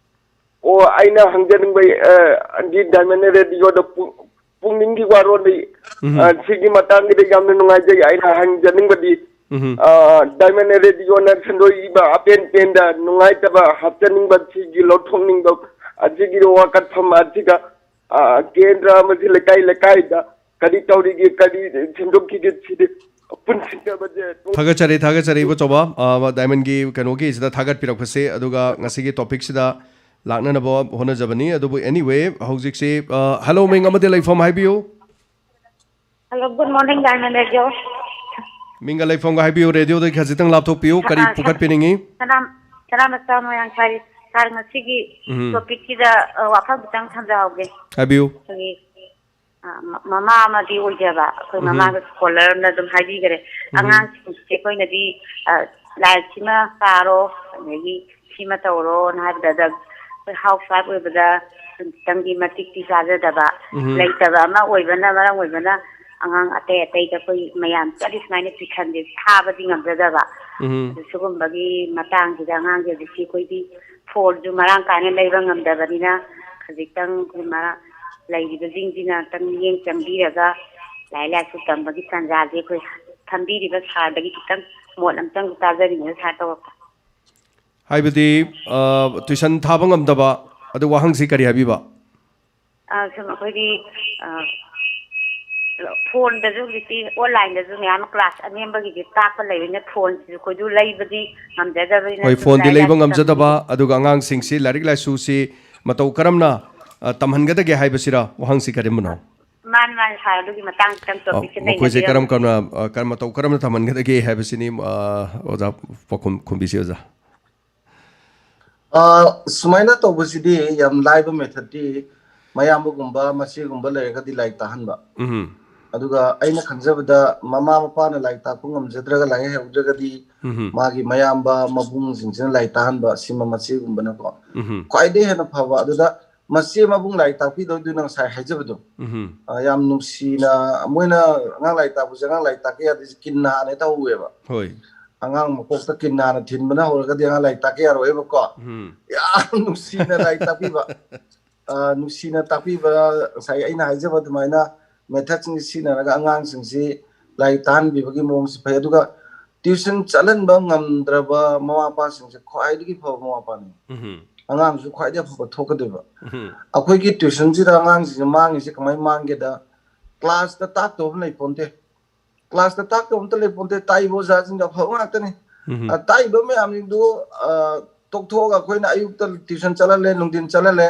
ꯑꯣ, ꯑꯩꯅ ꯍꯪꯖꯅꯤꯡꯕ, ꯑ, ꯑꯟꯗꯤ ꯗꯥꯏꯃꯟ ꯔꯦꯗꯤꯑꯣꯗ ꯄꯨ-, ꯄꯨꯛꯅꯤꯡꯒꯤ ꯋꯥꯔꯣꯜꯗꯤ, ꯎꯝꯍꯨꯝ꯫ ꯑ, ꯁꯤꯒꯤ ꯃꯇꯥꯡꯒꯤꯗ ꯌꯥꯝꯅ ꯅꯨꯡꯉꯥꯏꯖꯩ꯫ ꯑꯩꯅ ꯍꯪꯖꯅꯤꯡꯕꯗꯤ, ꯎꯝ꯫ ꯗꯥꯏꯃꯟ ꯔꯦꯗꯤꯑꯣꯅ ꯁꯟꯗꯣꯛꯏꯕ ꯑꯄꯦꯟ ꯄꯦꯟꯗ ꯅꯨꯡꯉꯥꯏꯇꯕ ꯍꯥꯞꯆꯅꯤꯡꯕ ꯁꯤꯒꯤ ꯂꯧꯊꯣꯛꯅꯤꯡꯕ ꯑꯁꯤꯒꯤ ꯋꯥꯀꯠꯐꯝ ꯑꯁꯤꯗ ꯀꯦꯟꯗ꯭ꯔ ꯑꯃꯗꯤ ꯂꯩꯀꯥꯏ ꯂꯩꯀꯥꯏꯗ ꯀꯔꯤ ꯇꯧꯔꯤꯒꯦ, ꯀꯔꯤ ꯁꯦꯝꯗꯣꯛꯈꯤꯒꯦ, ꯁꯤꯗꯤ ꯄꯨꯟꯁꯤꯟꯅꯕꯁꯦ꯫ ꯊꯥꯒꯠꯆꯔꯤ, ꯊꯥꯒꯠꯆꯔꯤ, ꯏꯕꯣꯆꯧꯕ꯫ ꯗꯥꯏꯃꯟꯒꯤ ꯀꯩꯅꯣꯒꯤꯁꯤꯗ ꯊꯥꯒꯠꯄꯤꯔꯛꯄꯁꯦ, ꯑꯗꯨꯒ ꯉꯁꯤꯒꯤ ꯇꯣꯄꯤꯛꯁꯤꯗ ꯂꯥꯛꯅꯅꯕ ꯍꯣꯠꯅꯖꯕꯅꯤ꯫ ꯑꯗꯨꯕꯨ anyway, ꯍꯧꯖꯤꯛꯁꯤ, ꯍꯜꯂꯣ, ꯃꯤꯡ ꯑꯃꯗꯤ ꯂꯩꯐꯝ ꯍꯥꯏꯕꯤꯌꯨ꯫ Hello, good morning, Diamond Radio. ꯃꯤꯡꯒ ꯂꯩꯐꯝꯒ ꯍꯥꯏꯕꯤꯌꯨ, ꯔꯦꯗꯤꯑꯣꯗꯒꯤ ꯈꯖꯤꯛꯇꯪ ꯂꯥꯞꯊꯣꯛꯄꯤꯌꯨ꯫ ꯀꯔꯤ ꯑꯥ, ꯐꯨꯒꯠꯄꯤꯅꯤꯡꯉꯤ? ꯁꯅꯥ ꯁꯅꯥꯃꯆꯥ ꯃꯣꯏꯔꯥꯡꯊꯥꯏ꯫ ꯁꯥꯔ, ꯉꯁꯤꯒꯤ ꯎꯝ꯫ ꯇꯣꯄꯤꯛꯁꯤꯗ ꯋꯥꯐꯝ ꯈꯤꯇꯪ ꯊꯝꯖꯍꯧꯒꯦ꯫ ꯍꯥꯏꯕꯤꯌꯨ꯫ ꯑꯩꯈꯣꯏꯒꯤ ꯑ, ꯃ- ꯃꯃꯥ ꯑꯃꯗꯤ ꯑꯣꯏꯖꯕ ꯑꯩꯈꯣꯏ ꯎꯝ꯫ ꯃꯃꯥꯒ ꯁ꯭ꯀꯣꯂꯔ ꯑꯃꯅ ꯑꯗꯨꯝ ꯍꯥꯏꯕꯤꯈꯔꯦ꯫ ꯎꯝ꯫ ꯑꯉꯥꯡꯁꯤꯡꯁꯦ ꯑꯩꯈꯣꯏꯅꯗꯤ ꯑ, ꯂꯥꯏꯔꯤꯛꯁꯤꯃ ꯄꯥꯔꯣ, ꯑꯗꯒꯤ ꯁꯤꯃ ꯇꯧꯔꯣꯅ ꯍꯥꯏꯕꯗ ꯑꯩꯈꯣꯏ ꯍꯥꯎꯁ ꯋꯥꯏꯐ ꯑꯣꯏꯕꯗ ꯈꯤꯇꯪꯗꯤ ꯃꯇꯤꯛꯇꯤ ꯆꯥꯖꯗꯕ, ꯎꯝ꯫ ꯂꯩꯇꯕ ꯑꯃ ꯑꯣꯏꯕꯅ ꯃꯔꯝ ꯑꯣꯏꯕꯅ ꯑꯉꯥꯡ ꯑꯇꯩ ꯑꯇꯩꯗ ꯑꯩꯈꯣꯏ ꯃꯌꯥꯝ ꯆꯠꯂꯤ ꯁꯨꯃꯥꯏꯅ ꯇ꯭ꯋꯤꯁꯟꯁꯦ ꯊꯥꯕꯗꯤ ꯉꯝꯖꯗꯕ꯫ ꯎꯝ꯫ ꯑꯗꯨ ꯁꯤꯒꯨꯝꯕꯒꯤ ꯃꯇꯥꯡꯁꯤꯗ ꯑꯉꯥꯡꯁꯦ ꯍꯧꯖꯤꯛꯇꯤ ꯑꯩꯈꯣꯏꯗꯤ ꯐꯣꯟꯁꯨ ꯃꯔꯥꯡ ꯀꯥꯏꯅ ꯂꯩꯕ ꯉꯝꯗꯕꯅꯤꯅ ꯈꯖꯤꯛꯇꯪ ꯑꯩꯈꯣꯏ ꯃꯔꯥ- ꯂꯩꯔꯤꯕꯁꯤꯡꯁꯤꯅ ꯑꯃꯨꯛꯇꯪ ꯃꯤꯠꯌꯦꯡ ꯆꯪꯕꯤꯔꯒ ꯂꯥꯏꯔꯤꯛ ꯂꯥꯏꯁꯨ ꯇꯝꯕꯒꯤ ꯇꯥꯟꯖꯥꯁꯦ ꯑꯩꯈꯣꯏ ꯐꯝꯕꯤꯔꯤꯕ ꯁꯥꯔꯗꯒꯤ ꯈꯤꯇꯪ ꯃꯣꯠ ꯑꯃꯇꯪ ꯇꯥꯖꯅꯤꯡꯉꯦ ꯁꯥꯔ ꯇꯧꯔꯛꯄ꯫ ꯍꯥꯏꯕꯗꯤ, ꯑ, ꯇ꯭ꯋꯤꯁꯟ ꯊꯥꯕ ꯉꯝꯗꯕ, ꯑꯗꯨ ꯋꯥꯍꯪꯁꯤ ꯀꯔꯤ ꯍꯥꯏꯕꯤꯕ? ꯑ, ꯁꯨꯝ ꯑꯩꯈꯣꯏꯗꯤ, ꯑ, ꯐꯣꯟꯗꯁꯨ ꯍꯧꯖꯤꯛꯇꯤ ꯑꯣꯟꯂꯥꯏꯟꯗꯁꯨ ꯃꯌꯥꯝ ꯀ꯭ꯂꯥꯁ ꯑꯅꯦꯝꯕꯒꯤꯗꯤ ꯇꯥꯛꯄ ꯂꯩꯕꯅꯤꯅ ꯐꯣꯟꯁꯤꯁꯨ ꯑꯩꯈꯣꯏꯁꯨ ꯂꯩꯕꯗꯤ ꯉꯝꯖꯗꯕꯅꯤꯅ ꯍꯣꯏ, ꯁꯨꯝ ꯐꯣꯟꯗꯤ ꯂꯥꯏꯔꯤꯛ ꯂꯩꯕ ꯂꯥꯏꯁꯨ ꯉꯝꯖꯗꯕ, ꯇꯝꯕꯒꯤ ꯑꯗꯨꯒ ꯑꯉꯥꯡꯁꯤꯡꯁꯤ ꯂꯥꯏꯔꯤꯛ ꯂꯥꯏꯁꯨꯁꯤ ꯃꯇꯧ ꯀꯔꯝꯅ, ꯑ, ꯇꯝꯍꯟꯒꯗꯒꯦ ꯍꯥꯏꯕꯁꯤꯔ ꯋꯥꯍꯪꯁꯤ ꯀꯔꯤꯝꯕꯅꯣ? ꯃꯥꯅꯤ, ꯃꯥꯅꯤ, ꯁꯥꯔ, ꯑꯗꯨꯒꯤ ꯃꯇꯥꯡ ꯈꯤꯇꯪ ꯑ, ꯇꯣꯄꯤꯛꯁꯦ ꯃꯈꯣꯏꯁꯦ ꯅꯩꯅꯕꯤꯔꯝꯃꯨ꯫ ꯀꯔꯝ ꯀꯔꯝꯅ, ꯑ, ꯀꯔꯝ ꯃꯇꯧ ꯀꯔꯝꯅ ꯇꯝꯍꯟꯒꯗꯒꯦ ꯍꯥꯏꯕꯁꯤꯅꯤ, ꯑ, ꯑꯣꯖꯥ ꯄꯥꯎꯈꯨꯝ ꯈꯨꯝꯕꯤꯁꯤ, ꯑꯣꯖꯥ꯫ ꯑ, ꯁꯨꯃꯥꯏꯅ ꯇꯧꯕꯁꯤꯗꯤ ꯌꯥꯝ ꯂꯥꯏꯕ ꯃꯦꯊꯠꯇꯤ ꯃꯌꯥꯝꯕꯒꯨꯝꯕ ꯃꯆꯦꯒꯨꯝꯕ ꯂꯩꯔꯒꯗꯤ ꯂꯥꯏꯔꯤꯛ ꯇꯥꯛꯍꯟꯕ꯫ ꯎꯝ꯫ ꯑꯗꯨꯒ ꯑꯩꯅ ꯈꯟꯖꯕꯗ ꯃꯃꯥ ꯃꯄꯥꯅ ꯂꯥꯏꯔꯤꯛ ꯇꯥꯛꯄ ꯉꯝꯖꯗ꯭ꯔꯒ ꯂꯥꯏꯔꯤꯛ ꯍꯩꯍꯧꯗ꯭ꯔꯒꯗꯤ ꯎꯝ꯫ ꯃꯥꯒꯤ ꯃꯌꯥꯝꯕ ꯃꯕꯨꯡꯁꯤꯡꯁꯤꯅ ꯂꯥꯏꯔꯤꯛ ꯇꯥꯛꯍꯟꯕ, ꯁꯤꯃ ꯃꯆꯦꯒꯨꯝꯕꯅꯀꯣ꯫ ꯎꯝ꯫ ꯈ꯭ꯋꯥꯏꯗꯒꯤ ꯍꯦꯟꯅ ꯐꯕ꯫ ꯑꯗꯨꯗ ꯃꯆꯦ ꯃꯕꯨꯡ ꯂꯥꯏꯔꯤꯛ ꯇꯥꯛꯄꯤꯗꯧꯗꯨꯅ ꯉꯁꯥꯏ ꯍꯥꯏꯖꯕꯗꯣ, ꯎꯝ꯫ ꯑ, ꯌꯥꯝ ꯅꯨꯡꯁꯤꯅ, ꯃꯣꯏꯅ ꯑꯉꯥꯡ ꯂꯥꯏꯔꯤꯛ ꯇꯥꯛꯄꯁꯦ, ꯑꯉꯥꯡ ꯂꯥꯏꯔꯤꯛ ꯇꯥꯛꯄ ꯌꯥꯗꯦ, ꯀꯤꯟꯅ ꯍꯥꯟꯅ ꯍꯦꯛꯇ ꯍꯧꯋꯦꯕ꯫ ꯍꯣꯏ꯫ ꯑꯉꯥꯡ ꯃꯀꯣꯛꯇ ꯀꯤꯟꯅ ꯍꯥꯟꯅ ꯊꯤꯟꯕꯅ ꯍꯧꯔꯒꯗꯤ ꯑꯉꯥꯡ ꯂꯥꯏꯔꯤꯛ ꯇꯥꯛꯄ ꯌꯥꯔꯣꯏꯕꯀꯣ꯫ ꯎꯝ꯫ ꯌꯥꯝ ꯅꯨꯡꯁꯤꯅ ꯂꯥꯏꯔꯤꯛ ꯇꯥꯛꯄꯤꯕ꯫ ꯑ, ꯅꯨꯡꯁꯤꯅ ꯇꯥꯛꯄꯤꯕ, ꯉꯁꯥꯏ ꯑꯩꯅ ꯍꯥꯏꯖꯕ ꯑꯗꯨꯃꯥꯏꯅ ꯃꯦꯊꯠꯁꯤꯡꯁꯤ ꯁꯤꯖꯤꯟꯅꯔꯒ ꯑꯉꯥꯡꯁꯤꯡꯁꯤ ꯂꯥꯏꯔꯤꯛ ꯇꯥꯛꯍꯟꯕꯤꯕꯒꯤ ꯃꯑꯣꯡꯁꯤ ꯐꯩ꯫ ꯑꯗꯨꯒ tuition ꯆꯠꯍꯟꯕ ꯉꯝꯗ꯭ꯔꯕ ꯃꯃꯥ ꯃꯄꯥꯁꯤꯡꯁꯦ ꯈ꯭ꯋꯥꯏꯗꯒꯤ ꯐꯕ ꯃꯃꯥ ꯃꯄꯥꯅꯤ꯫ ꯎꯝ ꯑꯉꯥꯡꯁꯨ ꯈ꯭ꯋꯥꯏꯗꯒꯤ ꯑꯐꯕ ꯊꯣꯛꯀꯗꯣꯏꯕ꯫ ꯎꯝ ꯑꯩꯈꯣꯏꯒꯤ tuitionꯁꯤꯗ ꯑꯉꯥꯡꯁꯤꯡꯁꯦ ꯃꯥꯡꯉꯤꯁꯦ ꯀꯃꯥꯏꯅ ꯃꯥꯡꯒꯦꯗ, classꯇ ꯇꯥꯛꯇꯕ ꯑꯃ ꯂꯩ ꯄꯣꯟꯇꯦ꯫ Classꯇ ꯇꯥꯛꯇꯕ ꯑꯝꯇ ꯂꯩ ꯄꯣꯟꯇꯦ꯫ ꯇꯥꯛꯏꯕ ꯑꯣꯖꯥꯁꯤꯡꯁꯦ ꯑꯐꯕ ꯉꯥꯛꯇꯅꯤ꯫ ꯎꯝ ꯑ, ꯇꯥꯛꯏꯕ ꯃꯌꯥꯝꯁꯤꯡꯗꯨ, ꯑ, ꯇꯣꯛꯊꯣꯛꯑꯒ ꯑꯩꯈꯣꯏꯅ ꯑꯌꯨꯛꯇ tuition ꯆꯠꯍꯜꯂꯦ, ꯅꯨꯡꯊꯤꯟ ꯆꯠꯍꯜꯂꯦ,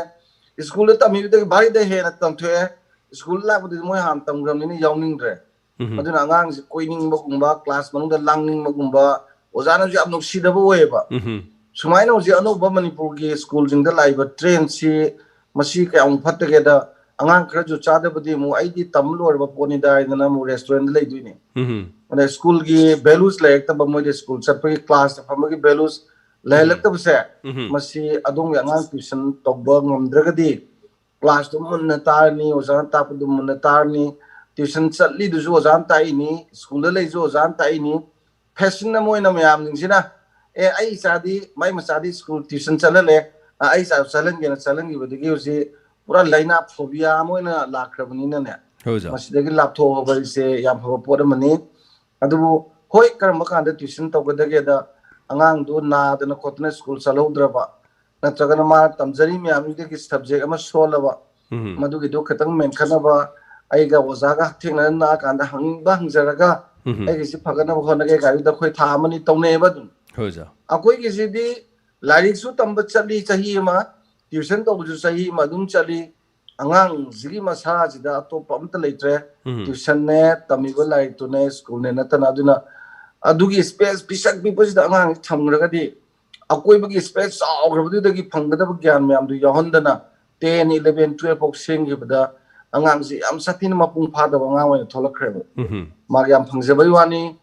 schoolꯗ ꯇꯝꯃꯤꯕꯗꯒꯤ ꯚꯥꯔꯤꯗ ꯍꯦꯟꯅ ꯇꯝꯊꯣꯛꯑꯦ꯫ School ꯂꯥꯛꯄꯗꯗꯤ ꯃꯣꯏ ꯍꯥꯟꯅ ꯇꯝꯈ꯭ꯔꯕꯅꯤꯅ ꯌꯥꯎꯅꯤꯡꯗ꯭ꯔꯦ꯫ ꯎꯝ ꯑꯗꯨꯅ ꯑꯉꯥꯡꯁꯦ ꯀꯣꯏꯅꯤꯡꯕꯒꯨꯝꯕ, class ꯃꯅꯨꯡꯗ ꯂꯥꯡꯅꯤꯡꯕꯒꯨꯝꯕ, ꯑꯣꯖꯥꯅꯁꯨ ꯌꯥꯝ ꯅꯨꯡꯁꯤꯗꯕ ꯑꯣꯏꯌꯦꯕ꯫ ꯎꯝ ꯁꯨꯃꯥꯏꯅ ꯍꯧꯖꯤꯛ ꯑꯅꯧꯕ ꯃꯅꯤꯄꯨꯔꯒꯤ schoolꯁꯤꯡꯗ ꯂꯥꯛꯏꯕ trendꯁꯤ, ꯃꯁꯤ ꯀꯌꯥꯃꯨꯛ ꯐꯠꯇꯒꯦꯗ, ꯑꯉꯥꯡ ꯈꯔꯁꯨ ꯆꯥꯗꯕꯗꯤ ꯑꯃꯨꯛ ꯑꯩꯗꯤ ꯇꯝ ꯂꯣꯏꯔꯕ ꯄꯣꯠꯅꯤꯗ ꯍꯥꯏꯗꯅ ꯑꯃꯨꯛ restaurantꯗ ꯂꯩꯗꯣꯏꯅꯤ꯫ ꯎꯝ ꯑꯗꯩ schoolꯒꯤ values ꯂꯩꯔꯛꯇꯕ, ꯃꯣꯏꯗꯤ school ꯆꯠꯄꯒꯤ, classꯇ ꯐꯝꯕꯒꯤ values ꯂꯩꯍꯜꯂꯛꯇꯕꯁꯦ, ꯎꯝ ꯃꯁꯤ ꯑꯗꯣꯝꯒꯤ ꯑꯉꯥꯡ tuition ꯇꯧꯕ ꯉꯝꯗ꯭ꯔꯒꯗꯤ classꯇꯨ ꯃꯨꯟꯅ ꯇꯥꯔꯅꯤ, ꯑꯣꯖꯥꯅ ꯇꯥꯛꯄꯗꯨ ꯃꯨꯟꯅ ꯇꯥꯔꯅꯤ, tuition ꯆꯠꯂꯤꯗꯨꯁꯨ ꯑꯣꯖꯥꯅ ꯇꯥꯛꯏꯅꯤ, schoolꯗ ꯂꯩꯁꯨ ꯑꯣꯖꯥꯅ ꯇꯥꯛꯏꯅꯤ, fashion ꯑꯃ ꯑꯣꯏꯅ ꯃꯌꯥꯝꯁꯤꯡꯁꯤꯅ, "ꯑꯦ, ꯑꯩ ꯏꯆꯥꯗꯤ, ꯃꯥꯏ ꯃꯆꯥꯗꯤ school tuition ꯆꯠꯍꯜꯂꯦ, ꯑ, ꯑꯩ ꯏꯆꯥ ꯆꯠꯍꯟꯒꯦꯅ ꯆꯠꯍꯟꯈꯤꯕꯗꯒꯤ ꯍꯧꯖꯤꯛ ꯄꯨꯔꯥ ꯂꯥꯏꯅꯥ phobia ꯑꯃ ꯑꯣꯏꯅ ꯂꯥꯛꯈ꯭ꯔꯕꯅꯤꯅꯅꯦ, ꯍꯣꯏ ꯑꯣꯖꯥ꯫ ꯃꯁꯤꯗꯒꯤ ꯂꯥꯞꯊꯣꯛꯍꯧꯕ ꯑꯩꯁꯦ ꯌꯥꯝ ꯐꯕ ꯄꯣꯠ ꯑꯃꯅꯤ꯫ ꯑꯗꯨꯕꯨ ꯍꯣꯏ, ꯀꯔꯝꯕ ꯀꯥꯟꯗ tuition ꯇꯧꯒꯗꯒꯦꯗ, ꯑꯉꯥꯡꯗꯨ ꯅꯥꯗꯅ ꯈꯣꯠꯇꯅ school ꯆꯠꯍꯧꯗ꯭ꯔꯕ, ꯅꯠꯇ꯭ꯔꯒꯅ ꯃꯥꯅ ꯇꯝꯖꯔꯤ ꯃꯌꯥꯝꯗꯨꯗꯒꯤ subject ꯑꯃ ꯁꯣꯜꯂꯕ, ꯎꯝ ꯃꯗꯨꯒꯤꯗꯣ ꯈꯤꯇꯪ ꯃꯦꯟꯈꯠꯅꯕ, ꯑꯩꯒ ꯑꯣꯖꯥꯒ ꯊꯦꯡꯅꯔ ꯅꯛꯑꯀꯥꯟꯗ ꯍꯪꯅꯤꯡꯕ ꯍꯪꯖꯔꯒ, ꯎꯝ ꯑꯩꯒꯤꯁꯤ ꯐꯒꯠꯅꯕ ꯍꯣꯠꯅꯒꯦ ꯀꯥꯏꯗꯨꯗ ꯑꯩꯈꯣꯏ ꯊꯥ ꯑꯃꯅꯤ ꯇꯧꯅꯩꯌꯦꯕ ꯑꯗꯨꯝ꯫ ꯍꯣꯏ ꯑꯣꯖꯥ꯫ ꯑꯩꯈꯣꯏꯒꯤꯁꯤꯗꯤ ꯂꯥꯏꯔꯤꯛꯁꯨ ꯇꯝꯕ ꯆꯠꯂꯤ ꯆꯍꯤ ꯑꯃ, tuition ꯇꯧꯕꯁꯨ ꯆꯍꯤ ꯑꯃ ꯑꯗꯨꯝ ꯆꯠꯂꯤ꯫ ꯑꯉꯥꯡꯁꯤꯒꯤ ꯃꯁꯥꯁꯤꯗ ꯑꯇꯣꯞꯄ ꯑꯝꯇ ꯂꯩꯇ꯭ꯔꯦ꯫ ꯎꯝ Tuitionꯅꯦ, ꯇꯝꯃꯤꯕ ꯂꯥꯏꯔꯤꯛꯇꯨꯅꯦ, schoolꯅꯦ ꯅꯠꯇꯅ꯫ ꯑꯗꯨꯅ ꯑꯗꯨꯒꯤ space ꯄꯤꯁꯛ ꯄꯤꯛꯄꯁꯤꯗ ꯑꯉꯥꯡꯁꯤ ꯊꯝꯈ꯭ꯔꯒꯗꯤ ꯑꯀꯣꯏꯕꯒꯤ space ꯆꯥꯎꯈ꯭ꯔꯕꯗꯨꯗꯒꯤ ꯐꯪꯒꯗꯕ ꯒ꯭ꯌꯥꯟ ꯃꯌꯥꯝꯗꯨ ꯌꯥꯎꯍꯟꯗꯅ ten, eleven, twelve ꯐꯥꯎ ꯁꯦꯝꯈꯤꯕꯗ ꯑꯉꯥꯡꯁꯤ ꯌꯥꯝ ꯁꯥꯊꯤꯅ ꯃꯄꯨꯡ ꯐꯥꯗꯕ ꯑꯉꯥꯡ ꯑꯣꯏꯅ ꯊꯣꯛꯂꯛꯈ꯭ꯔꯦꯕ꯫ ꯎꯝ ꯃꯥꯒꯤ ꯌꯥꯝ ꯐꯪꯖꯕꯩ ꯋꯥꯅꯤ,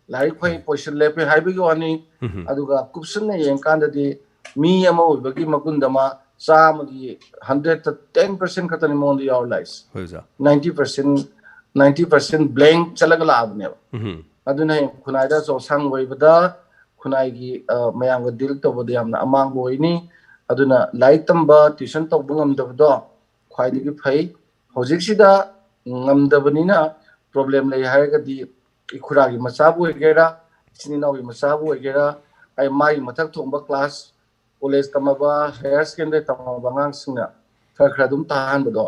ꯂꯥꯏꯔꯤꯛ ꯐꯩ, ꯍꯣꯏ꯫ position ꯂꯦꯞꯄꯦ ꯍꯥꯏꯕꯒꯤ ꯋꯥꯅꯤ꯫ ꯎꯝ ꯑꯗꯨꯒ ꯀꯨꯞꯁꯟꯅ ꯌꯦꯡꯀꯥꯟꯗꯗꯤ ꯃꯤ ꯑꯃ ꯑꯣꯏꯕꯒꯤ ꯃꯒꯨꯟꯗ ꯃꯥ ꯆꯥꯝꯃꯒꯤ hundredꯇ ten percent ꯈꯛꯇꯅꯤ ꯃꯉꯣꯟꯗ ꯌꯥꯎꯔ ꯂꯥꯛꯏꯁꯦ꯫ ꯍꯣꯏ ꯑꯣꯖꯥ꯫ Ninety percent, ninety percent blank ꯆꯠꯂꯒ ꯂꯥꯛꯑꯕꯅꯦꯕ꯫ ꯎꯝ ꯑꯗꯨꯅ ꯍꯌꯦꯡ ꯈꯨꯟꯅꯥꯏꯗ ꯑꯆꯧ ꯑꯁꯥꯡ ꯑꯣꯏꯕꯗ ꯈꯨꯟꯅꯥꯏꯒꯤ, ꯑ, ꯃꯌꯥꯝꯒ deal ꯇꯧꯕꯗ ꯌꯥꯝꯅ ꯑꯃꯥꯡꯕ ꯑꯣꯏꯅꯤ꯫ ꯑꯗꯨꯅ ꯂꯥꯏꯔꯤꯛ ꯇꯝꯕ, tuition ꯇꯧꯕ ꯉꯝꯗꯕꯗꯣ ꯈ꯭ꯋꯥꯏꯗꯒꯤ ꯐꯩ꯫ ꯍꯧꯖꯤꯛꯁꯤꯗ ꯉꯝꯗꯕꯅꯤꯅ problem ꯂꯩ ꯍꯥꯏꯔꯒꯗꯤ ꯏꯈꯨꯔꯥꯒꯤ ꯃꯆꯥꯕꯨ ꯑꯣꯏꯒꯦꯔꯥ, ꯏꯆꯤꯟ ꯏꯅꯥꯎꯒꯤ ꯃꯆꯥꯕꯨ ꯑꯣꯏꯒꯦꯔꯥ, ꯑꯩ ꯃꯥꯒꯤ ꯃꯊꯛ ꯊꯣꯡꯕ ꯀ꯭ꯂꯥꯁ ꯀꯣꯂꯦꯖ ꯇꯝꯃꯕ, ꯍꯥꯌꯔ ꯁꯦꯀꯦꯟꯗꯔꯤ ꯇꯝꯃꯕ ꯑꯉꯥꯡꯁꯤꯡꯅ ꯈꯔ ꯈꯔ ꯑꯗꯨꯝ ꯇꯥꯍꯟꯕꯗꯣ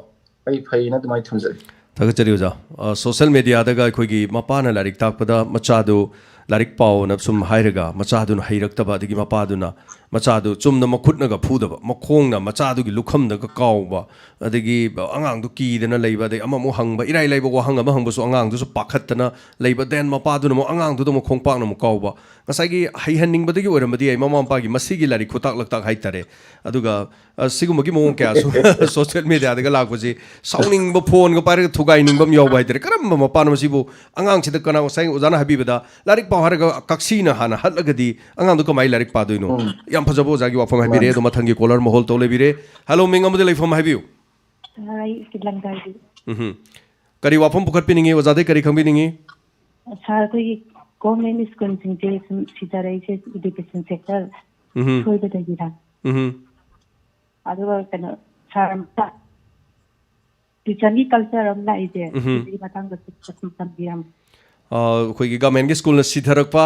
ꯑꯩ ꯐꯩꯅ ꯑꯗꯨꯃꯥꯏꯅ ꯊꯝꯖꯒꯦ꯫ ꯊꯥꯒꯠꯆꯔꯤ ꯑꯣꯖꯥ꯫ ꯑ, ꯁꯣꯁꯦꯜ ꯃꯦꯗꯤꯌꯥꯗꯒ ꯑꯩꯈꯣꯏꯒꯤ ꯃꯄꯥꯅ ꯂꯥꯏꯔꯤꯛ ꯇꯥꯛꯄꯗ ꯃꯆꯥꯗꯨ ꯂꯥꯏꯔꯤꯛ ꯄꯥꯎꯅ ꯁꯨꯝ ꯍꯥꯏꯔꯒ ꯃꯆꯥꯗꯨꯅ ꯍꯩꯔꯛꯇꯕ, ꯑꯗꯒꯤ ꯃꯄꯥꯗꯨꯅ ꯃꯆꯥꯗꯨ ꯆꯨꯝꯅ ꯃꯈꯨꯠꯅꯒ ꯐꯨꯗꯕ, ꯃꯈꯣꯡꯅ ꯃꯆꯥꯗꯨꯒꯤ ꯂꯨꯈꯝꯗꯒ ꯀꯥꯎꯕ, ꯑꯗꯒꯤ ꯑꯉꯥꯡꯗꯨ ꯀꯤꯗꯅ ꯂꯩꯕ, ꯑꯗꯩ ꯑꯃꯃꯨꯛ ꯍꯪꯕ, ꯏꯔꯥꯏ ꯂꯥꯏꯕ ꯋꯥꯍꯪ ꯑꯃ ꯍꯪꯕꯁꯨ ꯑꯉꯥꯡꯗꯨꯁꯨ ꯄꯥꯈꯠꯇꯅ ꯂꯩꯕ, then ꯃꯄꯥꯗꯨꯅ ꯑꯃꯨꯛ ꯑꯉꯥꯡꯗꯨꯗ ꯑꯃꯨꯛ ꯈꯣꯡꯄꯥꯛꯅ ꯑꯃꯨꯛ ꯀꯥꯎꯕ, ꯉꯁꯥꯏꯒꯤ ꯍꯩꯍꯟꯅꯤꯡꯕꯗꯒꯤ ꯑꯣꯏꯔꯝꯕꯗꯤ ꯌꯥꯏ, ꯃꯃꯥ ꯃꯄꯥꯒꯤ ꯃꯁꯤꯒꯤ ꯂꯥꯏꯔꯤꯛ ꯈꯨꯇꯥꯛ ꯂꯛꯇꯥꯛ ꯍꯥꯏꯇꯥꯔꯦ꯫ ꯑꯗꯨꯒ, ꯑ, ꯁꯤꯒꯨꯝꯕꯒꯤ ꯃꯑꯣꯡ ꯀꯌꯥꯁꯨ ꯁꯣꯁꯦꯜ ꯃꯦꯗꯤꯌꯥꯗꯒ ꯂꯥꯛꯄꯁꯤ, ꯁꯥꯎꯅꯤꯡꯕ, ꯐꯣꯟꯒ ꯄꯥꯏꯔꯒ ꯊꯨꯒꯥꯏꯅꯤꯡꯕ ꯑꯃ ꯌꯥꯎꯕ ꯍꯥꯏꯇꯥꯔꯦ꯫ ꯀꯔꯝꯕ ꯃꯄꯥꯅꯣ ꯃꯁꯤꯕꯨ? ꯑꯉꯥꯡꯁꯤꯗ ꯀꯅꯥ, ꯉꯁꯥꯏ ꯑꯣꯖꯥꯅ ꯍꯥꯏꯕꯤꯕꯗ, ꯂꯥꯏꯔꯤꯛ ꯄꯥꯎ ꯍꯥꯏꯔꯒ ꯀꯛꯁꯤꯅ ꯍꯥꯟꯅ ꯍꯠꯂꯒꯗꯤ ꯑꯉꯥꯡꯗꯣ ꯀꯃꯥꯏꯅ ꯂꯥꯏꯔꯤꯛ ꯄꯥꯗꯣꯏꯅꯣ? ꯎꯝ꯫ ꯌꯥꯝ ꯐꯖꯕ ꯑꯣꯖꯥꯒꯤ ꯋꯥꯐꯝ ꯍꯥꯏꯕꯤꯔꯦ꯫ ꯃꯥꯅꯤ꯫ ꯑꯗꯣ ꯃꯊꯪꯒꯤ ꯀꯣꯂꯔ ꯑꯃ ꯍꯣꯜ ꯇꯧ ꯂꯩꯕꯤꯔꯦ꯫ ꯍꯜꯂꯣ, ꯃꯤꯡ ꯑꯃꯗꯤ ꯂꯩꯐꯝ ꯍꯥꯏꯕꯤꯌꯨ꯫ ꯑꯩ ꯂꯪꯗꯥꯏꯒꯤ꯫ ꯎꯝꯍꯨꯝ꯫ ꯀꯔꯤ ꯋꯥꯐꯝ ꯄꯨꯈꯠꯄꯤꯅꯤꯡꯉꯤ? ꯑꯣꯖꯥꯗꯩ ꯀꯔꯤ ꯈꯪꯕꯤꯅꯤꯡꯉꯤ? ꯁꯥꯔ, ꯑꯩꯈꯣꯏꯒꯤ ꯒꯣꯔꯃꯦꯟ ꯁ꯭ꯀꯨꯜꯁꯤꯡꯁꯦ ꯁꯨꯝ ꯁꯤꯊꯔꯛꯏꯁꯦ ꯏꯗꯨꯀꯦꯁꯟ ꯁꯦꯛꯇꯔ ꯎꯝꯍꯨꯝ꯫ ꯁꯣꯏꯕꯗꯒꯤꯔ? ꯎꯝꯍꯨꯝ꯫ ꯑꯗꯨꯒ ꯀꯩꯅꯣ, ꯁꯥꯔ, ꯑꯝꯇ ꯇ꯭ꯋꯤꯁꯟꯒꯤ ꯀꯜꯆꯔ ꯑꯃ ꯂꯥꯛꯏꯁꯦ, ꯎꯝꯍꯨꯝ꯫ ꯁꯤꯒꯤ ꯃꯇꯥꯡꯗ ꯈꯤꯇꯪ ꯇꯝꯕꯤꯔꯝꯃꯨ꯫ ꯑ, ꯑꯩꯈꯣꯏꯒꯤ ꯒꯚꯔꯟꯃꯦꯟꯒꯤ ꯁ꯭ꯀꯨꯜꯅ ꯁꯤꯊꯔꯛꯄ,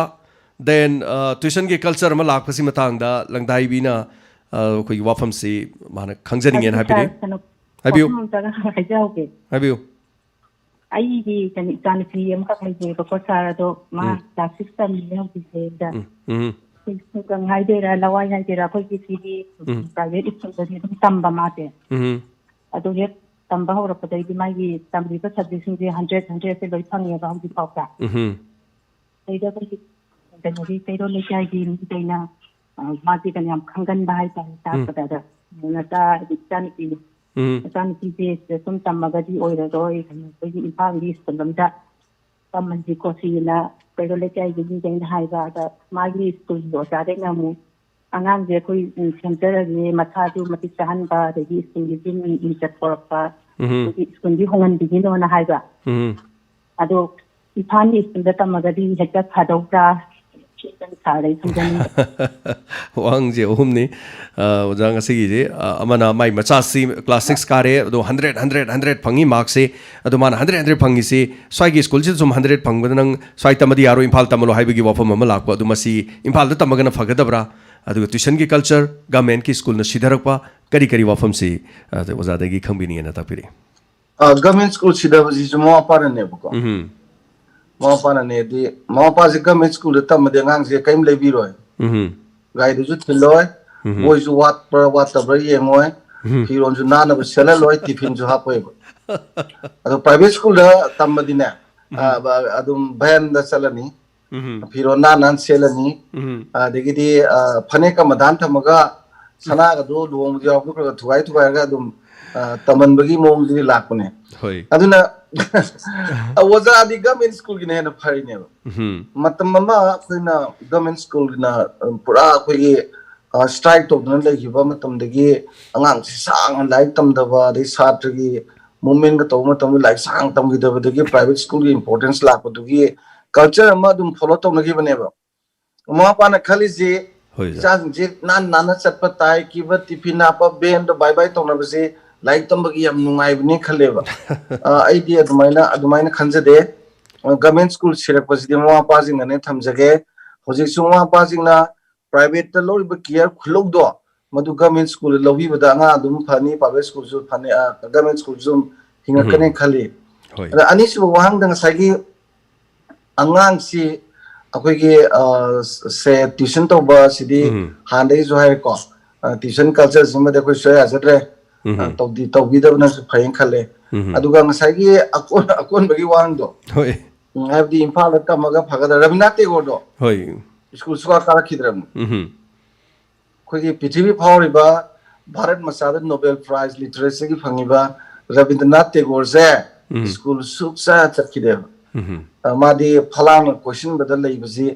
then, ꯑ, ꯇ꯭ꯋꯤꯁꯟꯒꯤ ꯀꯜꯆꯔ ꯑꯃ ꯂꯥꯛꯄꯁꯤ ꯃꯇꯥꯡꯗ ꯂꯪꯗꯥꯏꯕꯤꯅ, ꯑ, ꯑꯩꯈꯣꯏꯒꯤ ꯋꯥꯐꯝꯁꯤ ꯃꯥꯅ ꯈꯪꯖꯅꯤꯡꯉꯦꯅ ꯑꯗꯨꯗꯤ ꯍꯥꯏꯕꯤꯔꯤ꯫ ꯁꯥꯔ, ꯀꯩꯅꯣ, ꯍꯥꯏꯕꯤꯌꯨ꯫ ꯋꯥꯐꯝ ꯑꯝꯇꯒ ꯍꯥꯏꯖꯍꯧꯒꯦ꯫ ꯍꯥꯏꯕꯤꯌꯨ꯫ ꯑꯩꯒꯤ ꯀꯩꯅꯣ, ꯏꯆꯥꯅꯨꯄꯤ ꯑꯃꯈꯛ ꯂꯩꯖꯩꯕꯀꯣ, ꯁꯥꯔ, ꯑꯗꯣ ꯃꯥ ꯎꯝ꯫ ꯀ꯭ꯂꯥꯁ ꯁꯤꯛꯁ ꯇꯝꯃꯤꯅꯦ ꯍꯧꯖꯤꯛꯁꯦ꯫ ꯑꯗ ꯎꯝ, ꯎꯝ꯫ ꯑꯩꯈꯣꯏ ꯈꯨꯡꯒꯪ ꯍꯥꯏꯗꯣꯏꯔꯥ, ꯂꯋꯥꯏ ꯍꯥꯏꯗꯣꯏꯔꯥ, ꯑꯩꯈꯣꯏꯒꯤ ꯁꯤꯒꯤ ꯎꯝ꯫ ꯄ꯭ꯔꯥꯏꯚꯦꯠ ꯁ꯭ꯀꯨꯜꯗꯗꯤ ꯑꯗꯨꯝ ꯇꯝꯕ ꯃꯥꯁꯦ꯫ ꯎꯝ꯫ ꯑꯗꯨ ꯍꯦꯛ ꯇꯝꯕ ꯍꯧꯔꯛꯄꯗꯒꯤꯗꯤ ꯃꯥꯒꯤ ꯇꯝꯂꯤꯕ ꯁꯕꯖꯦꯛꯁꯤꯡꯁꯦ ꯍꯟꯗ꯭ꯔꯦꯠ, ꯍꯟꯗ꯭ꯔꯦꯠꯁꯦ ꯂꯣꯏ ꯐꯪꯉꯦꯕ ꯍꯧꯖꯤꯛ ꯐꯥꯎꯗ꯫ ꯎꯝ꯫ ꯑꯗꯩꯗ ꯑꯩꯈꯣꯏꯒꯤ ꯀꯩꯅꯣꯒꯤ ꯀꯩꯔꯣꯜ ꯂꯩꯀꯥꯏꯒꯤ ꯃꯤꯈꯩꯅ, ꯑ, ꯃꯥꯁꯦ ꯀꯩꯅꯣ ꯌꯥꯝ ꯈꯪꯒꯟꯕ ꯍꯥꯏꯇꯥꯔꯦ, ꯎꯝ꯫ ꯇꯥꯛꯄꯗ꯫ ꯑꯗ ꯅꯆꯥ, ꯏꯆꯥꯅꯨꯄꯤ, ꯎꯝ꯫ ꯏꯆꯥꯅꯨꯄꯤꯁꯦ ꯁꯤꯗ ꯁꯨꯝ ꯇꯝꯃꯒꯗꯤ ꯑꯣꯏꯔꯔꯣꯏ, ꯑꯩꯈꯣꯏꯒꯤ ꯏꯝꯐꯥꯜꯒꯤ ꯁ꯭ꯀꯨꯜ ꯑꯃꯗ ꯇꯝꯍꯟꯁꯤ ꯈꯣꯠꯁꯤꯅ ꯀꯩꯔꯣꯜ ꯂꯩꯀꯥꯏꯒꯤ ꯃꯤꯈꯩꯅ ꯍꯥꯏꯕ꯫ ꯑꯗ ꯃꯥꯒꯤ ꯁ꯭ꯀꯨꯜꯒꯤ ꯑꯣꯖꯥꯈꯩꯅ ꯑꯃꯨꯛ ꯑꯉꯥꯡꯁꯦ ꯑꯩꯈꯣꯏ, ꯎꯝ, ꯁꯦꯝꯖꯔꯒꯦ, ꯃꯁꯥꯁꯨ ꯃꯇꯤꯛ ꯆꯥꯍꯟꯕ, ꯑꯗꯒꯤ ꯁ꯭ꯀꯨꯜꯒꯤꯁꯨ ꯃꯤ ꯃꯤꯡꯆꯠ ꯄꯣꯔꯛꯄ, ꯎꯝ꯫ ꯑꯗꯒꯤ ꯁ꯭ꯀꯨꯜꯗꯤ ꯍꯣꯡꯍꯟꯕꯤꯒꯅꯣꯅ ꯍꯥꯏꯕ꯫ ꯎꯝ꯫ ꯑꯗꯣ ꯏꯝꯐꯥꯜꯒꯤ ꯁ꯭ꯀꯨꯜꯗ ꯇꯝꯃꯒꯗꯤ ꯍꯦꯛꯇ ꯐꯗꯧꯕ꯭ꯔꯥ? ꯁꯤ ꯁꯥꯔ ꯑꯩ ꯊꯝꯖꯅꯤꯡꯉꯤ꯫ ꯋꯥꯍꯪꯁꯦ ꯑꯍꯨꯝꯅꯤ꯫ ꯑ, ꯑꯣꯖꯥ, ꯉꯁꯤꯒꯤꯁꯦ, ꯑ, ꯑꯃꯅ ꯃꯥꯏ ꯃꯆꯥꯁꯤ ꯀ꯭ꯂꯥꯁ ꯁꯤꯛꯁ ꯀꯥꯔꯦ, ꯑꯗꯣ ꯍꯟꯗ꯭ꯔꯦꯠ ꯍꯟꯗ꯭ꯔꯦꯠ ꯍꯟꯗ꯭ꯔꯦꯠ ꯐꯪꯉꯤ ꯃꯥꯔꯛꯁꯦ, ꯑꯗꯣ ꯃꯥꯅ ꯍꯟꯗ꯭ꯔꯦꯠ ꯍꯟꯗ꯭ꯔꯦꯠ ꯐꯪꯉꯤꯁꯤ ꯁ꯭ꯋꯥꯏꯒꯤ ꯁ꯭ꯀꯨꯜꯁꯤꯗ ꯁꯨꯝ ꯍꯟꯗ꯭ꯔꯦꯠ ꯐꯪꯕꯗ ꯅꯪ ꯁ꯭ꯋꯥꯏ ꯇꯝꯃꯗꯤ ꯌꯥꯔꯣꯏ, ꯏꯝꯐꯥꯜ ꯇꯝꯍꯜꯂꯣ ꯍꯥꯏꯕꯒꯤ ꯋꯥꯐꯝ ꯑꯃ ꯂꯥꯛꯄ, ꯑꯗꯨ ꯃꯁꯤ ꯏꯝꯐꯥꯜꯗ ꯇꯝꯃꯒꯅ ꯐꯒꯗꯕ꯭ꯔꯥ? ꯑꯗꯨꯒ ꯇ꯭ꯌꯨꯁꯟꯒꯤ ꯀꯜꯆꯔ, ꯒꯃꯦꯟꯠꯀꯤ ꯁ꯭ꯀꯨꯜꯅ ꯁꯤꯊꯔꯛꯄ, ꯀꯔꯤ ꯀꯔꯤ ꯋꯥꯐꯝꯁꯤ, ꯑ, ꯑꯣꯖꯥꯗꯒꯤ ꯈꯪꯕꯤꯅꯤꯡꯉꯦꯅ ꯇꯥꯛꯄꯤꯔꯛꯏ? ꯒꯃꯦꯟ ꯁ꯭ꯀꯨꯜ ꯁꯤꯗꯕꯁꯤꯁꯨ ꯃꯃꯥ ꯃꯄꯥꯅꯅꯦꯕꯀꯣ꯫ ꯎꯝ꯫ ꯃꯃꯥ ꯃꯄꯥꯅꯅꯦꯗꯤ, ꯃꯃꯥ ꯃꯄꯥꯁꯦ ꯒꯃꯦꯟ ꯁ꯭ꯀꯨꯜꯗ ꯇꯝꯃꯗꯤ ꯑꯉꯥꯡꯁꯦ ꯀꯔꯤꯝ ꯂꯩꯕꯤꯔꯣꯏ꯫ ꯎꯝ꯫ ꯒꯥꯔꯤꯗꯨꯁꯨ ꯊꯤꯜꯂꯣꯏ, ꯎꯝ꯫ ꯕꯣꯏꯁꯨ ꯋꯥꯠꯄ꯭ꯔꯥ ꯋꯥꯠꯇꯕ꯭ꯔꯥ ꯌꯦꯡꯉꯣꯏ, ꯎꯝ꯫ ꯐꯤꯔꯣꯜꯁꯨ ꯅꯥꯟꯅꯕ ꯁꯦꯠꯍꯜꯂꯣꯏ, ꯇꯤꯐꯤꯟꯁꯨ ꯍꯥꯞꯄꯣꯏꯕ꯫ ꯑꯗꯣ ꯄ꯭ꯔꯥꯏꯚꯦꯠ ꯁ꯭ꯀꯨꯜꯗ ꯇꯝꯃꯗꯤꯅꯦ, ꯑ, ꯑꯗꯨꯝ ꯚꯦꯟꯗ ꯆꯠꯂꯅꯤ, ꯎꯝ꯫ ꯐꯤꯔꯣꯜ ꯅꯥꯟ ꯅꯥꯟ ꯁꯦꯠꯂꯅꯤ, ꯎꯝ꯫ ꯑꯗꯒꯤꯗꯤ, ꯑ, ꯐꯅꯦꯛꯀ ꯃꯗꯥꯟ ꯊꯝꯃꯒ ꯁꯅꯥꯒꯗꯣ ꯂꯨꯍꯣꯡꯕꯗ ꯌꯥꯎꯕꯗꯣ ꯈꯔ ꯈꯔ ꯊꯨꯒꯥꯏ ꯊꯨꯒꯥꯏꯔꯒ ꯑꯗꯨꯝ, ꯑ, ꯇꯝꯍꯟꯕꯒꯤ ꯃꯑꯣꯡꯗꯨꯗꯤ ꯂꯥꯛꯄꯅꯦ꯫ ꯍꯣꯏ꯫ ꯑꯗꯨꯅ ꯑ, ꯑꯣꯖꯥꯗꯤ ꯒꯃꯦꯟ ꯁ꯭ꯀꯨꯜꯒꯤꯅ ꯍꯦꯟꯅ ꯐꯔꯤꯅꯦꯕ꯫ ꯎꯝ꯫ ꯃꯇꯝ ꯑꯃ ꯑꯩꯈꯣꯏꯅ ꯒꯃꯦꯟ ꯁ꯭ꯀꯨꯜꯒꯤꯅ, ꯑ, ꯄꯨꯔꯥ ꯑꯩꯈꯣꯏꯒꯤ, ꯑ, ꯁ꯭ꯇ꯭ꯔꯥꯏꯛ ꯇꯧꯗꯨꯅ ꯂꯩꯈꯤꯕ ꯃꯇꯝꯗꯒꯤ ꯑꯉꯥꯡꯁꯤ ꯁꯥꯡꯅ ꯂꯥꯏꯔꯤꯛ ꯇꯝꯗꯕ, ꯑꯗꯩ ꯁꯥꯇ꯭ꯔꯒꯤ ꯃꯨꯞꯃꯦꯟꯒ ꯇꯧꯕ ꯃꯇꯝꯗ ꯂꯥꯏꯔꯤꯛ ꯁꯥꯡꯅ ꯇꯝꯈꯤꯗꯕꯗꯒꯤ ꯄ꯭ꯔꯥꯏꯚꯦꯠ ꯁ꯭ꯀꯨꯜꯒꯤ ꯏꯝꯄꯣꯔꯇꯦꯟꯁ ꯂꯥꯛꯄꯗꯨꯒꯤ ꯀꯜꯆꯔ ꯑꯃ ꯑꯗꯨꯝ ꯐꯣꯂꯣ ꯇꯧꯅꯈꯤꯕꯅꯦꯕ꯫ ꯃꯃꯥ ꯃꯄꯥꯅ ꯈꯜꯂꯤꯁꯤ, ꯍꯣꯏ, ꯑꯣꯖꯥ꯫ ꯏꯆꯥꯁꯤꯡꯁꯤ ꯅꯥꯟ ꯅꯥꯟꯅ ꯆꯠꯄ ꯇꯥꯏ, ꯀꯤꯕ ꯇꯤꯐꯤꯟ ꯍꯥꯞꯄ ꯕꯦꯟꯗꯣ ꯕꯥꯏ ꯕꯥꯏ ꯇꯧꯅꯕꯁꯤ ꯂꯥꯏꯔꯤꯛ ꯇꯝꯕꯒꯤ ꯌꯥꯝ ꯅꯨꯡꯉꯥꯏꯕꯅꯤ ꯈꯜꯂꯦꯕ꯫ ꯑ, ꯑꯩꯗꯤ ꯑꯗꯨꯃꯥꯏꯅ, ꯑꯗꯨꯃꯥꯏꯅ ꯈꯟꯖꯗꯦ꯫ ꯑ, ꯒꯃꯦꯟ ꯁ꯭ꯀꯨꯜ ꯁꯤꯔꯛꯄꯁꯤꯗꯤ ꯃꯃꯥ ꯃꯄꯥꯁꯤꯡꯅꯅꯦ ꯊꯝꯖꯒꯦ꯫ ꯍꯧꯖꯤꯛꯁꯨ ꯃꯃꯥ ꯃꯄꯥꯁꯤꯡꯅ ꯄ꯭ꯔꯥꯏꯚꯦꯠꯇ ꯂꯧꯔꯤꯕ ꯀꯤꯌꯔ ꯈꯨꯂꯧꯗꯣ ꯃꯗꯨ ꯒꯃꯦꯟ ꯁ꯭ꯀꯨꯜꯗ ꯂꯧꯕꯤꯕꯗ ꯑꯉꯥꯡ ꯑꯗꯨꯝ ꯐꯅꯤ, ꯄ꯭ꯔꯥꯏꯚꯦꯠ ꯁ꯭ꯀꯨꯜꯁꯨ ꯐꯅꯤ, ꯑ, ꯒꯃꯦꯟ ꯁ꯭ꯀꯨꯜꯁꯨ ꯑꯗꯨꯝ ꯍꯤꯡꯉꯛꯀꯅꯤ ꯈꯜꯂꯤ꯫ ꯍꯣꯏ꯫ ꯑꯗ ꯑꯅꯤꯁꯨꯕ ꯋꯥꯍꯪꯗ ꯉꯁꯥꯏꯒꯤ ꯑꯉꯥꯡꯁꯤ ꯑꯩꯈꯣꯏꯒꯤ, ꯑ, ꯁꯦ ꯇ꯭ꯌꯨꯁꯟ ꯇꯧꯕ ꯁꯤꯗꯤ ꯎꯝ꯫ ꯍꯥꯟꯅꯗꯒꯤꯁꯨ ꯍꯥꯏꯔꯦꯀꯣ, ꯑ, ꯇ꯭ꯌꯨꯁꯟ ꯀꯜꯆꯔꯁꯤꯃꯗꯤ ꯑꯩꯈꯣꯏ ꯁꯨꯡꯌꯥ ꯌꯥꯖꯗ꯭ꯔꯦ꯫ ꯎꯝ꯫ ꯑ, ꯇꯧꯗꯤ-, ꯇꯧꯕꯤꯗꯕꯅꯁꯨ ꯐꯩꯅ ꯈꯜꯂꯦ꯫ ꯎꯝ꯫ ꯑꯗꯨꯒ ꯉꯁꯥꯏꯒꯤ ꯑꯀꯣꯟ-, ꯑꯀꯣꯟꯕꯒꯤ ꯋꯥꯍꯪꯗꯣ, ꯍꯣꯏ꯫ ꯎꯝ, ꯍꯥꯏꯕꯗꯤ ꯏꯝꯐꯥꯜꯗ ꯇꯝꯃꯒ ꯐꯒꯗ꯭ꯔꯥ, ꯔꯕꯤꯟꯗ꯭ꯔꯅꯥꯊ ꯇꯦꯒꯣꯔꯗꯣ ꯍꯣꯏ꯫ ꯁ꯭ꯀꯨꯜ ꯁꯨꯀꯥ ꯀꯥꯔꯛꯈꯤꯗ꯭ꯔꯕꯅꯤ꯫ ꯎꯝ꯫ ꯑꯩꯈꯣꯏꯒꯤ ꯄ꯭ꯔꯤꯊꯤꯕꯤ ꯐꯥꯎꯔꯤꯕ ꯚꯥꯔꯠ ꯃꯆꯥꯗ ꯅꯣꯕꯦꯜ ꯄ꯭ꯔꯥꯏꯖ ꯂꯤꯇꯔꯦꯆꯔꯒꯤ ꯐꯪꯉꯤꯕ ꯔꯕꯤꯟꯗ꯭ꯔꯅꯥꯊ ꯇꯦꯒꯣꯔꯁꯦ ꯎꯝ꯫ ꯁ꯭ꯀꯨꯜ ꯁꯨꯛꯆꯠ ꯆꯠꯈꯤꯗꯦꯕ꯫ ꯎꯝ꯫ ꯑ, ꯃꯥꯗꯤ ꯐꯂꯥꯡꯅ ꯀꯣꯏꯁꯤꯟꯕꯗ ꯂꯩꯕꯁꯤ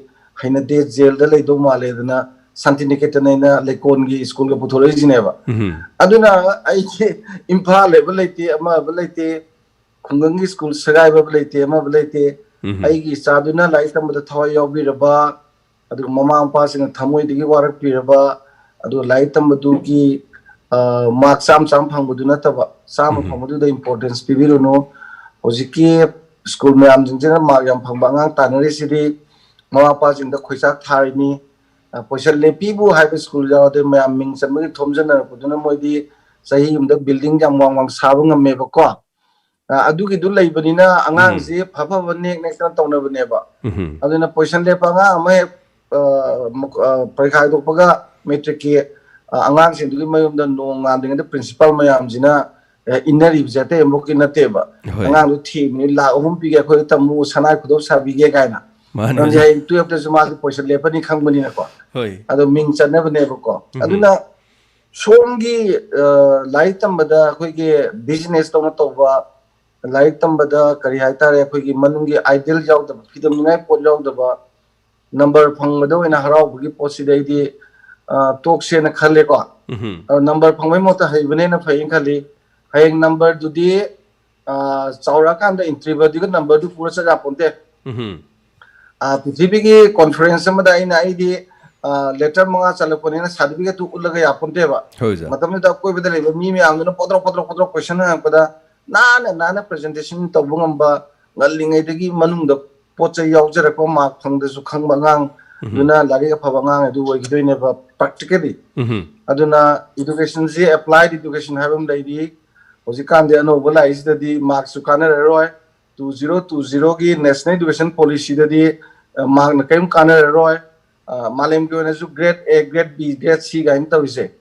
ꯍꯩꯅꯗꯦ, ꯖꯦꯜꯗ ꯂꯩꯗꯧ ꯃꯥꯜꯂꯦ ꯑꯗꯨꯅ ꯁꯥꯟꯇꯤꯅꯤꯀꯦꯇꯟ ꯑꯩꯅ ꯂꯩꯀꯣꯟꯒꯤ ꯁ꯭ꯀꯨꯜꯒ ꯄꯨꯊꯣꯔꯛꯏꯁꯤꯅꯦꯕ꯫ ꯎꯝ꯫ ꯑꯗꯨꯅ ꯑꯩꯒꯤ ꯏꯝꯐꯥꯜ ꯍꯥꯏꯕ ꯂꯩꯇꯦ, ꯑꯃ ꯍꯥꯏꯕ ꯂꯩꯇꯦ, ꯈꯨꯡꯒꯪꯒꯤ ꯁ꯭ꯀꯨꯜ ꯁꯦꯒꯥꯏꯕ ꯂꯩꯇꯦ, ꯑꯃ ꯍꯥꯏꯕ ꯂꯩꯇꯦ꯫ ꯎꯝ꯫ ꯑꯩꯒꯤ ꯏꯆꯥꯗꯨꯅ ꯂꯥꯏꯔꯤꯛ ꯇꯝꯕꯗ ꯊꯋꯥꯏ ꯌꯥꯎꯕꯤꯔꯕ, ꯑꯗꯨꯒ ꯃꯃꯥ ꯃꯄꯥꯁꯤꯡꯅ ꯊꯃꯣꯏꯗꯒꯤ ꯋꯥꯔꯛꯄꯤꯔꯕ, ꯑꯗꯨꯒ ꯂꯥꯏꯔꯤꯛ ꯇꯝꯕꯗꯨꯒꯤ ꯃꯥꯔꯛ ꯆꯥꯝꯃ ꯆꯥꯝꯃ ꯐꯪꯕꯗꯨ ꯅꯠꯇꯕ, ꯆꯥꯝꯃ ꯐꯪꯕꯗꯨꯗ ꯏꯝꯄꯣꯔꯇꯦꯟꯁ ꯄꯤꯕꯤꯔꯨꯅꯨ꯫ ꯍꯧꯖꯤꯛꯀꯤ ꯁ꯭ꯀꯨꯜ ꯃꯌꯥꯝꯁꯤꯡꯁꯤꯅ ꯃꯥꯔꯛ ꯌꯥꯝ ꯐꯪꯕ ꯑꯉꯥꯡ ꯇꯥꯟꯅꯔꯤꯁꯤꯗꯤ ꯃꯃꯥ ꯃꯄꯥꯁꯤꯡꯗ ꯈꯣꯏꯆꯥꯛ ꯊꯥꯔꯤꯅꯤ꯫ ꯄꯣꯏꯁꯟ ꯂꯦꯞꯄꯤꯕꯨ ꯍꯥꯏꯕ ꯁ꯭ꯀꯨꯜ ꯌꯥꯎꯔꯗꯤ ꯃꯌꯥꯝ ꯃꯤꯡ ꯆꯟꯕꯒꯤ ꯊꯣꯝꯖꯤꯟꯅꯔꯛꯄꯗꯨꯅ ꯃꯣꯏꯗꯤ ꯆꯍꯤ ꯑꯃꯗ ꯕꯤꯜꯗꯤꯡ ꯌꯥꯝ ꯋꯥꯡ ꯋꯥꯡ ꯁꯥꯕ ꯉꯝꯃꯦꯕꯀꯣ꯫ ꯑꯗꯨꯒꯤꯗꯨ ꯂꯩꯕꯅꯤꯅ ꯑꯉꯥꯡꯁꯤ ꯐ ꯐꯕ ꯅꯦꯛ ꯅꯦꯛꯇꯅ ꯇꯧꯅꯕꯅꯦꯕ꯫ ꯑꯗꯨꯅ ꯄꯣꯏꯁꯟ ꯂꯦꯞꯄ ꯑꯉꯥꯡ ꯑꯃ ꯍꯦꯛ ꯄꯔꯤꯈꯥ ꯍꯥꯏꯗꯣꯛꯄꯒ ꯃꯦꯇ꯭ꯔꯤꯛꯀꯤ ꯑꯉꯥꯡꯁꯤꯡꯗꯨꯒꯤ ꯃꯌꯨꯝꯗ ꯅꯣꯡ ꯉꯥꯟꯗ꯭ꯔꯤꯉꯩꯗ ꯄ꯭ꯔꯤꯟꯁꯤꯄꯥꯜ ꯃꯌꯥꯝꯁꯤꯅ ꯏꯟꯅꯔꯤꯕꯁꯦ ꯑꯇꯩ ꯑꯃꯐꯥꯎꯀꯤ ꯅꯠꯇꯦꯕ꯫ ꯍꯣꯏ꯫ ꯑꯉꯥꯡꯗꯨ ꯊꯦꯝꯃꯤꯅꯤ, "ꯂꯥꯛ ꯑꯍꯨꯝ ꯄꯤꯒꯦ, ꯑꯩꯈꯣꯏꯗ ꯇꯝꯃꯨ, ꯁꯅꯥ ꯈꯨꯗꯣꯞ ꯁꯥꯕꯤꯒꯦ" ꯀꯥꯏꯅ꯫ ꯃꯥꯅꯦ, ꯃꯔꯝꯗꯤ ꯑꯣꯖꯥ꯫ ꯍꯌꯦꯡ ꯇꯨꯌꯦꯜꯞꯇꯁꯨ ꯃꯥꯒꯤ ꯄꯣꯏꯁꯟ ꯂꯦꯞꯄꯅꯤ ꯈꯪꯕꯅꯤꯅꯀꯣ꯫ ꯍꯣꯏ꯫ ꯑꯗꯣ ꯃꯤꯡ ꯆꯠꯅꯕꯅꯦꯕꯀꯣ꯫ ꯑꯗꯨꯅ ꯁꯣꯝꯒꯤ ꯂꯥꯏꯔꯤꯛ ꯇꯝꯕꯗ ꯑꯩꯈꯣꯏꯒꯤ ꯕꯤꯖꯤꯅꯦꯁ ꯇꯧꯅ ꯇꯧꯕ, ꯂꯥꯏꯔꯤꯛ ꯇꯝꯕꯗ ꯀꯔꯤ ꯍꯥꯏꯇꯥꯔꯦ, ꯑꯩꯈꯣꯏꯒꯤ ꯃꯅꯨꯡꯒꯤ ꯑꯥꯏꯗꯤꯌꯦꯜ ꯌꯥꯎꯗꯕ, ꯐꯤꯗꯝꯅꯤꯡꯉꯥꯏ ꯄꯣꯠ ꯌꯥꯎꯗꯕ, ꯅꯝꯕꯔ ꯐꯪꯕꯗ ꯑꯣꯏꯅ ꯍꯔꯥꯎꯕꯒꯤ ꯄꯣꯠꯁꯤꯗꯤ ꯑꯩꯗꯤ ꯇꯣꯛꯁꯦꯅ ꯈꯜꯂꯦꯀꯣ꯫ ꯅꯝꯕꯔ ꯐꯪꯕꯩ ꯃꯍꯨꯠꯇ ꯍꯩꯕꯅ ꯍꯦꯟꯅ ꯐꯩꯌꯦꯅ ꯈꯜꯂꯤ꯫ ꯍꯌꯦꯡ ꯅꯝꯕꯔꯗꯨꯗꯤ ꯆꯥꯎꯔꯛꯑꯀꯥꯟꯗ ꯏꯟꯇ꯭ꯔꯤꯕꯗꯤꯒ ꯅꯝꯕꯔꯗꯨ ꯄꯨꯔ ꯆꯠ ꯌꯥꯄꯣꯟꯇꯦ꯫ ꯄ꯭ꯔꯤꯊꯤꯕꯤꯒꯤ ꯀꯣꯟꯐꯔꯦꯟꯁ ꯑꯃꯗ ꯑꯩꯅ ꯑꯩꯗꯤ ꯂꯦꯇꯔ ꯃꯉꯥ ꯆꯠꯂꯛꯄꯅꯤꯅ ꯁꯥꯔꯇꯤꯐꯤꯀꯦꯠꯇꯨ ꯎꯠꯂꯒ ꯌꯥꯄꯣꯟꯇꯦꯕ꯫ ꯍꯣꯏ, ꯑꯣꯖꯥ꯫ ꯃꯇꯝꯗꯨꯗ ꯑꯀꯣꯏꯕꯗ ꯂꯩꯕ ꯃꯤ ꯃꯌꯥꯝꯗꯨꯅ ꯄꯣꯗ꯭ꯔꯣꯛ ꯄꯣꯗ꯭ꯔꯣꯛ ꯄꯣꯗ꯭ꯔꯣꯛ ꯀꯣꯏꯁꯟ ꯍꯪꯉꯛꯄꯗ ꯅꯥꯟꯅ ꯅꯥꯟꯅ ꯄ꯭ꯔꯖꯦꯟꯇꯦꯁꯟ ꯇꯧꯕ ꯉꯝꯕ, ꯉꯜꯂꯤꯉꯩꯗꯒꯤ ꯃꯅꯨꯡꯗ ꯄꯣꯠ ꯆꯩ ꯌꯥꯎꯖꯔꯛꯄ, ꯃꯥꯔꯛ ꯐꯪꯗ꯭ꯔꯁꯨ ꯈꯪꯕ ꯑꯉꯥꯡꯗꯨꯅ ꯂꯥꯏꯔꯤꯛ ꯑꯐꯕ ꯑꯉꯥꯡ ꯑꯗꯨ ꯑꯣꯏꯈꯤꯗꯣꯏꯅꯦꯕ, ꯄ꯭ꯔꯦꯛꯇꯤꯀꯦꯂꯤ꯫ ꯑꯗꯨꯅ ꯏꯗꯨꯀꯦꯁꯟꯁꯤ ꯑꯦꯄ꯭ꯂꯥꯏꯗ ꯏꯗꯨꯀꯦꯁꯟ ꯍꯥꯏꯕ ꯑꯃ ꯂꯩꯔꯤ꯫ ꯍꯧꯖꯤꯛꯀꯥꯟꯗꯤ ꯑꯅꯧꯕ ꯂꯥꯛꯏꯁꯤꯗꯗꯤ ꯃꯥꯔꯛꯁꯨ ꯀꯥꯟꯅꯔꯔꯣꯏ꯫ ꯇꯨ ꯖꯤꯔꯣ ꯇꯨ ꯖꯤꯔꯣꯒꯤ ꯅꯦꯁꯅꯦꯜ ꯏꯗꯨꯀꯦꯁꯟ ꯄꯣꯂꯤꯁꯤꯗꯗꯤ ꯃꯥꯔꯛꯅ ꯀꯔꯤꯝ ꯀꯥꯟꯅꯔꯔꯣꯏ꯫ ꯃꯥꯂꯦꯝꯒꯤ ꯑꯣꯏꯅꯁꯨ grade A, grade B, grade C ꯀꯥꯏꯅ ꯇꯧꯔꯤꯁꯦ,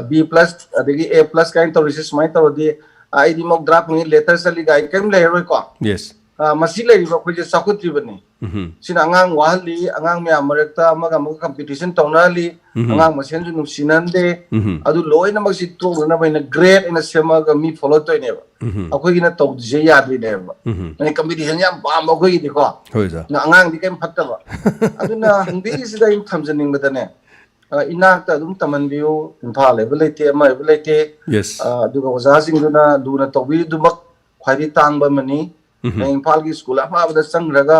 ꯕꯤ ꯄ꯭ꯂꯁ ꯑꯗꯒꯤ ꯑꯦ ꯄ꯭ꯂꯁ ꯀꯥꯏꯅ ꯇꯧꯔꯤꯁꯦ, ꯁꯨꯃꯥꯏꯅ ꯇꯧꯔꯗꯤ ꯑꯩꯗꯤ ꯃꯧꯗ꯭ꯔꯥ ꯐꯪꯉꯤ, ꯂꯦꯇꯔ ꯆꯠꯂꯤ ꯀꯥꯏꯅ ꯀꯔꯤꯝ ꯂꯩꯔꯔꯣꯏꯀꯣ꯫ ꯌꯦꯁ꯫ ꯃꯁꯤ ꯂꯩꯔꯤꯕ ꯑꯩꯈꯣꯏꯁꯦ ꯆꯥꯎꯈꯠꯇ꯭ꯔꯤꯕꯅꯤ꯫ ꯁꯤꯅ ꯑꯉꯥꯡ ꯋꯥꯍꯜꯂꯤ꯫ ꯑꯉꯥꯡ ꯃꯌꯥꯝ ꯃꯔꯛꯇ ꯑꯃꯒ ꯑꯃꯒ ꯀꯝꯄꯤꯇꯤꯁꯟ ꯇꯧꯅꯍꯜꯂꯤ꯫ ꯑꯉꯥꯡ ꯃꯁꯦꯟꯁꯨ ꯅꯨꯡꯁꯤꯅꯍꯟꯗꯦ꯫ ꯑꯗꯨ ꯂꯣꯏꯅꯃꯛꯁꯤ ꯇꯣꯛꯅꯅꯕ ꯑꯩꯅ ꯒ꯭ꯔꯦꯗ ꯑꯩꯅ ꯁꯦꯝꯃꯒ ꯃꯤ ꯐꯣꯂꯣ ꯇꯧꯔꯤꯅꯦꯕ꯫ ꯑꯩꯈꯣꯏꯒꯤꯅ ꯇꯧꯗ꯭ꯔꯤꯁꯦ ꯌꯥꯗ꯭ꯔꯤꯅꯦꯕ꯫ ꯑꯩꯅ ꯀꯝꯄꯤꯇꯤꯁꯟ ꯌꯥꯝ ꯄꯥꯝꯕ ꯑꯩꯈꯣꯏꯒꯤꯗꯤꯀꯣ꯫ ꯍꯣꯏ, ꯑꯣꯖꯥ꯫ ꯑꯗꯨꯅ ꯑꯉꯥꯡꯗꯤ ꯀꯔꯤꯝ ꯐꯠꯇꯕ꯫ ꯑꯗꯨꯅ ꯍꯪꯕꯤꯔꯤꯁꯤꯗ ꯑꯩꯅ ꯊꯝꯖꯅꯤꯡꯕꯗꯅꯦ, ꯏꯅꯥꯛꯇ ꯑꯗꯨꯝ ꯇꯝꯍꯟꯕꯤꯌꯨ꯫ ꯏꯝꯐꯥꯜ ꯍꯥꯏꯕ ꯂꯩꯇꯦ, ꯑꯃ ꯍꯥꯏꯕ ꯂꯩꯇꯦ꯫ ꯌꯦꯁ꯫ ꯑꯗꯨꯒ ꯑꯣꯖꯥꯁꯤꯡꯗꯨꯅ ꯂꯨꯅ ꯇꯧꯕꯤꯔꯤꯗꯨꯃꯛ ꯈ꯭ꯋꯥꯏꯗꯒꯤ ꯇꯥꯡꯕ ꯑꯃꯅꯤ꯫ ꯅꯪ ꯏꯝꯐꯥꯜꯒꯤ ꯁ꯭ꯀꯨꯜ ꯑꯐꯕꯗ ꯆꯪꯈ꯭ꯔꯒ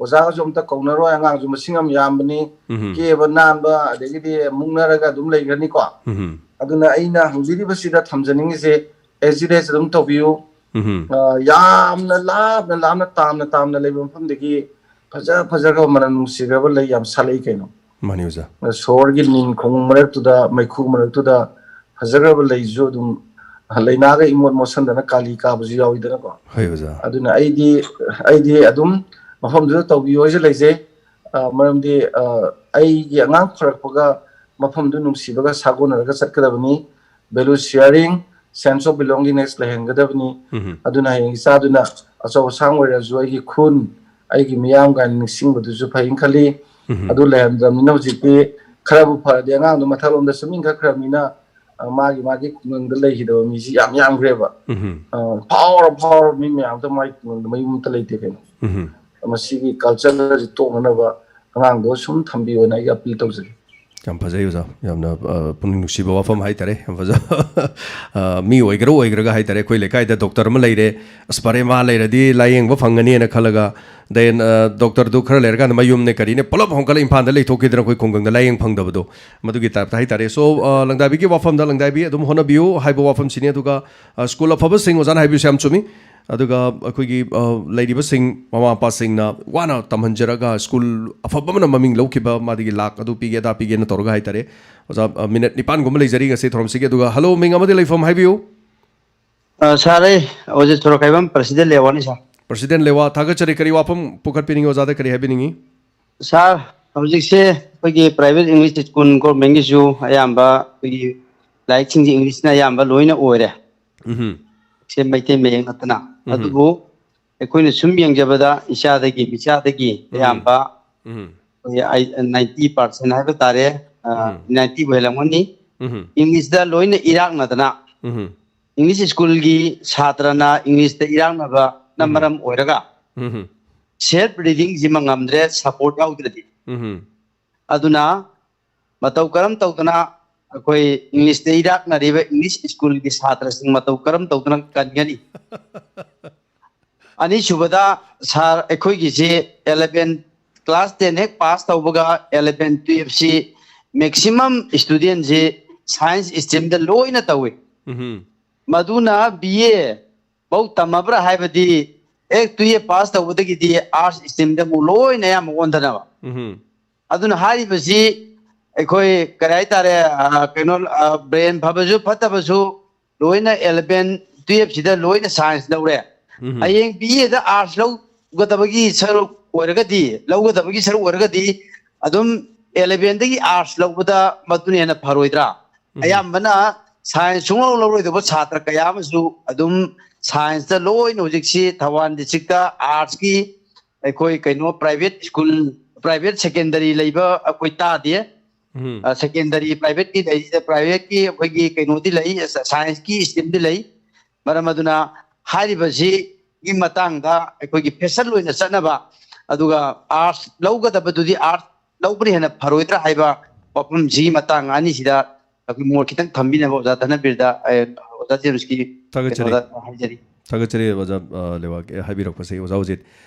ꯑꯣꯖꯥꯒꯁꯨ ꯑꯝꯇ ꯀꯧꯅꯔꯣꯏ, ꯑꯉꯥꯡꯁꯨ ꯃꯁꯤꯡ ꯌꯥꯝ ꯌꯥꯝꯕꯅꯤ, ꯎꯝ꯫ ꯀꯦꯕ ꯅꯥꯟꯕ ꯑꯗꯒꯤꯗꯤ ꯃꯨꯛꯅꯔꯒ ꯑꯗꯨꯝ ꯂꯩꯈ꯭ꯔꯅꯤꯀꯣ꯫ ꯎꯝ꯫ ꯑꯗꯨꯅ ꯑꯩꯅ ꯍꯧꯖꯤꯛ ꯏꯔꯤꯕꯁꯤꯗ ꯊꯝꯖꯅꯤꯡꯉꯤꯁꯦ, as it is ꯑꯗꯨꯝ ꯇꯧꯕꯤꯌꯨ꯫ ꯎꯝ꯫ ꯑ, ꯌꯥꯝꯅ ꯂꯥꯞꯅ ꯂꯥꯞꯅ ꯇꯥꯝꯅ ꯇꯥꯝꯅ ꯂꯩꯕ ꯃꯐꯝꯗꯒꯤ ꯐꯖ ꯐꯖꯈ꯭ꯔꯕ ꯃꯅꯝ ꯅꯨꯡꯁꯤꯈ꯭ꯔꯕ ꯂꯩ ꯌꯥꯝ ꯁꯥꯠꯂꯛꯏ ꯀꯩꯅꯣ꯫ ꯃꯥꯅꯤ ꯑꯣꯖꯥ꯫ ꯑ, ꯁꯣꯔꯒꯤ ꯅꯤꯟ ꯈꯣꯡ ꯃꯔꯛꯇꯨꯗ, ꯃꯩꯈꯨ ꯃꯔꯛꯇꯨꯗ ꯐꯖꯈ꯭ꯔꯕ ꯂꯩꯁꯨ ꯑꯗꯨꯝ ꯂꯥꯏꯅꯥꯒ ꯏꯃꯣꯠ ꯃꯣꯠꯁꯟꯗꯅ ꯀꯥꯂꯤ ꯀꯥꯕꯁꯨ ꯌꯥꯎꯏꯗꯅꯀꯣ꯫ ꯍꯣꯏ ꯑꯣꯖꯥ꯫ ꯑꯗꯨꯅ ꯑꯩꯗꯤ, ꯑꯩꯗꯤ ꯑꯗꯨꯝ ꯃꯐꯝꯗꯨꯗ ꯇꯧꯕꯤꯌꯨ ꯍꯥꯏꯁꯨ ꯂꯩꯖꯩ꯫ ꯑ, ꯃꯔꯝꯗꯤ, ꯑ, ꯑꯩꯒꯤ ꯑꯉꯥꯡ ꯐꯔꯛꯄꯒ ꯃꯐꯝꯗꯨ ꯅꯨꯡꯁꯤꯕꯒ ꯁꯥꯒꯣꯟꯅꯔꯒ ꯆꯠꯀꯗꯕꯅꯤ꯫ Value sharing, sense of belongingness ꯂꯩꯍꯟꯒꯗꯕꯅꯤ꯫ ꯎꯝ꯫ ꯑꯗꯨꯅ ꯍꯌꯦꯡ ꯏꯆꯥꯗꯨꯅ ꯑꯆꯧ ꯑꯁꯥꯡ ꯑꯣꯏꯔꯁꯨ ꯑꯩꯒꯤ ꯈꯨꯟ, ꯑꯩꯒꯤ ꯃꯤꯌꯥꯝ ꯀꯥꯏꯅ ꯅꯤꯡꯁꯤꯡꯕꯗꯨꯁꯨ ꯐꯩꯅ ꯈꯜꯂꯤ꯫ ꯎꯝ꯫ ꯑꯗꯨ ꯂꯩꯍꯟꯗ꯭ꯔꯕꯅꯤꯅ ꯍꯧꯖꯤꯛꯇꯤ ꯈꯔꯕꯨ ꯐꯔꯗꯤ ꯑꯉꯥꯡꯗꯣ ꯃꯊꯛꯂꯣꯝꯗ ꯁꯨꯝ ꯏꯟꯈꯠꯈ꯭ꯔꯕꯅꯤꯅ, ꯑ, ꯃꯥꯒꯤ, ꯃꯥꯒꯤ ꯈꯨꯡꯒꯪꯗ ꯂꯩꯈꯤꯗꯕ ꯃꯤꯁꯤ ꯌꯥꯝ ꯌꯥꯝꯈ꯭ꯔꯦꯕ꯫ ꯎꯝ꯫ ꯑ, ꯐꯥꯎꯔ ꯐꯥꯎꯔ ꯃꯤ ꯃꯌꯥꯝꯗꯣ ꯃꯥꯒꯤ ꯈꯨꯡꯒꯪꯗ ꯃꯌꯨꯝ ꯑꯝꯇ ꯂꯩꯇꯦ ꯀꯩꯅꯣ꯫ ꯎꯝ꯫ ꯃꯁꯤꯒꯤ culture ꯑꯁꯤ ꯇꯣꯛꯅꯅꯕ ꯑꯉꯥꯡꯗꯣ ꯁꯨꯝ ꯊꯝꯕꯤꯌꯣꯅ ꯑꯩꯒꯤ appeal ꯇꯧꯖꯒꯦ꯫ ꯌꯥꯝ ꯐꯖꯩ ꯑꯣꯖꯥ, ꯌꯥꯝꯅ, ꯑ, ꯄꯨꯛꯅꯤꯡ ꯅꯨꯡꯁꯤꯕ ꯋꯥꯐꯝ ꯍꯥꯏꯇꯥꯔꯦ꯫ ꯌꯥꯝ ꯐꯖ-, ꯑ, ꯃꯤ ꯑꯣꯏꯒꯦꯔꯥ ꯑꯣꯏꯒꯦꯔꯒ ꯍꯥꯏꯇꯥꯔꯦ, ꯑꯩꯈꯣꯏ ꯂꯩꯀꯥꯏꯗ doctor ꯑꯃ ꯂꯩꯔꯦ, ꯑꯁ ꯐꯔꯦ ꯃꯥ ꯂꯩꯔꯗꯤ ꯂꯥꯏꯌꯦꯡꯕ ꯐꯪꯒꯅꯤꯅ ꯈꯜꯂꯒ, then, ꯑ, doctorꯗꯨ ꯈꯔ ꯂꯩꯔꯀꯥꯟꯗ ꯃꯌꯨꯝꯅꯦ ꯀꯔꯤꯅꯦ ꯄꯨꯂꯞ ꯍꯣꯡꯀꯠꯂ ꯏꯝꯐꯥꯜꯗ ꯂꯩꯊꯣꯛꯈꯤꯗꯅ ꯑꯩꯈꯣꯏ ꯈꯨꯡꯒꯪꯗ ꯂꯥꯏꯌꯦꯡ ꯐꯪꯗꯕꯗꯣ, ꯃꯗꯨꯒꯤ typeꯇ ꯍꯥꯏꯇꯥꯔꯦ꯫ So, ꯑ, ꯂꯪꯗꯥꯏꯕꯤꯒꯤ ꯋꯥꯐꯝꯗ ꯂꯪꯗꯥꯏꯕꯤ ꯑꯗꯨꯝ ꯍꯣꯠꯅꯕꯤꯌꯨ ꯍꯥꯏꯕ ꯋꯥꯐꯝꯁꯤꯅꯤ꯫ ꯑꯗꯨꯒ, ꯑ, school ꯑꯐꯕꯁꯤꯡ ꯑꯣꯖꯥꯅ ꯍꯥꯏꯕꯤꯌꯨꯁꯦ ꯌꯥꯝ ꯆꯨꯝꯃꯤ꯫ ꯑꯗꯨꯒ ꯑꯩꯈꯣꯏꯒꯤ, ꯑ, ꯂꯩꯔꯤꯕꯁꯤꯡ, ꯃꯃꯥ ꯃꯄꯥꯁꯤꯡꯅ ꯋꯥꯅ ꯇꯝꯍꯟꯖꯔꯒ school ꯑꯐꯕ ꯑꯃꯅ ꯃꯃꯤꯡ ꯂꯧꯈꯤꯕ, ꯃꯥꯗꯒꯤ ꯂꯥꯛ ꯑꯗꯨ ꯄꯤꯒꯦ ꯑꯗꯥ ꯄꯤꯒꯦꯅ ꯇꯧꯔꯒ ꯍꯥꯏꯇꯥꯔꯦ꯫ ꯑꯣꯖꯥ, ꯑ, minute ꯅꯤꯄꯥꯟꯒꯨꯝꯕ ꯂꯩꯖꯔꯤ ꯉꯁꯤ ꯊꯧꯔꯝꯁꯤꯒꯤ꯫ ꯑꯗꯨꯒ hello, ꯃꯤꯡ ꯑꯃꯗꯤ ꯂꯩꯐꯝ ꯍꯥꯏꯕꯤꯌꯨ꯫ ꯑ, sir, ꯑꯩ ꯍꯧꯖꯤꯛ ꯁꯣꯔꯣꯛꯈꯥꯏꯕꯝ president ꯂꯦꯋꯥꯅꯤ, sir꯫ President ꯂꯦꯋꯥ, ꯊꯥꯒꯠꯆꯔꯤ꯫ ꯀꯔꯤ ꯋꯥꯐꯝ ꯄꯨꯈꯠꯄꯤꯅꯤꯡꯉꯤ ꯑꯣꯖꯥꯗ, ꯀꯔꯤ ꯍꯥꯏꯕꯤꯅꯤꯡꯉꯤ? Sir, ꯍꯧꯖꯤꯛꯁꯦ ꯑꯩꯈꯣꯏꯒꯤ private English school governmentꯒꯤꯁꯨ ꯑꯌꯥꯝꯕ ꯑꯩꯈꯣꯏꯒꯤ ꯂꯥꯏꯔꯤꯛꯁꯤꯡꯁꯦ Englishꯅ ꯑꯌꯥꯝꯕ ꯂꯣꯏꯅ ꯑꯣꯏꯔꯦ꯫ ꯎꯝ꯫ ꯁꯦ ꯃꯩꯇꯩ ꯃꯌꯦꯛ ꯅꯠꯇꯅ꯫ ꯎꯝ꯫ ꯑꯗꯨꯕꯨ ꯑꯩꯈꯣꯏꯅ ꯁꯨꯝ ꯌꯦꯡꯖꯕꯗ ꯏꯆꯥꯗꯒꯤ ꯃꯤꯆꯥꯗꯒꯤ ꯎꯝ꯫ ꯑꯌꯥꯝꯕ ꯎꯝ꯫ ꯑꯩꯈꯣꯏꯒꯤ ꯑꯩ ninety percent ꯍꯥꯏꯕ ꯇꯥꯔꯦ, ꯑ, ꯎꯝ꯫ Ninetyꯕꯨ ꯍꯦꯜꯂꯝꯒꯅꯤ꯫ ꯎꯝ꯫ Englishꯇ ꯂꯣꯏꯅ ꯏꯔꯥꯛꯅꯗꯅ ꯎꯝ꯫ English schoolꯒꯤ ꯁꯥꯇ꯭ꯔꯅ Englishꯇ ꯏꯔꯥꯛꯅꯕꯅ ꯎꯝ꯫ ꯃꯔꯝ ꯑꯣꯏꯔꯒ ꯎꯝ꯫ Self readingꯁꯤꯃ ꯉꯝꯗ꯭ꯔꯦ, support ꯌꯥꯎꯗ꯭ꯔꯗꯤ꯫ ꯎꯝ꯫ ꯑꯗꯨꯅ ꯃꯇꯧ ꯀꯔꯝ ꯇꯧꯗꯅ ꯑꯩꯈꯣꯏ Englishꯇ ꯏꯔꯥꯛꯅꯔꯤꯕ English schoolꯒꯤ ꯁꯥꯇ꯭ꯔꯁꯤꯡ ꯃꯇꯧ ꯀꯔꯝ ꯇꯧꯗꯅ ꯀꯟꯒꯅꯤ? ꯑꯅꯤꯁꯨꯕꯗ ꯁꯥꯔ, ꯑꯩꯈꯣꯏꯒꯤꯁꯤ eleven class ten ꯍꯦꯛ ꯄꯥꯁ ꯇꯧꯕꯒ eleven twelve ꯁꯤ maximum student ꯁꯤ science stream ꯗ ꯂꯣꯏꯅ ꯇꯧꯏ꯫ ꯎꯝ ꯃꯗꯨꯅ B A ꯐꯧ ꯇꯝꯃꯕ꯭ꯔꯥ ꯍꯥꯏꯕꯗꯤ ꯍꯦꯛ twelve ꯄꯥꯁ ꯇꯧꯕꯗꯒꯤꯗꯤ arts stream ꯗ ꯑꯃꯨꯛ ꯂꯣꯏꯅ ꯑꯌꯥꯝꯕ ꯑꯣꯟꯊꯅꯕ꯫ ꯎꯝ ꯑꯗꯨꯅ ꯍꯥꯏꯔꯤꯕꯁꯤ ꯑꯩꯈꯣꯏ ꯀꯔꯤ ꯍꯥꯏꯇꯥꯔꯦ, ꯑ, ꯀꯩꯅꯣ, ꯕ꯭ꯔꯦꯟ ꯐꯕꯁꯨ ꯐꯠꯇꯕꯁꯨ ꯂꯣꯏꯅ eleven twelve ꯁꯤꯗ ꯂꯣꯏꯅ science ꯂꯧꯔꯦ꯫ ꯎꯝ ꯍꯌꯦꯡ B A ꯗ arts ꯂꯧꯒꯗꯕꯒꯤ ꯁꯔꯨꯛ ꯑꯣꯏꯔꯒꯗꯤ, ꯂꯧꯒꯗꯕꯒꯤ ꯁꯔꯨꯛ ꯑꯣꯏꯔꯒꯗꯤ ꯑꯗꯨꯝ eleven ꯗꯒꯤ arts ꯂꯧꯕꯗ ꯃꯗꯨꯅ ꯍꯦꯟꯅ ꯐꯔꯣꯏꯗ꯭ꯔꯥ? ꯎꯝ ꯑꯌꯥꯝꯕꯅ science ꯁꯨꯡꯂꯧ ꯂꯧꯔꯣꯏꯗꯕ ꯁꯥꯇ꯭ꯔ ꯀꯌꯥ ꯑꯃꯁꯨ ꯑꯗꯨꯝ science ꯇ ꯂꯣꯏꯅ ꯍꯧꯖꯤꯛꯁꯤ ꯊꯧꯕꯥꯜ district ꯇ arts ꯀꯤ ꯑꯩꯈꯣꯏ ꯀꯩꯅꯣ private school, private secondary ꯂꯩꯕ ꯑꯩꯈꯣꯏ ꯇꯥꯗꯦ꯫ ꯎꯝ ꯑ, secondary private ꯀꯤ ꯂꯩꯔꯤꯁꯦ, private ꯀꯤ ꯑꯩꯈꯣꯏꯒꯤ ꯀꯩꯅꯣꯗꯤ ꯂꯩ, science ꯀꯤ stream ꯗꯤ ꯂꯩ꯫ ꯃꯔꯝ ꯑꯗꯨꯅ ꯍꯥꯏꯔꯤꯕꯁꯤꯒꯤ ꯃꯇꯥꯡꯗ ꯑꯩꯈꯣꯏꯒꯤ fashion ꯑꯣꯏꯅ ꯆꯠꯅꯕ, ꯑꯗꯨꯒ arts ꯂꯧꯒꯗꯕꯗꯨꯗꯤ arts ꯂꯧꯕꯅ ꯍꯦꯟꯅ ꯐꯔꯣꯏꯗ꯭ꯔꯥ ꯍꯥꯏꯕ ꯋꯥꯐꯝꯁꯤꯒꯤ ꯃꯇꯥꯡ ꯑꯅꯤꯁꯤꯗ ꯑꯩꯈꯣꯏ ꯃꯣꯠ ꯈꯤꯇꯪ ꯊꯝꯕꯤꯅꯕ ꯑꯣꯖꯥ ꯙꯅꯕꯤꯔꯗ, ꯑ, ꯑꯣꯖꯥ ꯖꯦꯝꯁꯀꯤ ꯊꯥꯒꯠꯆꯔꯤ꯫ ꯀꯩꯅꯣꯗ ꯍꯥꯏꯖꯔꯤ꯫ ꯊꯥꯒꯠꯆꯔꯤ ꯑꯣꯖꯥ, ꯑ, ꯂꯩꯕꯥꯛ, ꯑ, ꯍꯥꯏꯕꯤꯔꯛꯄꯁꯦ ꯑꯣꯖꯥ ꯍꯧꯖꯤꯛ꯫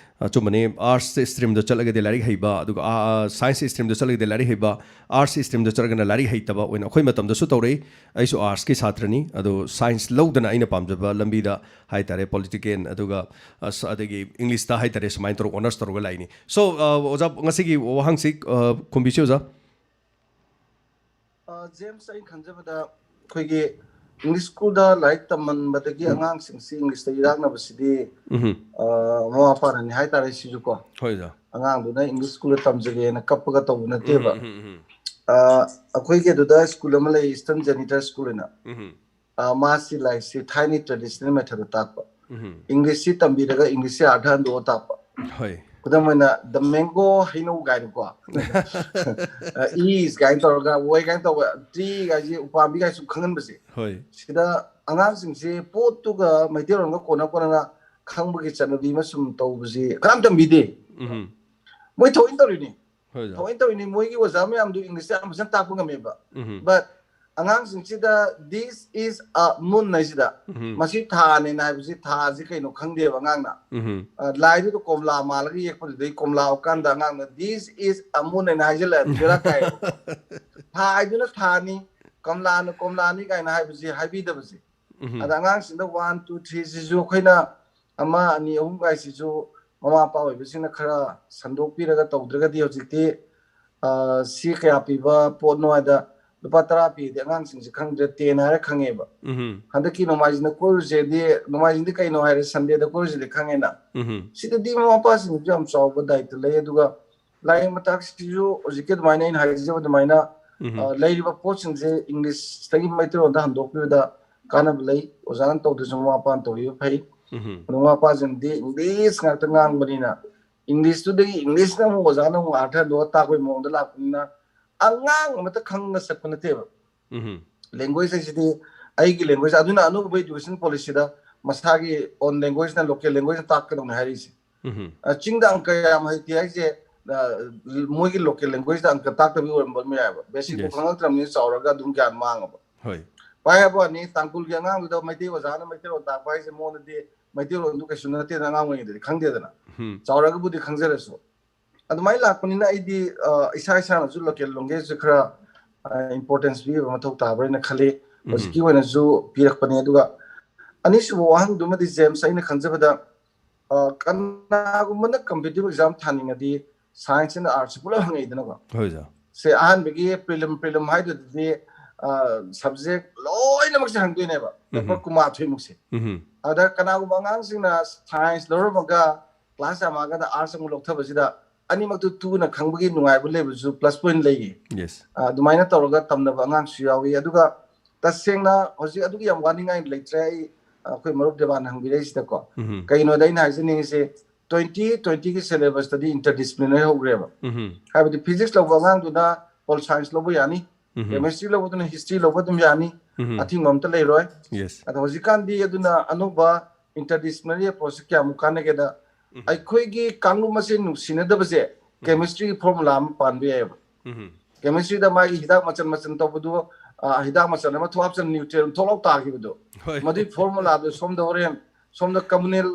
ꯑꯆꯨꯝꯕꯅꯤ, arts stream ꯗ ꯆꯠꯂꯒꯗꯤ ꯂꯥꯏꯔꯤꯛ ꯍꯩꯕ, ꯑꯗꯨꯒ, ꯑ, ꯑ, science stream ꯗ ꯆꯠꯂꯒꯗꯤ ꯂꯥꯏꯔꯤꯛ ꯍꯩꯕ, arts stream ꯗ ꯆꯠꯂꯒꯅ ꯂꯥꯏꯔꯤꯛ ꯍꯩꯇꯕ ꯑꯣꯏꯅ ꯑꯩꯈꯣꯏ ꯃꯇꯝꯗꯁꯨ ꯇꯧꯔꯛꯏ꯫ ꯑꯩꯁꯨ arts ꯀꯤ ꯁꯥꯇ꯭ꯔꯅꯤ, ꯑꯗꯣ science ꯂꯧꯗꯅ ꯑꯩꯅ ꯄꯥꯝꯖꯕ ꯂꯝꯕꯤꯗ ꯍꯥꯏꯇꯥꯔꯦ, political ꯑꯗꯨꯒ, ꯑ, ꯁ-, ꯑꯗꯒꯤ English ꯇ ꯍꯥꯏꯇꯥꯔꯦ, ꯁꯨꯃꯥꯏꯅ ꯇꯧꯔꯒ honours ꯇꯧꯔꯒ ꯂꯥꯛꯏꯅꯤ꯫ So, ꯑ, ꯑꯣꯖꯥ, ꯉꯁꯤꯒꯤ ꯋꯥꯍꯪꯁꯤ, ꯑ, ꯈꯨꯝꯕꯤꯁꯤ ꯑꯣꯖꯥ꯫ ꯑ, ꯖꯦꯝꯁ, ꯑꯩꯅ ꯈꯟꯖꯕꯗ ꯑꯩꯈꯣꯏꯒꯤ English school ꯗ ꯂꯥꯏꯔꯤꯛ ꯇꯝꯍꯟꯕꯗꯒꯤ ꯑꯉꯥꯡꯁꯤꯡꯁꯤ English ꯇ ꯏꯔꯥꯛꯅꯕꯁꯤꯗꯤ, ꯎꯝ ꯑ, ꯃꯃꯥ ꯃꯄꯥꯅꯅꯤ ꯍꯥꯏꯇꯥꯔꯦ ꯁꯤꯁꯨ ꯀꯣ꯫ ꯍꯣꯏ ꯑꯣꯖꯥ꯫ ꯑꯉꯥꯡꯗꯨꯅ English school ꯗ ꯇꯝꯖꯒꯦꯅ ꯀꯞꯄꯒ ꯇꯧꯕ ꯅꯠꯇꯦꯕ꯫ ꯎꯝ ꯎꯝ ꯑ, ꯑꯩꯈꯣꯏꯒꯤ ꯑꯗꯨꯗ school ꯑꯃ ꯂꯩ, Eastern Janitor School ꯍꯥꯏꯅ꯫ ꯎꯝ ꯑ, ꯃꯥꯁꯤ ꯂꯥꯏꯔꯤꯛꯁꯤ ꯊꯥꯏꯅ traditional method ꯇ ꯇꯥꯛꯄ꯫ ꯎꯝ English ꯁꯤ ꯇꯝꯕꯤꯔꯒ English ꯁꯤ ꯑꯥꯔꯊ ꯍꯟꯗꯣꯛꯑ ꯇꯥꯛꯄ꯫ ꯍꯣꯏ꯫ ꯈꯨꯗꯝ ꯑꯣꯏꯅ, the mango, ꯍꯩꯅꯧ ꯀꯥꯏꯅꯀꯣ꯫ ꯑ, is ꯀꯥꯏꯅ ꯇꯧꯔꯒ, ꯋꯣꯏ ꯀꯥꯏꯅ ꯇꯧꯕ, tree ꯀꯥꯏꯁꯦ ꯎꯄꯥꯝꯕꯤ ꯀꯥꯏꯁꯨ ꯈꯪꯍꯟꯕꯁꯦ꯫ ꯍꯣꯏ꯫ ꯁꯤꯗ ꯑꯉꯥꯡꯁꯤꯡꯁꯦ ꯄꯣꯠꯇꯨꯒ ꯃꯩꯇꯩꯂꯣꯟꯒ ꯀꯣꯟꯅ ꯀꯣꯟꯅꯅ ꯈꯪꯕꯒꯤ ꯆꯠꯅꯕꯤ ꯑꯃ ꯁꯨꯝ ꯇꯧꯕꯁꯤ ꯀꯅꯥꯝ ꯇꯝꯕꯤꯗꯦ꯫ ꯎꯝ ꯃꯣꯏ ꯊꯑꯣꯏꯅ ꯇꯧꯔꯤꯅꯤ꯫ ꯍꯣꯏ ꯑꯣꯖꯥ꯫ ꯊꯑꯣꯏꯅ ꯇꯧꯔꯤꯅꯤ꯫ ꯃꯣꯏꯒꯤ ꯑꯣꯖꯥ ꯃꯌꯥꯝꯗꯨ English ꯁꯦ ꯌꯥꯝ ꯐꯖꯅ ꯇꯥꯛꯄ ꯉꯝꯃꯦꯕ꯫ ꯎꯝ But ꯑꯉꯥꯡꯁꯤꯡꯁꯤꯗ "This is a moon" ꯍꯥꯏꯁꯤꯗ, ꯎꯝ. ꯃꯁꯤ ꯊꯥꯅꯦꯅ ꯍꯥꯏꯕꯁꯤ ꯊꯥꯁꯤ ꯀꯩꯅꯣ ꯈꯪꯗꯦꯕ ꯑꯉꯥꯡꯅ꯫ ꯎꯝ. ꯑ, ꯂꯥꯏꯗꯨꯗ ꯀꯣꯝꯂꯥ ꯃꯥꯜꯂꯒ ꯌꯦꯛꯄꯗꯨꯗꯩ ꯀꯣꯝꯂꯥ ꯎꯀꯥꯟꯗ ꯑꯉꯥꯡꯅ "This is a moon" ꯍꯥꯏꯅ ꯍꯥꯏꯖꯤꯜꯂꯛꯑꯗꯤ ꯕꯦꯔꯥ ꯀꯥꯏꯌꯦꯕ꯫ ꯊꯥ ꯍꯥꯏꯗꯨꯅ ꯊꯥꯅꯤ, ꯀꯣꯝꯂꯥꯅ ꯀꯣꯝꯂꯥꯅꯤ ꯀꯥꯏꯅ ꯍꯥꯏꯕꯁꯤ ꯍꯥꯏꯕꯤꯗꯕꯁꯦ꯫ ꯎꯝ. ꯑꯗ ꯑꯉꯥꯡꯁꯤꯡꯗ "One, two, three" ꯁꯤꯁꯨ ꯑꯩꯈꯣꯏꯅ ꯑꯃ, ꯑꯅꯤ, ꯑꯍꯨꯝ ꯀꯥꯏꯁꯤꯁꯨ ꯃꯃꯥ ꯃꯄꯥ ꯑꯣꯏꯕꯁꯤꯡꯅ ꯈꯔ ꯁꯟꯗꯣꯛꯄꯤꯔꯒ ꯇꯧꯗ꯭ꯔꯒꯗꯤ ꯍꯧꯖꯤꯛꯇꯤ, ꯑ, ꯁꯤ ꯀꯌꯥ ꯄꯤꯕ ꯄꯣꯠꯅꯣ ꯍꯥꯏꯗ ꯂꯨꯄꯥ ꯇꯔꯥ ꯄꯤꯗꯤ ꯑꯉꯥꯡꯁꯤꯡꯁꯦ ꯈꯪꯗ꯭ꯔꯦ, ten ꯍꯥꯏꯔ ꯈꯪꯉꯦꯕ꯫ ꯎꯝ. ꯍꯟꯗꯛꯀꯤ ꯅꯣꯡꯃꯥꯏꯖꯤꯡꯗ ꯀꯣꯏꯔꯨꯁꯦꯗꯤ, ꯅꯣꯡꯃꯥꯏꯖꯤꯡꯗꯤ ꯀꯩꯅꯣ ꯍꯥꯏꯔꯦ, Sundayꯗ ꯀꯣꯏꯔꯨꯁꯦꯗꯤ ꯈꯪꯉꯦꯅ꯫ ꯎꯝ. ꯁꯤꯗꯗꯤ ꯃꯃꯥ ꯃꯄꯥꯁꯤꯡꯁꯨ ꯌꯥꯝ ꯆꯥꯎꯕ ꯗꯥꯏꯇ ꯂꯩ꯫ ꯑꯗꯨꯒ ꯂꯥꯏꯌꯦꯡ ꯃꯇꯥꯛꯁꯤꯁꯨ ꯍꯧꯖꯤꯛꯀꯤ ꯑꯗꯨꯃꯥꯏꯅ ꯑꯩꯅ ꯍꯥꯏꯖꯕ ꯑꯗꯨꯃꯥꯏꯅ, ꯎꯝ. ꯑ, ꯂꯩꯔꯤꯕ ꯄꯣꯠꯁꯤꯡꯁꯦ ꯏꯪꯂꯤꯁꯇꯒꯤ ꯃꯩꯇꯩꯂꯣꯟꯗ ꯍꯟꯗꯣꯛꯄꯤꯕꯗ ꯀꯥꯟꯅꯕ ꯂꯩ꯫ ꯑꯣꯖꯥꯅ ꯇꯧꯗ꯭ꯔꯁꯨ ꯃꯃꯥ ꯃꯄꯥꯅ ꯇꯧꯕꯤꯕ ꯐꯩ꯫ ꯎꯝ. ꯑꯗꯣ ꯃꯃꯥ ꯃꯄꯥꯁꯤꯡꯗꯤ ꯏꯪꯂꯤꯁ ꯉꯥꯛꯇ ꯉꯥꯡꯕꯅꯤꯅ, ꯏꯪꯂꯤꯁꯇꯨꯗꯒꯤ ꯏꯪꯂꯤꯁꯅ ꯑꯃꯨꯛ ꯑꯣꯖꯥꯅ ꯑꯃꯨꯛ ꯑꯥꯔꯊ ꯍꯟꯗꯣꯛꯑ ꯇꯥꯛꯄꯒꯤ ꯃꯑꯣꯡꯗ ꯂꯥꯛꯄꯅꯤꯅ, ꯑꯉꯥꯡ ꯑꯃꯇ ꯈꯪꯅ ꯆꯠꯄ ꯅꯠꯇꯦꯕ꯫ ꯎꯝ. ꯂꯦꯡꯒ꯭ꯋꯦꯖ ꯍꯥꯏꯁꯤꯗꯤ ꯑꯩꯒꯤ ꯂꯦꯡꯒ꯭ꯋꯦꯖ, ꯑꯗꯨꯅ ꯑꯅꯧꯕ ꯏꯗꯨꯀꯦꯁꯟ ꯄꯣꯂꯤꯁꯤꯗ ꯃꯁꯥꯒꯤ ꯑꯣꯟ ꯂꯦꯡꯒ꯭ꯋꯦꯖꯅ, ꯂꯣꯀꯦꯜ ꯂꯦꯡꯒ꯭ꯋꯦꯖꯅ ꯇꯥꯛꯀꯗꯧꯅꯦ ꯍꯥꯏꯔꯤꯁꯦ꯫ ꯎꯝ. ꯑ, ꯆꯤꯡꯗ ꯑꯪꯀ ꯌꯥꯝ ꯍꯩꯇꯦ ꯍꯥꯏꯁꯦ, ꯑ, ꯃꯣꯏꯒꯤ ꯂꯣꯀꯦꯜ ꯂꯦꯡꯒ꯭ꯋꯦꯖꯇ ꯑꯪꯀ ꯇꯥꯛꯇꯕꯒꯤ ꯑꯣꯏꯔꯝꯕ ꯌꯥꯏꯑꯕ꯫ ꯕꯦꯁꯤꯛꯄꯨ Yes. ꯈꯪꯉꯛꯇ꯭ꯔꯕꯅꯤꯅ ꯆꯥꯎꯔꯒ ꯑꯗꯨꯝ ꯒ꯭ꯌꯥꯟ ꯃꯥꯡꯉꯕ꯫ ꯍꯣꯏ. ꯄꯥꯏ ꯍꯥꯏꯕ ꯋꯥꯅꯤ, ꯇꯥꯡꯈꯨꯜꯒꯤ ꯑꯉꯥꯡꯗꯨꯗ ꯃꯩꯇꯩꯂꯣꯟ ꯇꯥꯛꯄ ꯍꯥꯏꯁꯦ ꯃꯉꯣꯟꯗꯗꯤ ꯃꯩꯇꯩꯂꯣꯟꯗꯨ ꯀꯩꯁꯨ ꯅꯠꯇꯦꯅ, ꯑꯉꯥꯡ ꯑꯣꯏꯔꯤꯉꯩꯗꯗꯤ ꯈꯪꯗꯦꯗꯅ꯫ ꯎꯝ. ꯆꯥꯎꯔꯒꯕꯨꯗꯤ ꯈꯪꯖꯔꯁꯨ꯫ ꯑꯗꯨꯃꯥꯏꯅ ꯂꯥꯛꯄꯅꯤꯅ ꯑꯩꯗꯤ, ꯑ, ꯏꯁꯥ ꯏꯁꯥꯅꯁꯨ ꯂꯣꯀꯦꯜ ꯂꯦꯡꯒ꯭ꯋꯦꯖꯁꯦ ꯈꯔ, ꯑ, ꯏꯝꯄꯣꯔꯇꯦꯟꯁ ꯄꯤꯕ ꯃꯊꯧ ꯇꯥꯕ꯭ꯔꯥ ꯍꯥꯏꯅ ꯈꯜꯂꯤ꯫ ꯎꯝ. ꯍꯧꯖꯤꯛꯀꯤ ꯑꯣꯏꯅꯁꯨ ꯄꯤꯔꯛꯄꯅꯦ꯫ ꯑꯗꯨꯒ ꯑꯅꯤꯁꯨꯕ ꯋꯥꯍꯪꯗꯨꯃꯗꯤ, ꯖꯦꯝꯁ, ꯑꯩꯅ ꯈꯟꯖꯕꯗ, ꯑ, ꯀꯅꯥꯒꯨꯝꯕꯅ ꯀꯝꯄꯤꯇꯤꯇꯤꯚ ꯑꯦꯛꯖꯥꯝ ꯊꯥꯅꯤꯡꯉꯗꯤ ꯁꯥꯏꯟꯁ ꯑꯦꯟ ꯑꯥꯔꯠꯁ ꯄꯨꯂꯞ ꯍꯪꯉꯛꯏꯗꯅꯀꯣ꯫ ꯍꯣꯏ, ꯑꯣꯖꯥ. ꯁꯦ, ꯑꯍꯥꯟꯕꯒꯤ ꯄ꯭ꯔꯤꯂꯤꯝ, ꯄ꯭ꯔꯤꯂꯤꯝ ꯍꯥꯏꯗꯨꯗꯤ, ꯑ, ꯁꯕꯖꯦꯛ ꯂꯣꯏꯅꯃꯛꯁꯦ ꯍꯪꯗꯣꯏꯅꯦꯕ, ꯄꯦꯄꯔ ꯎꯝ. ꯀꯨꯟꯃꯥꯊꯣꯏꯃꯨꯛꯁꯦ꯫ ꯎꯝ. ꯑꯗ ꯀꯅꯥꯒꯨꯝꯕ ꯑꯉꯥꯡꯁꯤꯡꯅ ꯁꯥꯏꯟꯁ ꯂꯧꯔꯝꯃꯒ ꯀ꯭ꯂꯥꯁ ꯌꯥꯝꯃꯛꯑꯒꯅ ꯑꯥꯔꯠꯁ ꯑꯃꯨꯛ ꯂꯧꯊꯕꯁꯤꯗ ꯑꯅꯤꯃꯛꯇꯨ ꯇꯨꯅ ꯈꯪꯕꯒꯤ ꯅꯨꯡꯉꯥꯏꯕ ꯂꯩꯕꯁꯨ ꯄ꯭ꯂꯁ ꯄꯣꯏꯟ ꯂꯩꯌꯦ꯫ Yes. ꯑ, ꯑꯗꯨꯃꯥꯏꯅ ꯇꯧꯔꯒ ꯇꯝꯅꯕ ꯑꯉꯥꯡꯁꯨ ꯌꯥꯎꯏ꯫ ꯑꯗꯨꯒ ꯇꯁꯦꯡꯅ ꯍꯧꯖꯤꯛ ꯑꯗꯨꯒꯤ ꯌꯥꯝ ꯋꯥꯅꯤꯡꯉꯥꯏ ꯂꯩꯇ꯭ꯔꯦ꯫ ꯑꯩ, ꯑ, ꯑꯩꯈꯣꯏ ꯃꯔꯨꯞ ꯗꯦꯕꯥꯟꯅ ꯍꯪꯕꯤꯔꯛꯏꯁꯤꯗꯀꯣ꯫ ꯎꯝ. ꯀꯩꯅꯣꯗ ꯑꯩꯅ ꯍꯥꯏꯖꯅꯤꯡꯉꯤꯁꯦ, twenty twentyꯒꯤ ꯁꯦꯂꯦꯕꯁꯇꯗꯤ ꯏꯟꯇꯔꯗꯤꯁꯤꯄ꯭ꯂꯤꯅꯔꯤ ꯍꯧꯈ꯭ꯔꯦꯕ꯫ ꯎꯝ. ꯍꯥꯏꯕꯗꯤ ꯐꯤꯖꯤꯛꯁ ꯂꯧꯕ ꯑꯉꯥꯡꯗꯨꯅ ꯄꯣꯜ ꯁꯥꯏꯟꯁ ꯂꯧꯕ ꯌꯥꯅꯤ, ꯎꯝ. ꯀꯦꯃꯤꯁꯇ꯭ꯔꯤ ꯂꯧꯕꯗꯨꯅ ꯍꯤꯁꯇ꯭ꯔꯤ ꯂꯧꯕ ꯑꯗꯨꯝ ꯌꯥꯅꯤ, ꯎꯝ. ꯑꯊꯤꯡꯕ ꯑꯝꯇ ꯂꯩꯔꯣꯏ꯫ Yes. ꯑꯗꯣ ꯍꯧꯖꯤꯛꯀꯥꯟꯗꯤ ꯑꯗꯨꯅ ꯑꯅꯧꯕ ꯏꯟꯇꯔꯗꯤꯁꯤꯄ꯭ꯂꯤꯅꯔꯤ ꯑꯦꯄ꯭ꯔꯣꯆꯁꯦ ꯀꯌꯥꯃꯨꯛ ꯀꯥꯟꯅꯒꯦꯗ, ꯎꯝ. ꯑꯩꯈꯣꯏꯒꯤ ꯀꯥꯡꯂꯨꯞ ꯃꯁꯦꯟ ꯅꯨꯡꯁꯤꯅꯗꯕꯁꯦ ꯀꯦꯃꯤꯁꯇ꯭ꯔꯤꯒꯤ ꯐꯣꯔꯃꯨꯂꯥ ꯑꯃ ꯄꯥꯟꯕ ꯌꯥꯏꯑꯕ꯫ ꯎꯝ. ꯀꯦꯃꯤꯁꯇ꯭ꯔꯤꯗ ꯃꯥꯒꯤ ꯍꯤꯗꯥꯛ ꯃꯆꯟ ꯃꯆꯟ ꯇꯧꯕꯗꯨ ꯑ, ꯍꯤꯗꯥꯛ ꯃꯆꯜ ꯑꯃ ꯊꯣꯛ ꯍꯥꯞꯆꯟ ꯅ꯭ꯌꯨꯇ꯭ꯔꯦꯟ ꯊꯣꯛꯂꯥꯎ ꯇꯥꯈꯤꯕꯗꯣ, ꯍꯣꯏ ꯃꯗꯨꯒꯤ ꯐꯣꯔꯃꯨꯂꯥꯗꯣ ꯁꯣꯝꯗ ꯍꯣꯔꯦꯟ ꯁꯣꯝꯗ ꯀꯝꯃꯨꯅꯦꯜ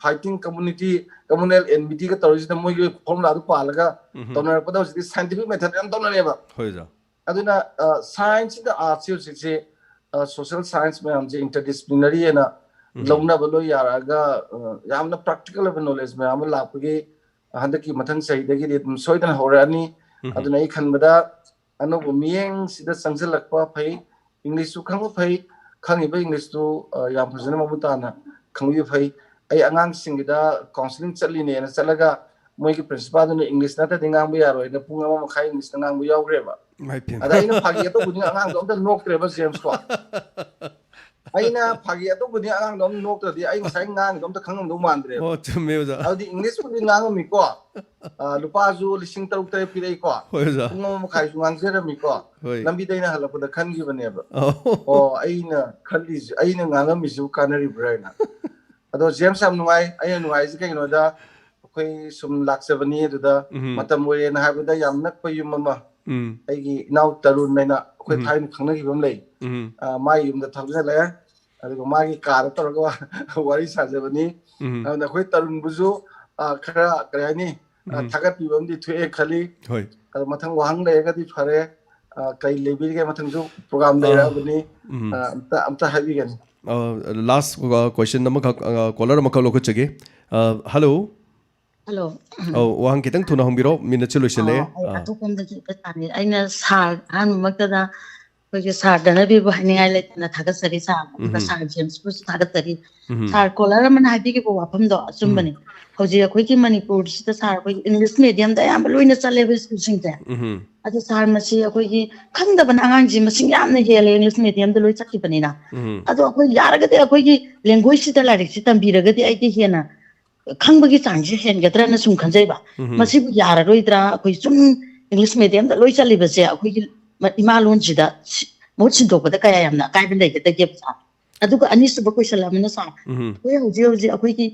ꯐꯥꯏꯇꯤꯡ ꯀꯝꯃꯨꯅꯤꯇꯤ, ꯀꯝꯃꯨꯅꯦꯜ ꯑꯦꯟꯃꯤꯇꯤꯒ ꯇꯧꯔꯤꯁꯤꯗ ꯃꯣꯏꯒꯤ ꯐꯣꯔꯃꯨꯂꯥꯗꯣ ꯄꯥꯜꯂꯒ ꯎꯝ ꯇꯧꯅꯔꯛꯄꯗ ꯍꯧꯖꯤꯛꯇꯤ ꯁꯥꯏꯟꯇꯤꯐꯤꯛ ꯃꯦꯊꯗ ꯌꯥꯝ ꯇꯧꯅꯔꯦꯕ꯫ ꯍꯣꯏ ꯑꯣꯖꯥ ꯑꯗꯨꯅ ꯁꯥꯏꯟꯁꯁꯤꯗ ꯑꯥꯔꯠꯁꯁꯤ ꯍꯧꯖꯤꯛꯁꯦ ꯁꯣꯁꯤꯌꯦꯜ ꯁꯥꯏꯟꯁ ꯃꯌꯥꯝꯁꯦ ꯏꯟꯇꯔꯗꯤꯁꯤꯄ꯭ꯂꯤꯅꯔꯤ ꯍꯥꯏꯅ ꯎꯝ ꯂꯧꯅꯕ ꯂꯣꯏ ꯌꯥꯔꯛꯑꯒ, ꯑ, ꯌꯥꯝꯅ ꯄ꯭ꯔꯥꯛꯇꯤꯀꯦꯜ ꯑꯣꯏꯕ ꯅꯣꯂꯦꯖ ꯃꯌꯥꯝ ꯑꯃ ꯂꯥꯛꯄꯒꯤ ꯍꯟꯗꯛꯀꯤ ꯃꯊꯪ ꯆꯍꯤꯗꯒꯤꯗꯤ ꯑꯗꯨꯝ ꯁꯣꯏꯗꯅ ꯍꯧꯔꯛꯑꯅꯤ꯫ ꯎꯝ ꯑꯗꯨꯅ ꯑꯩ ꯈꯟꯕꯗ ꯑꯅꯧꯕ ꯃꯤꯠꯌꯦꯡꯁꯤꯗ ꯆꯪꯁꯤꯜꯂꯛꯄ ꯐꯩ꯫ ꯏꯪꯂꯤꯁꯁꯨ ꯈꯪꯕ ꯐꯩ꯫ ꯈꯪꯉꯤꯕ ꯏꯪꯂꯤꯁꯇꯨ, ꯑ, ꯌꯥꯝ ꯐꯖꯅ ꯃꯃꯨꯠ ꯇꯥꯅ ꯈꯪꯕꯤꯕ ꯐꯩ꯫ ꯑꯩ ꯑꯉꯥꯡꯁꯤꯡꯒꯤꯗ ꯀꯥꯎꯟꯁꯤꯂꯤꯡ ꯆꯠꯂꯤꯅꯦꯅ ꯆꯠꯂꯒ ꯃꯣꯏꯒꯤ ꯄ꯭ꯔꯤꯟꯁꯤꯄꯥꯜꯗꯨꯅ ꯏꯪꯂꯤꯁ ꯅꯠꯇ꯭ꯔꯗꯤ ꯉꯥꯡꯕ ꯌꯥꯔꯣꯏꯅ ꯄꯨꯡ ꯑꯃ ꯃꯈꯥꯏ ꯏꯪꯂꯤꯁꯇ ꯉꯥꯡꯕ ꯌꯥꯎꯈ꯭ꯔꯦꯕ꯫ ꯃꯥꯏ ꯄꯦꯝꯃ ꯑꯗ ꯑꯩꯅ ꯐꯥꯒꯤ ꯑꯇꯧꯕꯗꯤ ꯑꯉꯥꯡꯗꯣ ꯑꯝꯇ ꯅꯣꯛꯇ꯭ꯔꯦꯕ, ꯖꯦꯝꯁꯀꯣ꯫ ꯑꯩꯅ ꯐꯥꯒꯤ ꯑꯇꯧꯕꯗꯤ ꯑꯉꯥꯡꯗꯣ ꯑꯝꯇ ꯅꯣꯛꯇ꯭ꯔꯗꯤ ꯑꯩ ꯉꯁꯥꯏ ꯉꯥꯡꯉꯤꯗꯣ ꯑꯝꯇ ꯈꯪꯉꯝꯗꯧ ꯃꯥꯟꯗ꯭ꯔꯦꯕ꯫ ꯑꯣ ꯆꯨꯝꯃꯦ ꯑꯣꯖꯥ ꯑꯗꯨꯗꯤ ꯏꯪꯂꯤꯁꯄꯨꯗꯤ ꯉꯥꯡꯉꯝꯃꯤꯀꯣ꯫ ꯑ, ꯂꯨꯄꯥꯁꯨ ꯂꯤꯁꯤꯡ ꯇꯔꯨꯛ ꯇꯔꯦꯠ ꯄꯤꯔꯛꯏꯀꯣ꯫ ꯍꯣꯏ ꯑꯣꯖꯥ ꯄꯨꯡ ꯑꯃ ꯃꯈꯥꯏꯁꯨ ꯉꯥꯡꯖꯔꯝꯃꯤꯀꯣ꯫ ꯍꯣꯏ ꯂꯝꯕꯤꯗ ꯑꯩꯅ ꯍꯜꯂꯛꯄꯗ ꯈꯟꯈꯤꯕꯅꯦꯕ꯫ ꯑꯣ ꯑꯣ, ꯑꯩꯅ ꯈꯜꯂꯤꯁꯤ, ꯑꯩꯅ ꯉꯥꯡꯉꯝꯃꯤꯁꯤꯕꯨ ꯀꯥꯟꯅꯔꯤꯕ꯭ꯔꯥ ꯍꯥꯏꯅ꯫ ꯑꯗꯣ ꯖꯦꯝꯁ, ꯌꯥꯝ ꯅꯨꯡꯉꯥꯏ꯫ ꯑꯩꯅ ꯅꯨꯡꯉꯥꯏꯔꯤꯁꯤ ꯀꯩꯒꯤꯅꯣꯗ, ꯑꯩꯈꯣꯏ ꯁꯨꯝ ꯂꯥꯛꯆꯕꯅꯤ ꯑꯗꯨꯗ, ꯎꯝ ꯃꯇꯝ ꯑꯣꯏꯔꯦꯅ ꯍꯥꯏꯕꯗ ꯌꯥꯝ ꯅꯛꯄ ꯌꯨꯝ ꯑꯃ, ꯎꯝ ꯑꯩꯒꯤ ꯏꯅꯥꯎ ꯇꯔꯨꯟ ꯍꯥꯏꯅ ꯑꯩꯈꯣꯏ ꯎꯝ ꯊꯥꯏꯅ ꯈꯪꯅꯈꯤꯕ ꯑꯃ ꯂꯩ꯫ ꯎꯝ ꯑ, ꯃꯥꯒꯤ ꯌꯨꯝꯗ ꯊꯧꯖꯤꯜꯂꯛꯑꯦ꯫ ꯑꯗꯨꯒ ꯃꯥꯒꯤ ꯀꯥꯗ ꯇꯧꯔꯒ ꯋꯥꯔꯤ ꯁꯥꯖꯕꯅꯤ꯫ ꯎꯝ ꯑꯗꯨꯅ ꯑꯩꯈꯣꯏ ꯇꯔꯨꯟꯕꯨꯁꯨ, ꯑ, ꯈꯔ, ꯀꯔꯤ ꯍꯥꯏꯅꯤ, ꯑ, ꯎꯝ ꯊꯥꯒꯠꯄꯤꯕ ꯑꯃꯗꯤ ꯊꯣꯛꯑꯦ ꯈꯜꯂꯤ꯫ ꯍꯣꯏ ꯑꯗꯣ ꯃꯊꯪ ꯋꯥꯍꯪ ꯂꯩꯔꯒꯗꯤ ꯐꯔꯦ꯫ ꯑ, ꯀꯩ ꯂꯩꯕꯤꯔꯤꯒꯦ ꯃꯊꯪꯁꯨ ꯄ꯭ꯔꯣꯒꯥꯝ ꯑ, ꯂꯩꯔꯛꯑꯕꯅꯤ꯫ ꯎꯝ ꯑ, ꯑꯝꯇ, ꯑꯝꯇ ꯍꯥꯏꯕꯤꯒꯅꯤ꯫ ꯂꯥꯁ ꯀꯣꯏꯁꯟ ꯑꯃꯈꯛ, ꯀꯣꯂꯔ ꯑꯃꯈꯛ ꯂꯧꯈꯠꯆꯒꯦ꯫ ꯍꯜꯂꯣ꯫ ꯍꯜꯂꯣ꯫ ꯑꯧ, ꯋꯥꯍꯪ ꯈꯤꯇꯪ ꯊꯨꯅ ꯍꯪꯕꯤꯔꯣ, ꯃꯤꯅꯠꯁꯦ ꯂꯣꯏꯁꯤꯜꯂꯛꯑꯦ꯫ ꯑꯥ, ꯑꯩ ꯑꯥ, ꯑꯇꯣꯞꯄ ꯑꯝꯗꯁꯨ ꯍꯥꯏꯐꯦꯠ ꯇꯥꯟꯅꯩ꯫ ꯑꯩꯅ ꯁꯥꯔ, ꯑꯍꯥꯟꯕꯃꯛꯇꯗ ꯑꯩꯈꯣꯏꯒꯤ ꯁꯥꯔ ꯙꯅꯕꯤꯔꯕꯨ ꯍꯥꯏꯅꯤꯡꯉꯥꯏ ꯂꯩꯇꯅ ꯊꯥꯒꯠꯆꯔꯤ ꯁꯥꯔ, ꯑꯗꯨꯒ ꯎꯝꯍꯨꯝ, ꯁꯥꯔ ꯖꯦꯝꯁꯄꯨꯁꯨ ꯊꯥꯒꯠꯆꯔꯤ꯫ ꯎꯝꯍꯨꯝ, ꯁꯥꯔ, ꯀꯣꯂꯔ ꯑꯃꯅ ꯍꯥꯏꯕꯤꯈꯤꯕ ꯋꯥꯐꯝꯗꯣ ꯎꯝ, ꯑꯆꯨꯝꯕꯅꯤ꯫ ꯍꯧꯖꯤꯛ ꯑꯩꯈꯣꯏꯒꯤ ꯃꯅꯤꯄꯨꯔꯁꯤꯗ ꯁꯥꯔ, ꯑꯩꯈꯣꯏꯒꯤ ꯏꯪꯂꯤꯁ ꯃꯦꯗꯤꯌꯝꯗ ꯑꯌꯥꯝꯕ ꯂꯣꯏꯅ ꯆꯠꯂꯦꯕ ꯁ꯭ꯀꯨꯜꯁꯤꯡꯁꯦ꯫ ꯎꯝꯍꯨꯝ, ꯑꯗꯣ ꯁꯥꯔ, ꯃꯁꯤ ꯑꯩꯈꯣꯏꯒꯤ ꯈꯪꯗꯕꯅ ꯑꯉꯥꯡꯁꯤ ꯃꯁꯤꯡ ꯌꯥꯝꯅ ꯍꯦꯜꯂꯦ ꯏꯪꯂꯤꯁ ꯃꯦꯗꯤꯌꯝꯗ ꯂꯣꯏ ꯆꯠꯈꯤꯕꯅꯤꯅ꯫ ꯎꯝꯍꯨꯝ, ꯑꯗꯣ ꯑꯩꯈꯣꯏ ꯌꯥꯔꯒꯗꯤ ꯑꯩꯈꯣꯏꯒꯤ ꯂꯦꯡꯒ꯭ꯋꯦꯖꯁꯤꯗ ꯂꯥꯏꯔꯤꯛꯁꯤ ꯇꯝꯕꯤꯔꯒꯗꯤ ꯑꯩꯗꯤ ꯍꯦꯟꯅ ꯈꯪꯕꯒꯤ ꯆꯥꯡꯁꯦ ꯍꯦꯟꯒꯗ꯭ꯔꯅ ꯁꯨꯝ ꯈꯟꯖꯩꯕ꯫ ꯎꯝꯍꯨꯝ, ꯃꯁꯤꯕꯨ ꯌꯥꯔꯔꯣꯏꯗ꯭ꯔꯥ? ꯑꯩꯈꯣꯏ ꯁꯨꯝ ꯏꯪꯂꯤꯁ ꯃꯦꯗꯤꯌꯝꯗ ꯂꯣꯏ ꯆꯠꯂꯤꯕꯁꯦ ꯑꯩꯈꯣꯏꯒꯤ ꯃ-, ꯏꯃꯥ ꯂꯣꯟꯁꯤꯗ ꯁꯤ-, ꯃꯍꯨꯠ ꯁꯤꯟꯗꯣꯛꯄꯗ ꯀꯌꯥ ꯌꯥꯝꯅ ꯑꯀꯥꯏꯕ ꯂꯩꯒꯗꯒꯦꯕ ꯁꯥꯔ? ꯑꯗꯨꯒ ꯑꯅꯤꯁꯨꯕ ꯀꯣꯏꯁꯟ ꯑꯃꯅ ꯁꯥꯔ, ꯎꯝꯍꯨꯝ, ꯑꯩꯈꯣꯏ ꯍꯧꯖꯤꯛ ꯍꯧꯖꯤꯛ ꯑꯩꯈꯣꯏꯒꯤ,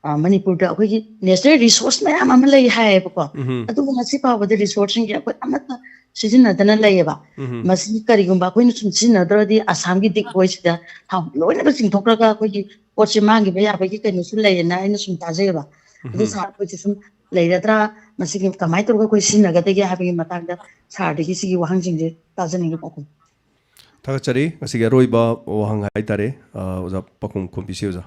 ꯑ, ꯃꯅꯤꯄꯨꯔꯗ ꯑꯩꯈꯣꯏꯒꯤ ꯅꯦꯆꯔꯦꯜ ꯔꯤꯁꯣꯔꯁ ꯃꯌꯥꯝ ꯑꯃ ꯂꯩ ꯍꯥꯏꯌꯦꯕꯀꯣ꯫ ꯎꯝꯍꯨꯝ, ꯑꯗꯨꯕꯨ ꯉꯁꯤ ꯐꯥꯎꯕꯗ ꯔꯤꯁꯣꯔꯁꯁꯤꯡꯁꯦ ꯑꯩꯈꯣꯏ ꯑꯃꯠꯇ ꯁꯤꯖꯤꯟꯅꯗꯅ ꯂꯩꯌꯦꯕ꯫ ꯎꯝ꯫ ꯃꯁꯤ ꯀꯔꯤꯒꯨꯝꯕ ꯑꯩꯈꯣꯏꯅ ꯁꯨꯝ ꯁꯤꯖꯤꯟꯅꯗ꯭ꯔꯗꯤ ꯑꯁꯥꯝꯒꯤ ꯗꯤꯒꯕꯣꯏꯁꯤꯗ ꯊꯥꯎ ꯂꯣꯏꯅꯃꯛ ꯆꯤꯡꯊꯣꯛꯈ꯭ꯔꯒ ꯑꯩꯈꯣꯏꯒꯤ ꯄꯣꯠꯁꯦ ꯃꯥꯡꯈꯤꯕ ꯌꯥꯕꯒꯤ ꯀꯩꯅꯣꯁꯨ ꯂꯩꯌꯦꯅ ꯑꯩꯅ ꯁꯨꯝ ꯇꯥꯖꯩꯌꯦꯕ꯫ ꯑꯗꯨ ꯎꯝ꯫ ꯁꯥꯔ, ꯑꯩꯈꯣꯏꯁꯦ ꯁꯨꯝ ꯂꯩꯔꯗ꯭ꯔꯥ, ꯃꯁꯤꯒꯤ ꯀꯃꯥꯏꯅ ꯇꯧꯔꯒ ꯑꯩꯈꯣꯏ ꯁꯤꯖꯤꯟꯅꯒꯗꯒꯦ ꯍꯥꯏꯕꯒꯤ ꯃꯇꯥꯡꯗ ꯁꯥꯔꯗꯒꯤ ꯁꯤꯒꯤ ꯋꯥꯍꯪꯁꯤꯡꯁꯦ ꯇꯥꯖꯅꯤꯡꯉꯤ, ꯄꯥꯎꯈꯨꯝ꯫ ꯊꯥꯒꯠꯆꯔꯤ꯫ ꯉꯁꯤꯒꯤ ꯑꯔꯣꯏꯕ ꯋꯥꯍꯪ ꯍꯥꯏꯇꯥꯔꯦ, ꯑ, ꯑꯣꯖꯥ ꯄꯥꯎꯈꯨꯝ ꯈꯨꯝꯕꯤꯁꯤ, ꯑꯣꯖꯥ꯫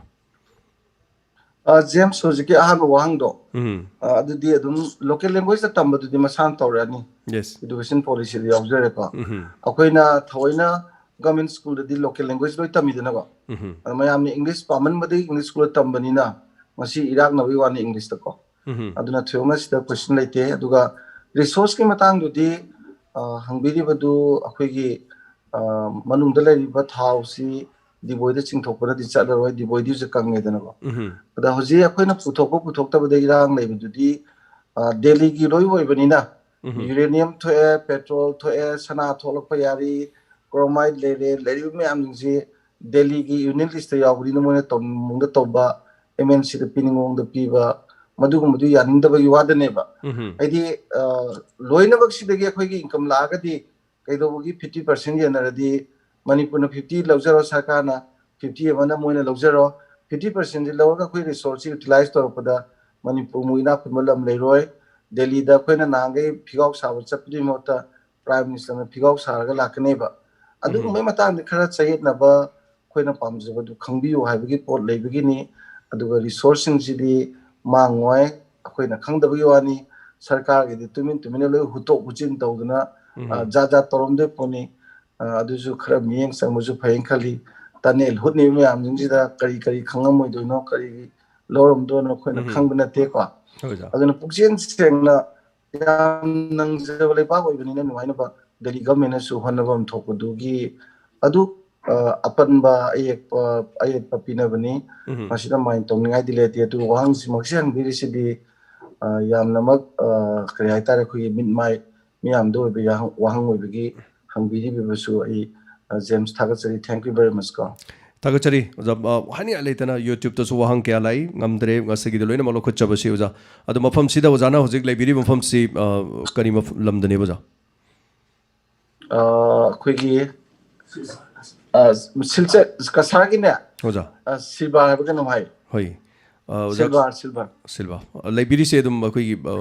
ꯑ, ꯖꯦꯝꯁ, ꯍꯧꯖꯤꯛꯀꯤ ꯑꯍꯥꯟꯕ ꯋꯥꯍꯪꯗꯣ, ꯎꯝ꯫ ꯑ, ꯑꯗꯨꯗꯤ ꯑꯗꯨꯝ local language ꯇ ꯇꯝꯕꯗꯨꯗꯤ ꯃꯁꯥꯅ ꯇꯧꯔꯛꯑꯅꯤ, Yes. Education Policy ꯗ ꯌꯥꯎꯖꯔꯦꯀꯣ꯫ ꯎꯝ꯫ ꯑꯩꯈꯣꯏꯅ ꯊꯑꯣꯏꯅ government school ꯗꯗꯤ local language ꯂꯣꯏ ꯇꯝꯃꯤꯗꯅꯀꯣ꯫ ꯎꯝ꯫ ꯑꯗꯣ ꯃꯌꯥꯝꯅ English ꯄꯥꯝꯃꯟꯕꯗꯒꯤ English school ꯗ ꯇꯝꯕꯅꯤꯅ ꯉꯁꯤ ꯏꯔꯥꯛꯅꯕꯒꯤ ꯋꯥꯅꯤ English ꯇꯀꯣ꯫ ꯎꯝ꯫ ꯑꯗꯨꯅ ꯊꯣꯏꯗꯣꯛꯅ ꯁꯤꯗ question ꯂꯩꯇꯦ꯫ ꯑꯗꯨꯒ resource ꯀꯤ ꯃꯇꯥꯡꯗꯨꯗꯤ, ꯑ, ꯍꯪꯕꯤꯔꯤꯕꯗꯨ ꯑꯩꯈꯣꯏꯒꯤ, ꯑ, ꯃꯅꯨꯡꯗ ꯂꯩꯔꯤꯕ ꯊꯥꯎꯁꯤ ꯗꯤꯕꯣꯏꯗ ꯆꯤꯡꯊꯣꯛꯄꯅꯗꯤ ꯆꯠꯂꯔꯣꯏ, ꯗꯤꯕꯣꯏꯗꯤ ꯍꯧꯖꯤꯛ ꯀꯪꯉꯦꯗꯅꯀꯣ꯫ ꯎꯝ꯫ ꯑꯗ ꯍꯧꯖꯤꯛ ꯑꯩꯈꯣꯏꯅ ꯄꯨꯊꯣꯛꯄ ꯄꯨꯊꯣꯛꯇꯕꯗ ꯏꯔꯥꯡ ꯂꯩꯕꯗꯨꯗꯤ, ꯑ, ꯗꯦꯜꯂꯤꯒꯤ ꯂꯣꯏ ꯑꯣꯏꯕꯅꯤꯅ, ꯎꯝ꯫ Uranium ꯊꯣꯛꯑꯦ, petrol ꯊꯣꯛꯑꯦ, ꯁꯅꯥ ꯊꯣꯛꯂꯛꯄ ꯌꯥꯔꯤ, chromite ꯂꯩꯔꯦ, ꯂꯩꯔꯤꯕ ꯃꯌꯥꯝꯁꯤꯡꯁꯤ ꯗꯦꯜꯂꯤꯒꯤ union list ꯇ ꯌꯥꯎꯕꯅꯤꯅ ꯃꯣꯏꯅ ꯇꯧꯅꯤꯡꯕ ꯃꯑꯣꯡꯗ ꯇꯧꯕ, M N C ꯗ ꯄꯤꯅꯤꯡꯕ ꯃꯑꯣꯡꯗ ꯄꯤꯕ, ꯃꯗꯨꯒꯨꯝꯕꯗꯨ ꯌꯥꯅꯤꯡꯗꯕꯒꯤ ꯋꯥꯗꯅꯦꯕ꯫ ꯎꯝ꯫ ꯍꯥꯏꯗꯤ, ꯑ, ꯂꯣꯏꯅꯃꯛꯁꯤꯗꯒꯤ ꯑꯩꯈꯣꯏꯒꯤ income ꯂꯥꯛꯑꯒꯗꯤ ꯀꯩꯗꯧꯕꯒꯤ fifty percent ꯌꯦꯟꯅꯔꯗꯤ ꯃꯅꯤꯄꯨꯔꯅ fifty ꯂꯧꯖꯔꯣ, ꯁꯔꯀꯥꯔꯅ fifty ꯑꯃꯅ ꯃꯣꯏꯅ ꯂꯧꯖꯔꯣ, fifty percent ꯁꯤ ꯂꯧꯔꯒ ꯑꯩꯈꯣꯏ resource ꯁꯤ utilize ꯇꯧꯔꯛꯄꯗ ꯃꯅꯤꯄꯨꯔꯃꯨꯛ ꯏꯅꯥꯛ ꯈꯨꯟꯕ ꯂꯝ ꯂꯩꯔꯣꯏ꯫ ꯗꯦꯜꯂꯤꯗ ꯑꯩꯈꯣꯏꯅ ꯅꯍꯥꯟꯈꯩ ꯐꯤꯒꯥꯎ ꯁꯥꯕ ꯆꯠꯄꯗꯨꯒꯤ ꯃꯍꯨꯠꯇ Prime Minister ꯅ ꯐꯤꯒꯥꯎ ꯁꯥꯔꯒ ꯂꯥꯛꯀꯅꯦꯕ꯫ ꯎꯝ꯫ ꯑꯗꯨꯒꯨꯝꯕꯒꯤ ꯃꯇꯥꯡꯗ ꯈꯔ ꯆꯌꯦꯠꯅꯕ ꯑꯩꯈꯣꯏꯅ ꯄꯥꯝꯖꯕꯗꯨ ꯈꯪꯕꯤꯌꯨ ꯍꯥꯏꯕꯒꯤ ꯄꯣꯠ ꯂꯩꯕꯒꯤꯅꯤ꯫ ꯑꯗꯨꯒ resource ꯁꯤꯡꯁꯤꯗꯤ ꯃꯥꯡꯉꯣꯏ, ꯑꯩꯈꯣꯏꯅ ꯈꯪꯗꯕꯒꯤ ꯋꯥꯅꯤ꯫ ꯁꯔꯀꯥꯔꯒꯤꯗꯤ ꯇꯨꯃꯤꯟ ꯇꯨꯃꯤꯟꯅ ꯂꯣꯏ ꯍꯨꯠꯇꯣꯛ ꯍꯨꯠꯆꯤꯟ ꯇꯧꯗꯅ, ꯎꯝ꯫ ꯑ, ꯖꯥꯠ ꯖꯥꯠ ꯇꯧꯔꯝꯗꯣꯏ ꯄꯣꯠꯅꯤ꯫ ꯑ, ꯑꯗꯨꯁꯨ ꯈꯔ ꯃꯤꯠꯌꯦꯡ ꯆꯪꯕꯁꯨ ꯐꯩꯅ ꯈꯜꯂꯤ꯫ Tunnel ꯍꯨꯠꯅꯤꯡꯕ ꯃꯌꯥꯝꯁꯤꯡꯁꯤꯗ ꯀꯔꯤ ꯀꯔꯤ ꯈꯪꯉꯝꯃꯣꯏꯗꯣꯏꯅꯣ, ꯀꯔꯤ ꯂꯧꯔꯝꯗꯣꯏꯅꯣ ꯑꯩꯈꯣꯏꯅ ꯎꯝ꯫ ꯈꯪꯕ ꯅꯠꯇꯦꯀꯣ꯫ ꯍꯣꯏ, ꯑꯣꯖꯥ꯫ ꯑꯗꯨꯅ ꯄꯨꯛꯆꯦꯜ ꯁꯦꯡꯅ ꯌꯥꯝ ꯅꯪꯖꯕ ꯂꯩꯕꯥꯛ ꯑꯣꯏꯕꯅꯤꯅ ꯅꯨꯡꯉꯥꯏꯅꯕ ꯗꯦꯜꯂꯤ government ꯅꯁꯨ ꯍꯣꯠꯅꯐꯝ ꯊꯣꯛꯄꯗꯨꯒꯤ ꯑꯗꯨ, ꯑ, ꯑꯄꯟꯕ ꯑꯌꯦꯛꯄ, ꯑꯌꯦꯠꯄ ꯄꯤꯅꯕꯅꯤ꯫ ꯎꯝ꯫ ꯃꯁꯤꯗ mind ꯇꯧꯅꯤꯡꯉꯥꯏꯗꯤ ꯂꯩꯇꯦ꯫ ꯑꯗꯨꯕꯨ ꯋꯥꯍꯪꯁꯤꯃꯛꯁꯤ ꯍꯪꯕꯤꯔꯤꯁꯤꯗꯤ, ꯑ, ꯌꯥꯝꯅꯃꯛ, ꯑ, ꯀꯔꯤ ꯍꯥꯏꯇꯥꯔꯦ, ꯑꯩꯈꯣꯏꯒꯤ ꯃꯤꯠ ꯃꯥꯏ ꯃꯤꯌꯥꯝꯗ ꯑꯣꯏꯕ ꯌꯥꯍꯪ-, ꯋꯥꯍꯪ ꯑꯣꯏꯕꯒꯤ ꯍꯪꯕꯤꯔꯤꯕꯁꯨ ꯑꯩ, ꯑ, ꯖꯦꯝꯁ, ꯊꯥꯒꯠꯆꯔꯤ꯫ Thank you very much ꯀꯣ꯫ ꯊꯥꯒꯠꯆꯔꯤ ꯑꯣꯖꯥ꯫ ꯑ, ꯍꯥꯏꯅꯤꯡꯉꯥꯏ ꯂꯩꯇꯅ YouTube ꯇꯁꯨ ꯋꯥꯍꯪ ꯀꯌꯥ ꯂꯥꯛꯏ, ꯉꯝꯗ꯭ꯔꯦ ꯉꯁꯤꯒꯤꯗꯤ ꯂꯣꯏꯅꯃꯛ ꯂꯧꯈꯠꯆꯕꯁꯤ ꯑꯣꯖꯥ꯫ ꯑꯗꯣ ꯃꯐꯝꯁꯤꯗ ꯑꯣꯖꯥꯅ ꯍꯧꯖꯤꯛ ꯂꯩꯕꯤꯔꯤꯕ ꯃꯐꯝꯁꯤ, ꯑ, ꯀꯔꯤ ꯃꯐ-, ꯂꯝꯗꯅꯦꯕ ꯑꯣꯖꯥ? ꯑ, ꯑꯩꯈꯣꯏꯒꯤ, ꯑ, ꯁꯤꯜꯆꯔ ꯀꯁꯥꯔꯒꯤꯅꯦ, ꯑꯣꯖꯥ꯫ ꯑ, ꯁꯤꯜꯚꯔ ꯍꯥꯏꯕ ꯀꯩꯅꯣꯝ ꯍꯥꯏ꯫ ꯍꯣꯏ꯫ ꯑ, ꯑꯣꯖꯥ, ꯁꯤꯜꯚꯔ, ꯁꯤꯜꯚꯔ꯫ ꯁꯤꯜꯚꯔ꯫ ꯑ, ꯂꯩꯕꯤꯔꯤꯁꯦ ꯑꯗꯨꯝ ꯑꯩꯈꯣꯏꯒꯤ, ꯑ,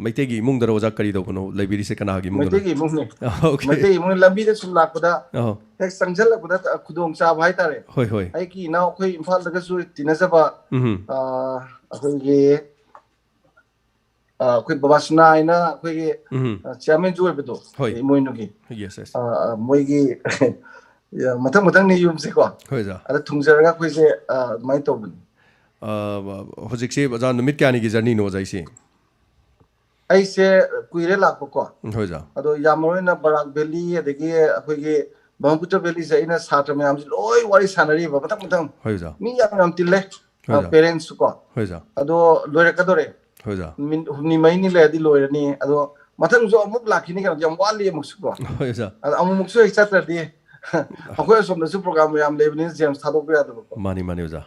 ꯃꯩꯇꯩꯒꯤ ꯏꯃꯨꯡꯗꯔꯣ ꯑꯣꯖꯥ? ꯀꯔꯤ ꯇꯧꯕꯅꯣ? ꯂꯩꯕꯤꯔꯤꯁꯦ ꯀꯅꯥꯒꯤ ꯏꯃꯨꯡꯗꯅꯣ? ꯃꯩꯇꯩꯒꯤ ꯏꯃꯨꯡꯅꯦ꯫ ꯑ, okay꯫ ꯃꯩꯇꯩꯒꯤ ꯏꯃꯨꯡ꯫ ꯂꯝꯕꯤꯗ ꯁꯨꯝ ꯂꯥꯛꯄꯗ ꯑꯍꯣ꯫ ꯍꯦꯛ ꯆꯪꯁꯤꯜꯂꯛꯄꯗ ꯈꯨꯗꯣꯡ ꯆꯥꯕ ꯍꯥꯏꯇꯥꯔꯦ꯫ ꯍꯣꯏ, ꯍꯣꯏ꯫ ꯑꯩꯒꯤ ꯏꯅꯥꯎ ꯑꯩꯈꯣꯏ ꯏꯝꯐꯥꯜꯗꯒꯁꯨ ꯇꯤꯟꯅꯖꯕ, ꯎꯝ꯫ ꯑ, ꯑꯩꯈꯣꯏꯒꯤ ꯑ, ꯑꯩꯈꯣꯏ ꯕꯕꯥꯁꯅꯥ ꯍꯥꯏꯅ ꯑꯩꯈꯣꯏꯒꯤ, ꯎꯝ꯫ ꯑ, ꯆꯤꯌꯥꯔꯃꯦꯟꯁꯨ ꯑꯣꯏꯕꯗꯣ, ꯍꯣꯏ꯫ ꯏꯃꯣꯏꯅꯨꯒꯤ꯫ Yes, yes꯫ ꯑ, ꯑ, ꯃꯣꯏꯒꯤ ꯃꯊꯪ ꯃꯊꯪꯅꯤ ꯌꯨꯝꯁꯦꯀꯣ꯫ ꯍꯣꯏ, ꯑꯣꯖꯥ꯫ ꯑꯗ ꯊꯨꯡꯖꯔꯒ ꯑꯩꯈꯣꯏꯁꯦ, ꯑ, ꯑꯗꯨꯃꯥꯏꯅ ꯇꯧꯕꯅꯤ꯫ ꯑ, ꯍꯧꯖꯤꯛꯁꯦ ꯑꯣꯖꯥ ꯅꯨꯃꯤꯠ ꯀꯌꯥꯅꯤꯒꯤ journeyꯅꯣ ꯑꯣꯖꯥ ꯑꯩꯁꯦ? ꯑꯩꯁꯦ ꯀꯨꯏꯔꯦ ꯂꯥꯛꯄꯀꯣ꯫ ꯎꯝ, ꯍꯣꯏ, ꯑꯣꯖꯥ꯫ ꯑꯗꯣ ꯌꯥꯝ ꯃꯔꯨ ꯑꯣꯏꯅ ꯕꯔꯥꯛ ꯚꯦꯂꯤ ꯑꯗꯒꯤ ꯑꯩꯈꯣꯏꯒꯤ ꯕ꯭ꯔꯍꯃꯄꯨꯇ꯭ꯔ ꯚꯦꯂꯤꯁꯦ ꯑꯩꯅ ꯁꯥꯇ꯭ꯔ ꯃꯌꯥꯝꯁꯦ ꯂꯣꯏ ꯋꯥꯔꯤ ꯁꯥꯟꯅꯔꯤꯕ ꯃꯊꯪ ꯃꯊꯪ꯫ ꯍꯣꯏ, ꯑꯣꯖꯥ꯫ ꯃꯤ ꯌꯥꯝ ꯌꯥꯝ ꯇꯤꯜꯂꯦ꯫ ꯍꯣꯏ, ꯑꯣꯖꯥ꯫ Parentsꯁꯨ ꯀꯣ꯫ ꯍꯣꯏ, ꯑꯣꯖꯥ꯫ ꯑꯗꯣ ꯂꯣꯏꯔꯛꯀꯗꯣꯔꯦ꯫ ꯍꯣꯏ, ꯑꯣꯖꯥ꯫ ꯃꯤꯅꯤꯠ ꯍꯨꯝꯅꯤ ꯃꯔꯤꯅꯤ ꯂꯩꯔꯗꯤ ꯂꯣꯏꯔꯅꯤ꯫ ꯑꯗꯣ ꯃꯊꯪꯁꯨ ꯑꯃꯨꯛ ꯂꯥꯛꯈꯤꯅꯤ ꯀꯩꯅꯣ, ꯌꯥꯝ ꯋꯥꯠꯂꯤ ꯑꯃꯨꯛꯁꯨ ꯀꯣ꯫ ꯍꯣꯏ, ꯑꯣꯖꯥ꯫ ꯑꯗꯣ ꯑꯃꯨꯛꯃꯨꯛꯁꯨ ꯍꯦꯛ ꯆꯠꯇ꯭ꯔꯗꯤ ꯑꯩꯈꯣꯏ ꯑꯁꯣꯝꯗꯁꯨ program ꯃꯌꯥꯝ ꯂꯩꯕꯅꯤꯅ ꯖꯦꯝꯁ ꯊꯥꯗꯣꯛꯄ ꯌꯥꯗꯕꯀꯣ꯫ ꯃꯥꯅꯤ, ꯃꯥꯅꯤ, ꯑꯣꯖꯥ꯫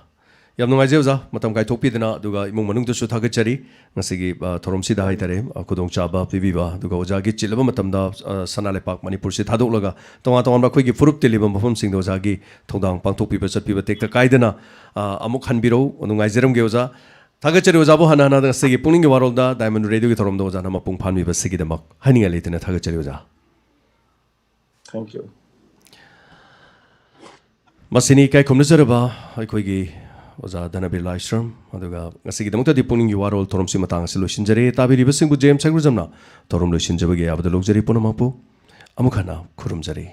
ꯌꯥꯝ ꯅꯨꯡꯉꯥꯏꯖꯩ, ꯑꯣꯖꯥ, ꯃꯇꯝ ꯀꯥꯏꯊꯣꯛꯄꯤꯗꯅ, ꯑꯗꯨꯒ ꯏꯃꯨꯡ ꯃꯅꯨꯡꯗꯁꯨ ꯊꯥꯒꯠꯆꯔꯤ꯫ ꯉꯁꯤꯒꯤ, ꯑ, ꯊꯧꯔꯝꯁꯤꯗ ꯍꯥꯏꯇꯥꯔꯦ, ꯑ, ꯈꯨꯗꯣꯡꯆꯥꯕ ꯄꯤꯕꯤꯕ, ꯑꯗꯨꯒ ꯑꯣꯖꯥꯒꯤ ꯆꯤꯜꯂꯕ ꯃꯇꯝꯗ, ꯑ, ꯁꯅꯥ ꯂꯩꯄꯥꯛ ꯃꯅꯤꯄꯨꯔꯁꯤ ꯊꯥꯗꯣꯛꯂꯒ ꯇꯣꯉꯥꯟ ꯇꯣꯉꯥꯟꯕ ꯑꯩꯈꯣꯏꯒꯤ ꯐꯨꯔꯨꯞ ꯇꯤꯜꯂꯤꯕ ꯃꯐꯝꯁꯤꯡꯗ ꯑꯣꯖꯥꯒꯤ ꯊꯧꯗꯥꯡ ꯄꯥꯡꯊꯣꯛꯄꯤꯕ ꯆꯠꯄꯤꯕ ꯇꯦꯛꯇ ꯀꯥꯏꯗꯅ, ꯑ, ꯑꯃꯨꯛ ꯍꯟꯕꯤꯔꯧ꯫ ꯅꯨꯡꯉꯥꯏꯖꯔꯝꯒꯦ, ꯑꯣꯖꯥ꯫ ꯊꯥꯒꯠꯆꯔꯤ ꯑꯣꯖꯥꯕꯨ ꯍꯟꯅ ꯍꯟꯅ ꯉꯁꯤꯒꯤ ꯄꯨꯛꯅꯤꯡꯒꯤ ꯋꯥꯔꯣꯜꯗ Diamond Radioꯒꯤ ꯊꯧꯔꯝꯗ ꯑꯣꯖꯥꯅ ꯃꯄꯨꯡ ꯐꯥꯍꯟꯕꯤꯕꯁꯤꯒꯤꯗꯃꯛ ꯍꯥꯏꯅꯤꯡꯉꯥꯏ ꯂꯩꯇꯅ ꯊꯥꯒꯠꯆꯔꯤ, ꯑꯣꯖꯥ꯫ Thank you꯫ ꯃꯁꯤꯅꯤ ꯏꯀꯥꯏ ꯈꯨꯝꯅꯖꯔꯕ ꯑꯩꯈꯣꯏꯒꯤ ꯑꯣꯖꯥ ꯙꯅꯕꯤꯔ ꯂꯥꯏꯁ꯭ꯔꯝ꯫ ꯑꯗꯨꯒ ꯉꯁꯤꯒꯤꯗꯃꯛꯇꯗꯤ ꯄꯨꯛꯅꯤꯡꯒꯤ ꯋꯥꯔꯣꯜ ꯊꯧꯔꯝꯁꯤ ꯃꯇꯥꯡ ꯑꯁꯤ ꯂꯣꯏꯁꯤꯟꯖꯔꯦ꯫ ꯇꯥꯕꯤꯔꯤꯕꯁꯤꯡꯕꯨ ꯖꯦꯝꯁ ꯁꯥꯏꯒ꯭ꯔꯨꯖꯝꯅ ꯊꯧꯔꯝ ꯂꯣꯏꯁꯤꯟꯖꯕꯒꯤ ꯑꯌꯥꯕꯗ ꯂꯧꯖꯔꯤ꯫ ꯄꯨꯝꯅꯃꯛꯄꯨ ꯑꯃꯨꯛ ꯍꯟꯅ ꯈꯨꯔꯨꯝꯖꯔꯤ꯫